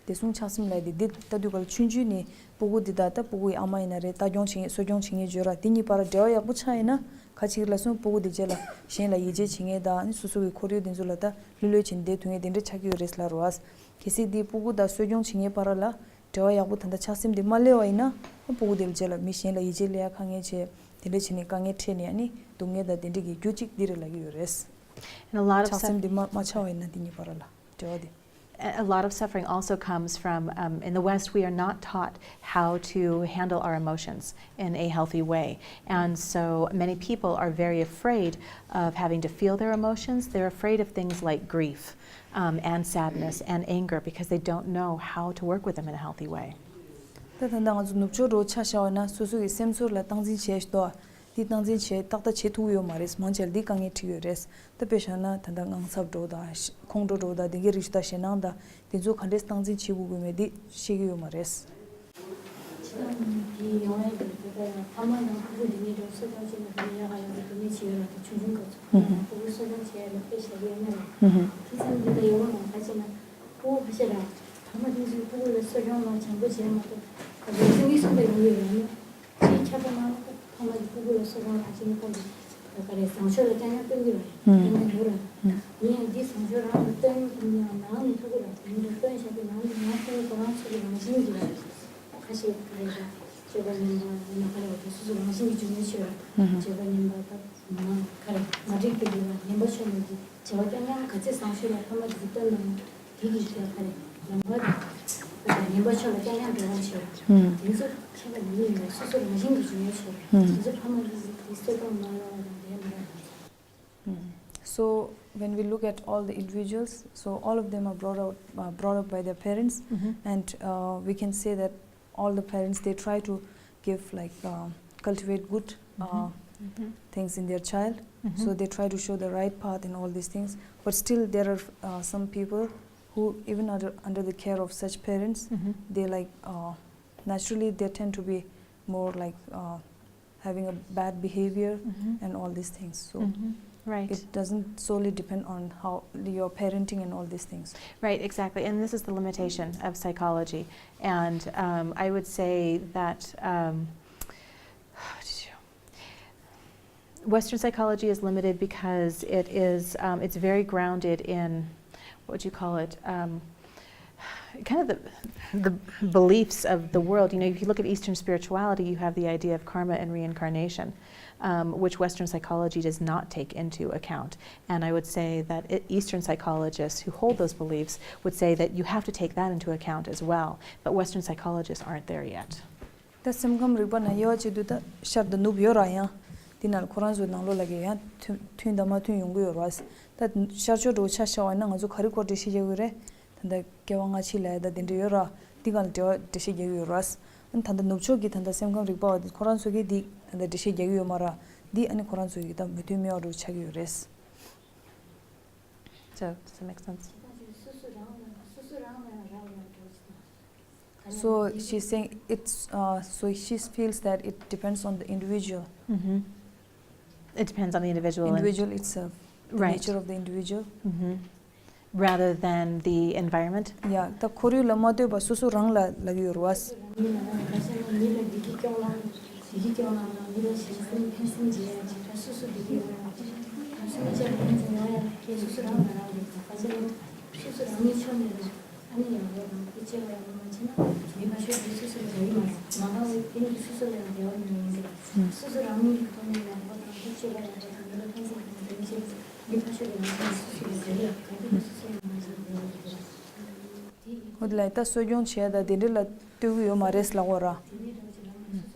བདེ་སྲུང་ཆགས་སེམས་ལབ་དེ་འདི་ལྟ་དུས་ག་ལ་ཆུང་ཆུང་ནས་སྤུ་གུ་འདི་དང་ད་སྤུ་གུ་ཡི་ཨ་མ་ཡིན་ན་རེད། ལྟ་སྐྱོང་བྱེད་མཁན་གསོ་སྐྱོང་བྱེད་མཁན་བརྗོད་ར་དེ་གཉིས་བར་འབྲེལ་བ་ཡག་པོ་ཆགས་ཡིན་ན་ག་ཅིག་ལ་སོང་སྤུ་གུ་དེ་རྗེས་ལ་གཞན་ལ་ཡིད་ཆེས་བྱེད་མཁན་དང་ཨ་ནི་སོ་སོ་གི་ཁོར་ཡུག་དེ་ཚོ་ལ་ད་ལྷོད་ལྷོད་བྱས་ནས་བསྡད་ཐུབ་མཁན་དེ་འདྲ་ཆགས་ཀྱི་ཡོད་རེད་ལབ་ར་བ། གལ་སྲིད་འདི་སྤུ་གུ་དང་གསོ་སྐྱོང་བྱེད་མཁན་བར་ལ་འབྲེལ་བ་ཡག་པོ་ད་ལྟ་ཆགས་སེམས་དེ་མ་སླེབས་པ་ཡིན་ན་ཨ་སྤུ་གུ་དེ་ལ་རྗེས་ལ་མི་གཞན་ལ་ཡིད་ཆེས་སླེབས་ཡ་དཀའ་ངལ་ཆེ། དེ་འདྲ་བྱས་ནས་དཀའ་ངལ་འཕྲད་ནས་ཨ་ནི་སྡུག་བསྔལ་དང་དེ་འདྲ་གི་རྒྱུ་གཅིག་འདི་རེད་ལབ་ཀྱི་ཡོད་རེད། And a lot of ཆགས་སེམས་དེ་མ་མ་ཆགས་པ་ཡིན་ན་དེ་གཉིས་བར་ལ་འབྲེལ་བ་དེ། A lot of suffering also comes from, um, in the West, we are not taught how to handle our emotions in a healthy way. And so many people are very afraid of having to feel their emotions. They're afraid of things like grief, um, and sadness and anger because they don't know how to work with them in a healthy way. ད་ད་ལྟ་ང་ཚོ་ནུབ་ཕྱོགས་འགྲོ་ཆ་བཞག་པ་ན་སོ་སོ་གི་སེམས་ཚོར་ལ་སྟངས་འཛིན་བྱས་ཤིག་ཏོ། འདི་སྟངས་འཛིན་བྱས་ཏག་ཏག་བྱེད་ཐུབ་ཀྱི་ཡོད་མ་རེད། མང་ཆེ་ལ་འདི་དཀའ་ངལ་འཕྲད་ཀྱི་ཡོད་རེད། ད་དཔེ་བཞག་ན་ད་ལྟ་དངངས་འཚབ་འགྲོ་དང་ཁོང་ཁྲོ་འགྲོ་དང་དེ་གའི་རིགས་དང་ཞེད་སྣང་དང་དེ་ཚོ་ག་འདྲས་སྟངས་འཛིན་བྱེད་དགོས་དགོས་མེད་འདི་ཤེས་ཀྱི་ཡོད་མ་རེད། ཕྱི་ལོགས་ནས་དེ་ཡོང་ཡ་དེ་ད་ལྟ་ཡང་ཕ་མ་དང་ཕྲུ་གུ་འདི་གཉིས་འགྲོ་གསོ་སྐྱོང་བྱེད་ན་དེ་ནས་ཡག་ག་ཡོང་གི་དེ་ནས་བྱེད་ཡོད་ར། དེ་ཆུང་ཆུང་སྐབས་སུ་ཕྲུ་གུ་གསོ་སྐྱོང་བྱེད་ཡ་ལ་དཔེ་བཞག་གི་ཡོད་ན་ར། ཁྱེད་ཚང་འདི་ལ་ཡོང་བ་ག་བྱེད་ན། ཕྲུ་གུ་ཁ་ཤས་ར། ཕ་མ་དེ་ཚོས་ཕྲུ་གུ་ལ་གསོ་སྐྱོང་ལ་བྱང་བུ་བྱས་མ་གཏོགས་ག་ཚོད་ཆུང་གི་སོང་ད་ཡོང་གི་ཡོད་ར་ནི། ཅིག་ཁྱབ་པ་མ་གཏོགས་ཕ་མ་གིས་ཕྲུ་གུ་ལ་གསོ་སྐྱོང་ར་བྱེད་མ་གཏོགས་ག་རེ་བཟང་ཕྱོགས་ལ་རྐྱང་རྐྱང་སྟོན་གི་ར། རྐྱང་རྐྱང་ཡོད་ར། ཡིན་ཡང་འདི་བཟང་ཕྱོགས་རང་ལ་སྟོན་ཡང་ནང་ནས་ཕྲུ་གུ་ར་དེ་ནས་སྟོན་བྱ་དུས་ནང་ནས་ཡང་ཕྲུ་གུ་ཁོ་རང་ཚོ་གི་རང་བཞིན་གྱི་ར། ཁ་ཤས་ག་རེ་ར། སྤྱོད་པ་ངན་པ་ཡིན་ན་ག་རེ་བ་དེ་སོ་སོ་རང་བཞིན་གྱི་འབྱུང་བའི་ཕྱིར་ར། སྤྱོད་པ་ངན་པ་དང་མ་ག་རེ་མ་འགྲིག་པའི་ལས་ལ་ངན་པ་ཕྱོགས་ནས་ཀྱི་བྱ་བ་རྐྱང་རྐྱང་ག་ཚོད་བཟང་ཕྱོགས་ལ་ཕ་མ་གིས་སྟོན་ན་དེ་གི་ཕྱིར་ག་རེ་ལམ་ཁ་དང་ངན་པ་ཕྱོགས་ལ་རྐྱང་རྐྱང་འགྲོ་བའི་ཕྱིར་ར། དེ་ཚོ་ཁྱད་པར་མི་ཡིན་པ་སོ་སོ་རང་བཞིན་གྱི་འབྱུང་བའི་ཕྱིར་ར། དེ་ཚོ་ཕ་མ་གིས་གི་གསོ་སྐྱོང་མ་གནང་བ་དང་ལྡན་པ་ར། So when we look at all the individuals, so all of them are brought out, uh, brought up by their parents, and uh, we can say that all the parents, they try to give, like, uh, cultivate good uh, things in their child. So they try to show the right path and all these things. But still, there are uh, some people who, even under under the care of such parents, they, like, uh, naturally they tend to be more, like, uh, having a bad behavior and all these things. So right. It doesn't solely depend on how your parenting and all these things. Right, exactly. And this is the limitation of psychology. And um, I would say that um, Western psychology is limited because it is, um, it's very grounded in, what would you call it? Um, kind of the, the beliefs of the world. You know, if you look at Eastern spirituality, you have the idea of karma and reincarnation, um, which Western psychology does not take into account. And I would say that it, Eastern psychologists who hold those beliefs would say that you have to take that into account as well. But Western psychologists aren't there yet. ད་སེམས་ཁམས་རིག་པ་ནང་དབྱེ་བ་བྱེད་དུས་ད་ཤར་དང་ནུབ་ཡོད་ར། ཡང་དེ་ནང་ཁོ་རང་ཚོའི་ནང་ལོགས་ལ་གི་ཡང་མཐུན་མཐུན་དང་མ་མཐུན་ཡོང་གི་ཡོད་ར། ད་ཤར་ཕྱོགས་འགྲོ་ཆ་བཞག་པ་ཡིན་ན་ང་ཚོ་ག་རེ་སྐོར་འགྲེལ་བཤད་རྒྱག་གི་ཡོད་རེད། ད་ལྟ་སྐྱེ་བ་སྔ་ཕྱི་ལབ་ཡ་ད་དེ་འདྲ་ཡོད་ར། འདི་སྒང་ལ་འགྲེལ་བ་འགྲེལ་བཤད་རྒྱག་གི་ཡོད་ར། ཨ་ནི་ད་ལྟ་ནུབ་ཕྱོགས་ཀྱི་ད་ལྟ་སེམས་ཁམས་རིག་པ་བ་དེ་ཁོ་རང་ཚོ་གིས་འདི་ད་ལྟ་འགྲེལ་བཤད་རྒྱག་གི་ཡོད་མ་ར། འདི་ཨ་ནི་ཁོ་རང་ཚོ་གི་ད་མོས་མཐུན་མེད་པ་འདྲ་ཆགས་ཀྱི་ཡོད་རེད། So, does that make sense? So she's saying it's, uh, so she feels that it depends on the individual. Mm-hmm. It depends on the individual and individual itself, the right. Nature of the individual. Mm-hmm. Rather than the environment. Yeah, ད་ཁོར་ཡུག་ལ་མ་ལྟོས་པ་སོ་སོ་རང་ལ་ལབ་ཀྱི་ཡོད་རེད་བ། མི་ལ་ཁ་ཤས་ནི་མི་ལ་བདེ་སྐྱིད་སྐྱོང་ལ། བདེ་སྐྱིད་སྐྱོང་ལ་མི་ལ་ཞེ་སེམས་ཕན་སེམས་བྱེད་ཡ་ཅིག་ད་སོ་སོ་བདེ་སྐྱིད་ཡོང་ཡ་ཅིག་ད་སེམས་ཅན་ཕན་ཚུན་ཡོང་ཡ་ཁྱེད་སོ་སོ་རང་ང་རང་རེད། ད་ཁ་ཤས་ནི་སོ་སོ་རང་ཉིད་ཕྱོགས་ནས་རེད། ཨ་ནི་ཡག་པོ་དང་ཐུགས་རྗེ་ཆེ་བ་ཡག་པོ་མ་བྱས་ན་མི་ཕར་ཕྱོགས་ཀྱི་སོ་སོ་ལ་དགའ་གི་མ་རེད། མ་དགའ་བའི་དེ་ནི་སོ་སོ་ལ་ཡང་བདེ་བ་མི་ཡོང་གི་རེད། སོ་སོ་རང་ཉིད་ཀྱི་ཐོག་ནས་ཡག་པོ་དང་ཐུགས་རྗེ་ཆེ་བ་ཡག་པོ་དང་མི་ལ་ཕན་སེམས་དང་དོན་ཆེ་མི་ཕར་ཕྱོགས་ཀྱི་ལམ་སང་སོ་སོ་ལ་དགའ་གི་རེད། ག་དུས་ཀྱང་སོ་སོ་ལ་མ་བྱས་ན་བདེ་བ་མི་འདུག་རེད། འོ་དེ་ལ་ད་གསོ་སྐྱོང་བྱས་ད་དེ་འདྲ་ལ་ལྟོས་ཀྱི་ཡོད་མ་རེད་ལབ་དགོས་ར།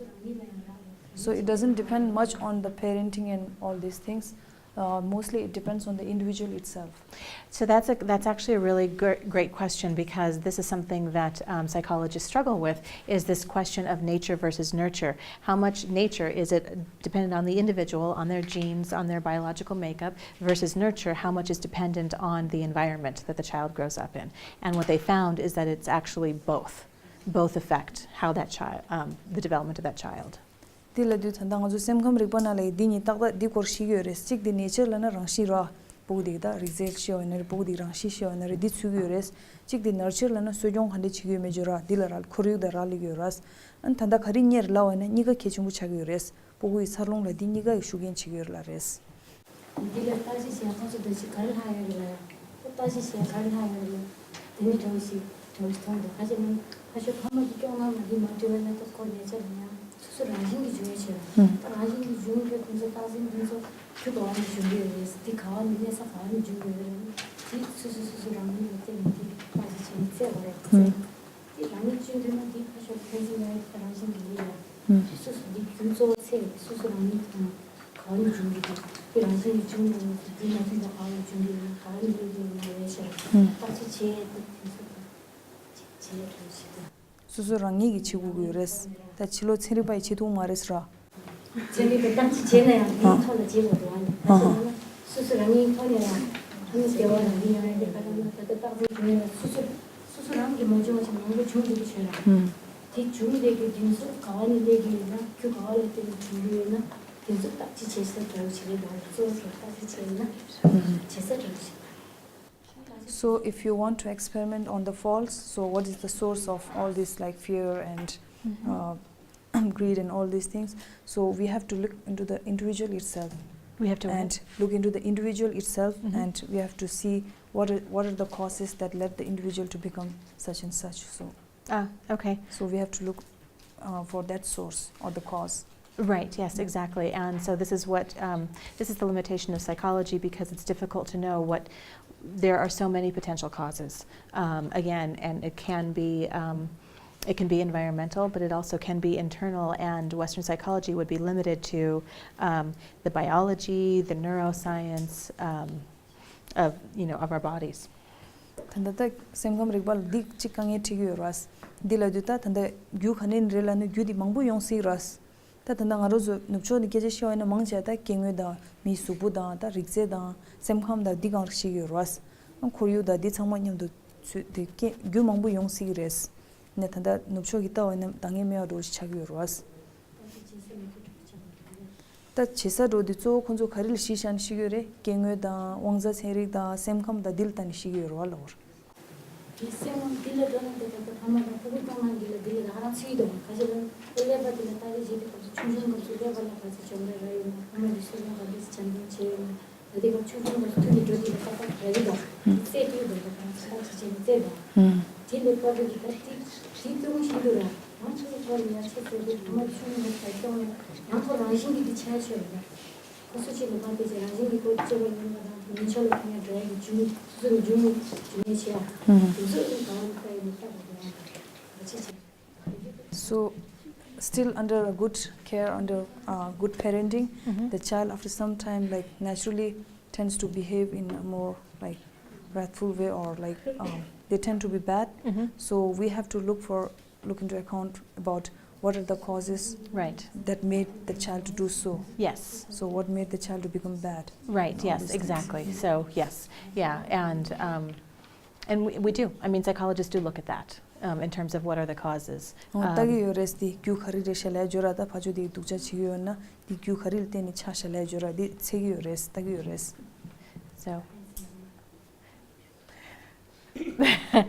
So it doesn't depend much on the parenting and all these things. Uh, mostly it depends on the individual itself. So that's a, that's actually a really gr- great question, because this is something that um, psychologists struggle with, is this question of nature versus nurture. How much nature is it dependent on the individual, on their genes, on their biological makeup, versus nurture, how much is dependent on the environment that the child grows up in. And what they found is that it's actually both. Both affect how that child, um, the development of that child. དེ་ལ་དུས་ད་ལྟ་ང་ཚོ་སེམས་ཁམས་རིག་པ་ནང་ལ་འདི་གཉིས་ཏག་ཏག་འདི་སྐོར་ཤེས་ཀྱི་ཡོད་རེད། གཅིག་དེ་ནེ་ཅར་ལབ་ན་རང་བཞིན་ར། སྤུ་གུ་དེ་གི་ད་རིགས་རྫས་ཤེས་པ་ཡིན་ན་རེད། སྤུ་གུ་དེ་གི་རང་བཞིན་ཤེས་པ་ཡིན་ན་རེད། འདི་ཚུད་ཀྱི་ཡོད་རེད། གཅིག་དེ་ནར་ཅར་ལབ་ན་གསོ་སྐྱོང་ག་འདྲས་བྱེད་ཀྱི་ཡོད་མེད་ཅོ་ར་འདི་ལ་ར་ཁོར་ཡུག་དང་རག་ལས་ཀྱི་ཡོད་ར། ཨ་ནི་ད་ལྟ་ག་རེ་གཉེར་ལབ་པ་ཡིན་ན་གཉིས་ཀ་གལ་ཆེན་པོ་ཆགས་ཀྱི་ཡོད་རེད། སྤུ་གུ་ཡི་འཚར་ལོངས་ལ་འདི་གཉིས་ཀ་ཡི་ཤུགས་རྐྱེན་བྱེད་ཀྱི་ཡོད་རེད་ལ་རེད། འདི་ལ་བརྟག་དཔྱད་བྱས་ཁོང་ཚོ་འདི་ཅིག་ག་རེ་ལྷག་ཡོད་རེད་ལ། ཁོ་བརྟག་དཔྱད་བྱས་ག་རེ་ལྷག་ཡོད་རེད། དེ་ནས་འདྲ་བོ་ཞིག་འདྲ་བོ་ཞིག་མཐོང་འདུག་ཁ་ཤས་ནི་ཕ་ཤོ་ཕ་མ་གི་སྐྱོང་ལམ་ལ་འདི་མ་འདྲི་བས་ན་ད་ཁོ་ཉེ་ཆར་ཡིན་ཡང་སོ་སོ་རང་བཞིན་གྱི་འབྱུང་བའི་ཕྱིར། ད་རང་བཞིན་གྱི་འབྱུང་བའི་ཁོང་ཚོ་རྟག་འཛིན་ཁོང་ཚོ་ཁྱོད་ག་བ་ནས་འབྱུང་གི་ཡོད་རེད། འདི་ག་བ་ནས་གནས་ས་ག་བ་ནས་འབྱུང་གི་ཡོད་རེད། འདི་སོ་སོ་སོ་སོ་རང་ཉིད་ལ་བརྟེན་ནས་འདི་བརྟག་དཔྱད་བྱས་ནས་བཙལ་དགོས་རེད། འདི་རང་ཉིད་སྤྱི་འདོད་ན་འདི་ཕ་ཤོ་ཕན་ཚུན་ཡང་ཁོ་རང་བཞིན་གྱི་ཡིན་ལ། སོ་སོ་འདི་རྒྱུ་གཙོ་བོ་ཚེ་སོ་སོ་རང་ཉིད་དང་ག་བ་ནས་འབྱུང་གི་འདུག་དེ་རང་བཞིན་གྱིས་འབྱུང་མི་འོང་ཟེར་རྒྱུ་མ་མཐུན་པ་ག་བ་ནས་འབྱུང་གི་ཡོད་ན་ག་བ་ནས་སླེབས་ཀྱི་ཡོད་ན་ལས་བྱ་བརྟག་དཔྱད་བྱས་ཏེ་དེ་ཚོ་དང་བྱས་འགྲོ་ཞིག་དང་། སོ་སོ་རང་ཉིད་ཀྱིས་བྱེད་དགོས་ཀྱི་ཡོད་རེད། ད་ཕྱི་ལོགས་ཚན་རིག་པ་ཡིས་བྱེད་ཐུབ་མ་རེད་ཟེར་ར། ཚན་རིག་པས་བརྟག་དཔྱད་བྱས་ན་ཡང་དེའི་ཐོག་ལ་བྱེད་དགོས་འདུག་ཨ་ནི་ད་ཆ་ཡིན་ན་སོ་སོ་རང་ཉིད་ཐོག་ནས་ལ་ཨ་ནི་བདེ་བ་རང་གི་ཡོང་ཡ་དེ་ག་ད་ན་ད་ལྟ་བརྟག་དཔྱད་བྱུང་ཡ་ལ་སོ་སོ་སོ་སོ་རང་གིས་མ་བྱུང་བ་ཞིག་མང་པོ་བྱུང་འགྲོ་གི་བྱུང་ར། དེ་བྱུང་བསྡད་རྒྱུ་དེ་ཚོ་ག་བ་ནས་སླེབས་ཀྱི་ཡོད་ན་རྒྱུ་ག་བ་ལ་བརྟེན་ནས་བྱུང་གི་ཡོད་ན་དེ་ཚོ་བརྟག་དཔྱད་བྱེད་ས་འདྲ་བོ་བྱེད་ཀྱི་འདུག་གཙོ་བོ་དེ་བརྟག་དཔྱད་བྱས་ཡོད་ན་བྱེད་ས་འདྲ་བོ་ཞིག So if you want to experiment on the faults, so what is the source of all this like fear and uh, greed and all these things? So we have to look into the individual itself. We have to what? And look into the individual itself and we have to see what are, what are the causes that led the individual to become such and such. So, Ah, okay. So we have to look uh, for that source or the cause. Right, yes, exactly. And so this is what, um, this is the limitation of psychology, because it's difficult to know what, there are so many potential causes. Um, again, and it can be, um, it can be environmental, but it also can be internal, and Western psychology would be limited to um, the biology, the neuroscience um, of, you know, of our bodies. ད་ལྟ་ད་སེམས་ཁམས་རིག་པ་ལ་འདི་གཅིག་དཀའ་ངལ་འཕྲད་ཀྱི་ཡོད་རེད། འདི་ལ་དུས་ད་ད་ལྟ་རྒྱུ་ག་ནས་རེད་ལབ་ན་རྒྱུ་འདི་མང་པོ་ཡོང་སྲིད་རེད། ད་ད་ལྟ་ང་རང་ཚོ་ནུབ་ཕྱོགས་ནས་སྐད་ཆ་བཤད་པ་ཡིན་ན་མང་ཆེ་ད་སྐྱེ་དངོས་དང་མིའི་གཟུགས་པོ་དང་ད་རིགས་རྫས་དང་སེམས་ཁམས་དང་འདི་གང་རིགས་ཤིག་ཡོད་རེད། ཁོར་ཡུག་དང་འདི་ཚང་མ་མཉམ་དུ་ཚུད་དེ་སྐྱེ་རྒྱུ་མང་པོ་ཡོང་སྲིད་ཀྱི་རེད། ནས་ད་ལྟ་ནུབ་ཕྱོགས་ཀྱི་ལྟ་བ་ཡིན་ན་འདང་ངེས་མེད་པ་འདྲ་བོ་ཞིག་ཆགས་ཀྱི་ཡོད་རེད། ད་བྱེད་ས་འགྲོ་དུས་གཙོ་བོ་ཁོང་ཚོ་ག་རེ་ལ་གཞི་བཞག་ནས་ཤི་གི་ཡོད་རེད། སྐྱེ་དངོས་དང་དབང་རྩ་ཚན་རིག་དང་སེམས་ཁམས་དང་འདི་ལ་ལྟ་ནས་ཤི་གི་ཡོད་རེད་བ་ལོར། དེ་སེམས་ཁམས་འདི་ལ་འགྲོ་ན་འདི་ད་ལྟ་ཕ་མ་དང་ཕྲུ་གུ་སྐྱོང་གནང་འདི་ལ་འདི་ལ་ད་ཧ་ལམ་ཚུད་ཀྱི་འདུག་ཁ་ཤས་ལ་ཁོ་ཀླད་པ་འདི་ལ་ལྟ་རེས་བྱེད་དུས་སྐབས་སུ་ཆུང་ཆུང་སྐབས་སུ་ཀླད་པ་ལ་ག་ཚོད་སྦྱོང་བརྡར་རག་ཡོད་ན་ཕ་མ་གི་གསོ་སྐྱོང་ག་འདྲས་སེ་བྱམས་སྐྱོང་བྱས་ཡོད་ན། ད་དེ་སྐབས་ཆུང་ཆུང་སྐབས་སུ་ཐུགས་ཀྱི་འགྲོ་དུས་ལ་ཏག་ཏག་རག་གི་འདུག་རྩེད་དུས་འདུག་ད་ཁོང་ཚོ་ཏག་ཅིག་བྱས་ནས་རྩེད་དང་། དེ་ལས་བར་དུ་གི་ད་དེ་དེ་སྟོན་བཞིན་འདུག་ར། ང་ཚོ་ཚོ་ལ་ཡ་ཆེ་ཚོ་དེ་ཕ་མ་ཆུང་ངུ་ལ་ད་སྐྱོང་ན་ཡང་ཁོ་རང་བཞིན་གྱིས་དེ་ཆགས་ཆོག་རེད་ད། ཁོ་ཚོ་ཅིག་ལ་ཕར་དེ་ཅིག་རང་བཞིན་གྱིས་ཁོ་རྩེད་པ་ཡིན་པ་དང་དེ་ཉེ་ཆར་ལ་ཁོ་ཡང་འགྲོ་ཡ་གི་འཇུ་སོ་སོ་ལ་འཇུ་འཇུ་ཉེ་ཆེ་ཡ་དེ་ཚོ་ཨེ་ག་བ་ལ་ལྟ་ཡི་ནས་ལྟ་དགོས་རེད་ད་ཆེ་ཆེ། So, still under a good care, under uh, good parenting, the child after some time, like, naturally tends to behave in a more, like, wrathful way, or, like, um, they tend to be bad. So we have to look for, look into account about what are the causes Right. that made the child to do so. Yes. So what made the child to become bad? Right, All yes, these things. Exactly. So, yes. Yeah, and, um, and we, we do. I mean, psychologists do look at that um, in terms of what are the causes. ཨོ་ལྟ་གི་ཡོད་རེད། དེ་རྒྱུ་ག་རེ་རེད་ཤག་ལབ་ཡ་འཇོག་ར། ད་ཕར་ཕྱོགས་དེ་སྡུག་ཅག་བྱེད་ཀྱི་ཡོད་ན་དེ་རྒྱུ་ག་རེ་ལ་བརྟེན་ནས་ཆགས་ཤག་ལབ་ཡ་འཇོག་ར། དེ་འཚོལ་གི་ཡོད་རེད། ལྟ་གི་ཡོད་རེད། So,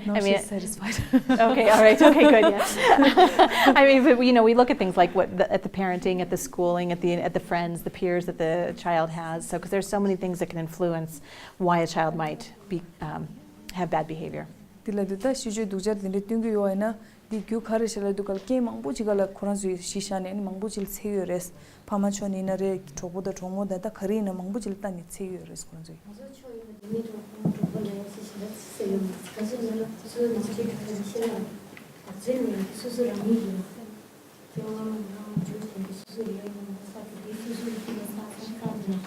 No, I mean, she's satisfied. Okay, all right, okay, good, yeah. I mean, but, you know, we look at things like what the, at the parenting, at the schooling, at the at the friends, the peers that the child has. So, because there's so many things that can influence why a child might be um, have bad behavior. དེ་ལ་དེ་ད་ཤི་བཅོས་སྡུག་ཅག་དེ་འདྲ་སྟོན་གི་ཡོད་ཡིན་ན་དེ་རྒྱུ་ག་རེ་ཤག་ལབ་དུས་སྐབས་རྐྱེན་མང་པོ་ཅིག་ག་ལ་ཁོ་རང་ཚོས་གཞི་བཞག་ནས་ཨ་ནི་མང་པོ་ཅིག་ལ་འཚོལ་གི་ཡོད་རེད། ཕ་མ་ཕྱོགས་ནས་ཡིན་ན་རེད། གྲོགས་པོ་དང་གྲོགས་མོ་དང་ད་ག་རེ་ཡིན་ན་མང་པོ་ཅིག་ལ་ལྟ་ནས་འཚོལ་གི་ཡོད་རེད་ཁོ་རང་ཚོས། ང་ཚོ་ཕྱོགས་ཡོད་ན་དེ་མིན་གྲོགས་པོ་གྲོགས་པོ་ལ་ཡང་ཞིག་ཞིག་ལ་ཚིག་ཟེར་ཡོང་ག་ཚོད་ན་ཚོད་ནང་ཆེད་དུ་ཁ་ཅིག་ཤེས་ཡ་ད་ཚོད་ནས་སོ་སོ་རང་ཉིད་ཡིན། ཁྱོད་ང་མ་ང་མ་འཇུག་བྱེད་ཀྱི་སོ་སོ་ཡོད་ཡིན་པ་ས་དེ་དེ་སོ་སོ་ཡི་ཐུགས་ལ་ས་ས་ས་ནས་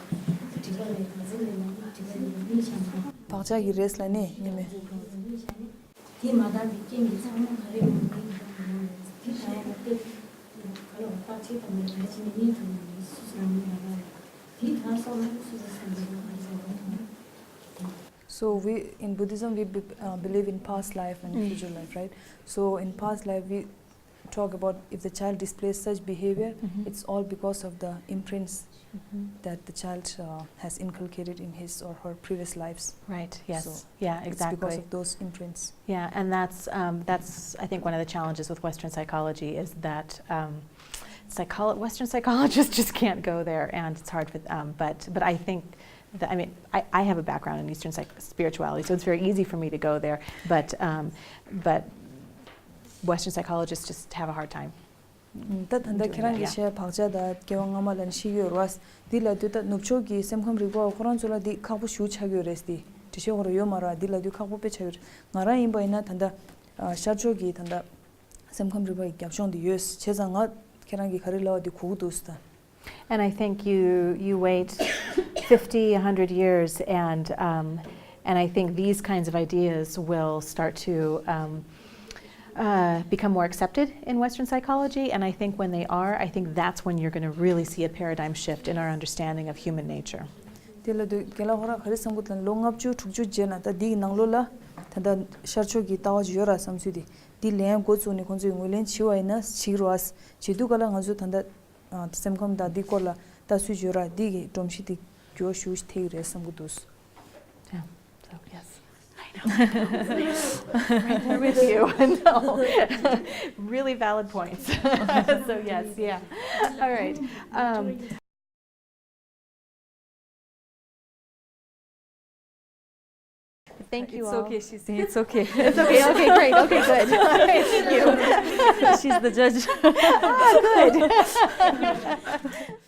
དེ་ བག་ཆགས་ཀྱི་རེས་ལ་ནི་ཉི་མས། དེ་མ་དག་པའི་རྐྱེན་གྱིས་ཚང་མ་ག་རེ་ཡོང་གི་ཡིན་དེ་ལྟ་བ་ལ་བལྟས། ག་ལ་བརྟག་དཔྱད་དང་མི་ལ་ཕྱིན་ནས་གཉིད་ཐུབ་ནས་སུ་སུ་རང་མི་ལ་རག་ལས། དེའི་དག་སོགས་ལ་སུ་སུ་སེམས་པའི་ལ་ཨ་ཟེར་བ་དང་། So we, in Buddhism, we be, uh, believe in past life and future life, right? So in past life, we talk about if the child displays such behavior, it's all because of the imprints that the child uh, has inculcated in his or her previous lives. Right, yes. So yeah, exactly. It's because of those imprints. Yeah, and that's, um, that's, I think, one of the challenges with Western psychology is that um, psycholo- Western psychologists just can't go there, and it's hard for, um, but, but I think that, I mean, I, I have a background in Eastern psych- spirituality, so it's very easy for me to go there, but, um, but Western psychologists just have a hard time. ད་ད་ལྟ་ཁྱེད་རང་གིས་བཤད་བག་ཆགས་དང་སྐྱེ་བ་སྔ་མ་ལ་ཤེས་ཀྱི་ཡོད་རེད་བ། འདི་ལབ་དུས་ད་ནུབ་ཕྱོགས་ཀྱི་སེམས་ཁམས་རིག་པ་བ་ཁོ་རང་ཚོ་ལ་འདི་ཁག་པོ་ཞེ་པོ་ཆགས་ཀྱི་ཡོད་རེད། འདི་འགྲེལ་བཤད་ཁོ་རང་ཡོད་མ་རེད་བ། འདི་ལབ་དུས་ཁག་པོ་དཔེ་ཆགས་ཀྱི་ཡོད་རེད། ང་རང་ཡིན་པ་ཡིན་ན་ད་ལྟ་ཤར་ཕྱོགས་ཀྱི་ད་ལྟ་སེམས་ཁམས་རིག་པ་ཡི་རྒྱབ་ལྗོངས་འདི་ཡོད། བྱས་ཙང་ང་ཁྱེད་རང་གིས་ག་རེ་ལབ་པ་འདི་གོ་གི་འདུག་ཟེར། And I think you you wait fifty, a hundred years, and um, and I think these kinds of ideas will start to um, uh, become more accepted in Western psychology. And I think when they are, I think that's when you're going to really see a paradigm shift in our understanding of human nature. དེ་ལ་དུས་རྒན་ལགས་ཁོ་རང་ག་རེ་བསམ་གི་འདུག་ལོ་ལྔ་བཅུ་དྲུག་ཅུ་རྗེས་ན་ད་འདིའི་ནང་ལོགས་ལ་ད་ལྟ་ཤར་ཕྱོགས་ཀྱི་ལྟ་བ་ཅིག་ཡོད་ར་བསམ་ཚུལ་དེ་འདི་ལན་འགོ་བཙུགས་ནས་ཁོང་ཚོས་ངོས་ལེན་བྱས་པ་ཡིན་ན་བྱེད་ཀྱི་རེད་བ། བྱེད་དུས་ག་ལ་ང་ཚོས་ད་ལྟ་ཨ་སེམས་ཁམས་དང་འདི་སྐོར་ལ་ལྟ་ཚུལ་ཅིག་ཡོད་ར། འདི་གི་སྒྲོམ་གཞི་དེ་འགྱུར་བ་ཞེ་པོ་ཅིག་ཐེབས་ཀྱི་རེད་བསམ་གྱི་འདུག Yeah, so yes. I know. Right there with you. No. Really valid points. So yes, yeah. All right. Um, thank you It's all. Okay, she's saying it's okay. It's okay. Okay, great. Okay, good. Thank you. She's the judge. Ah, good.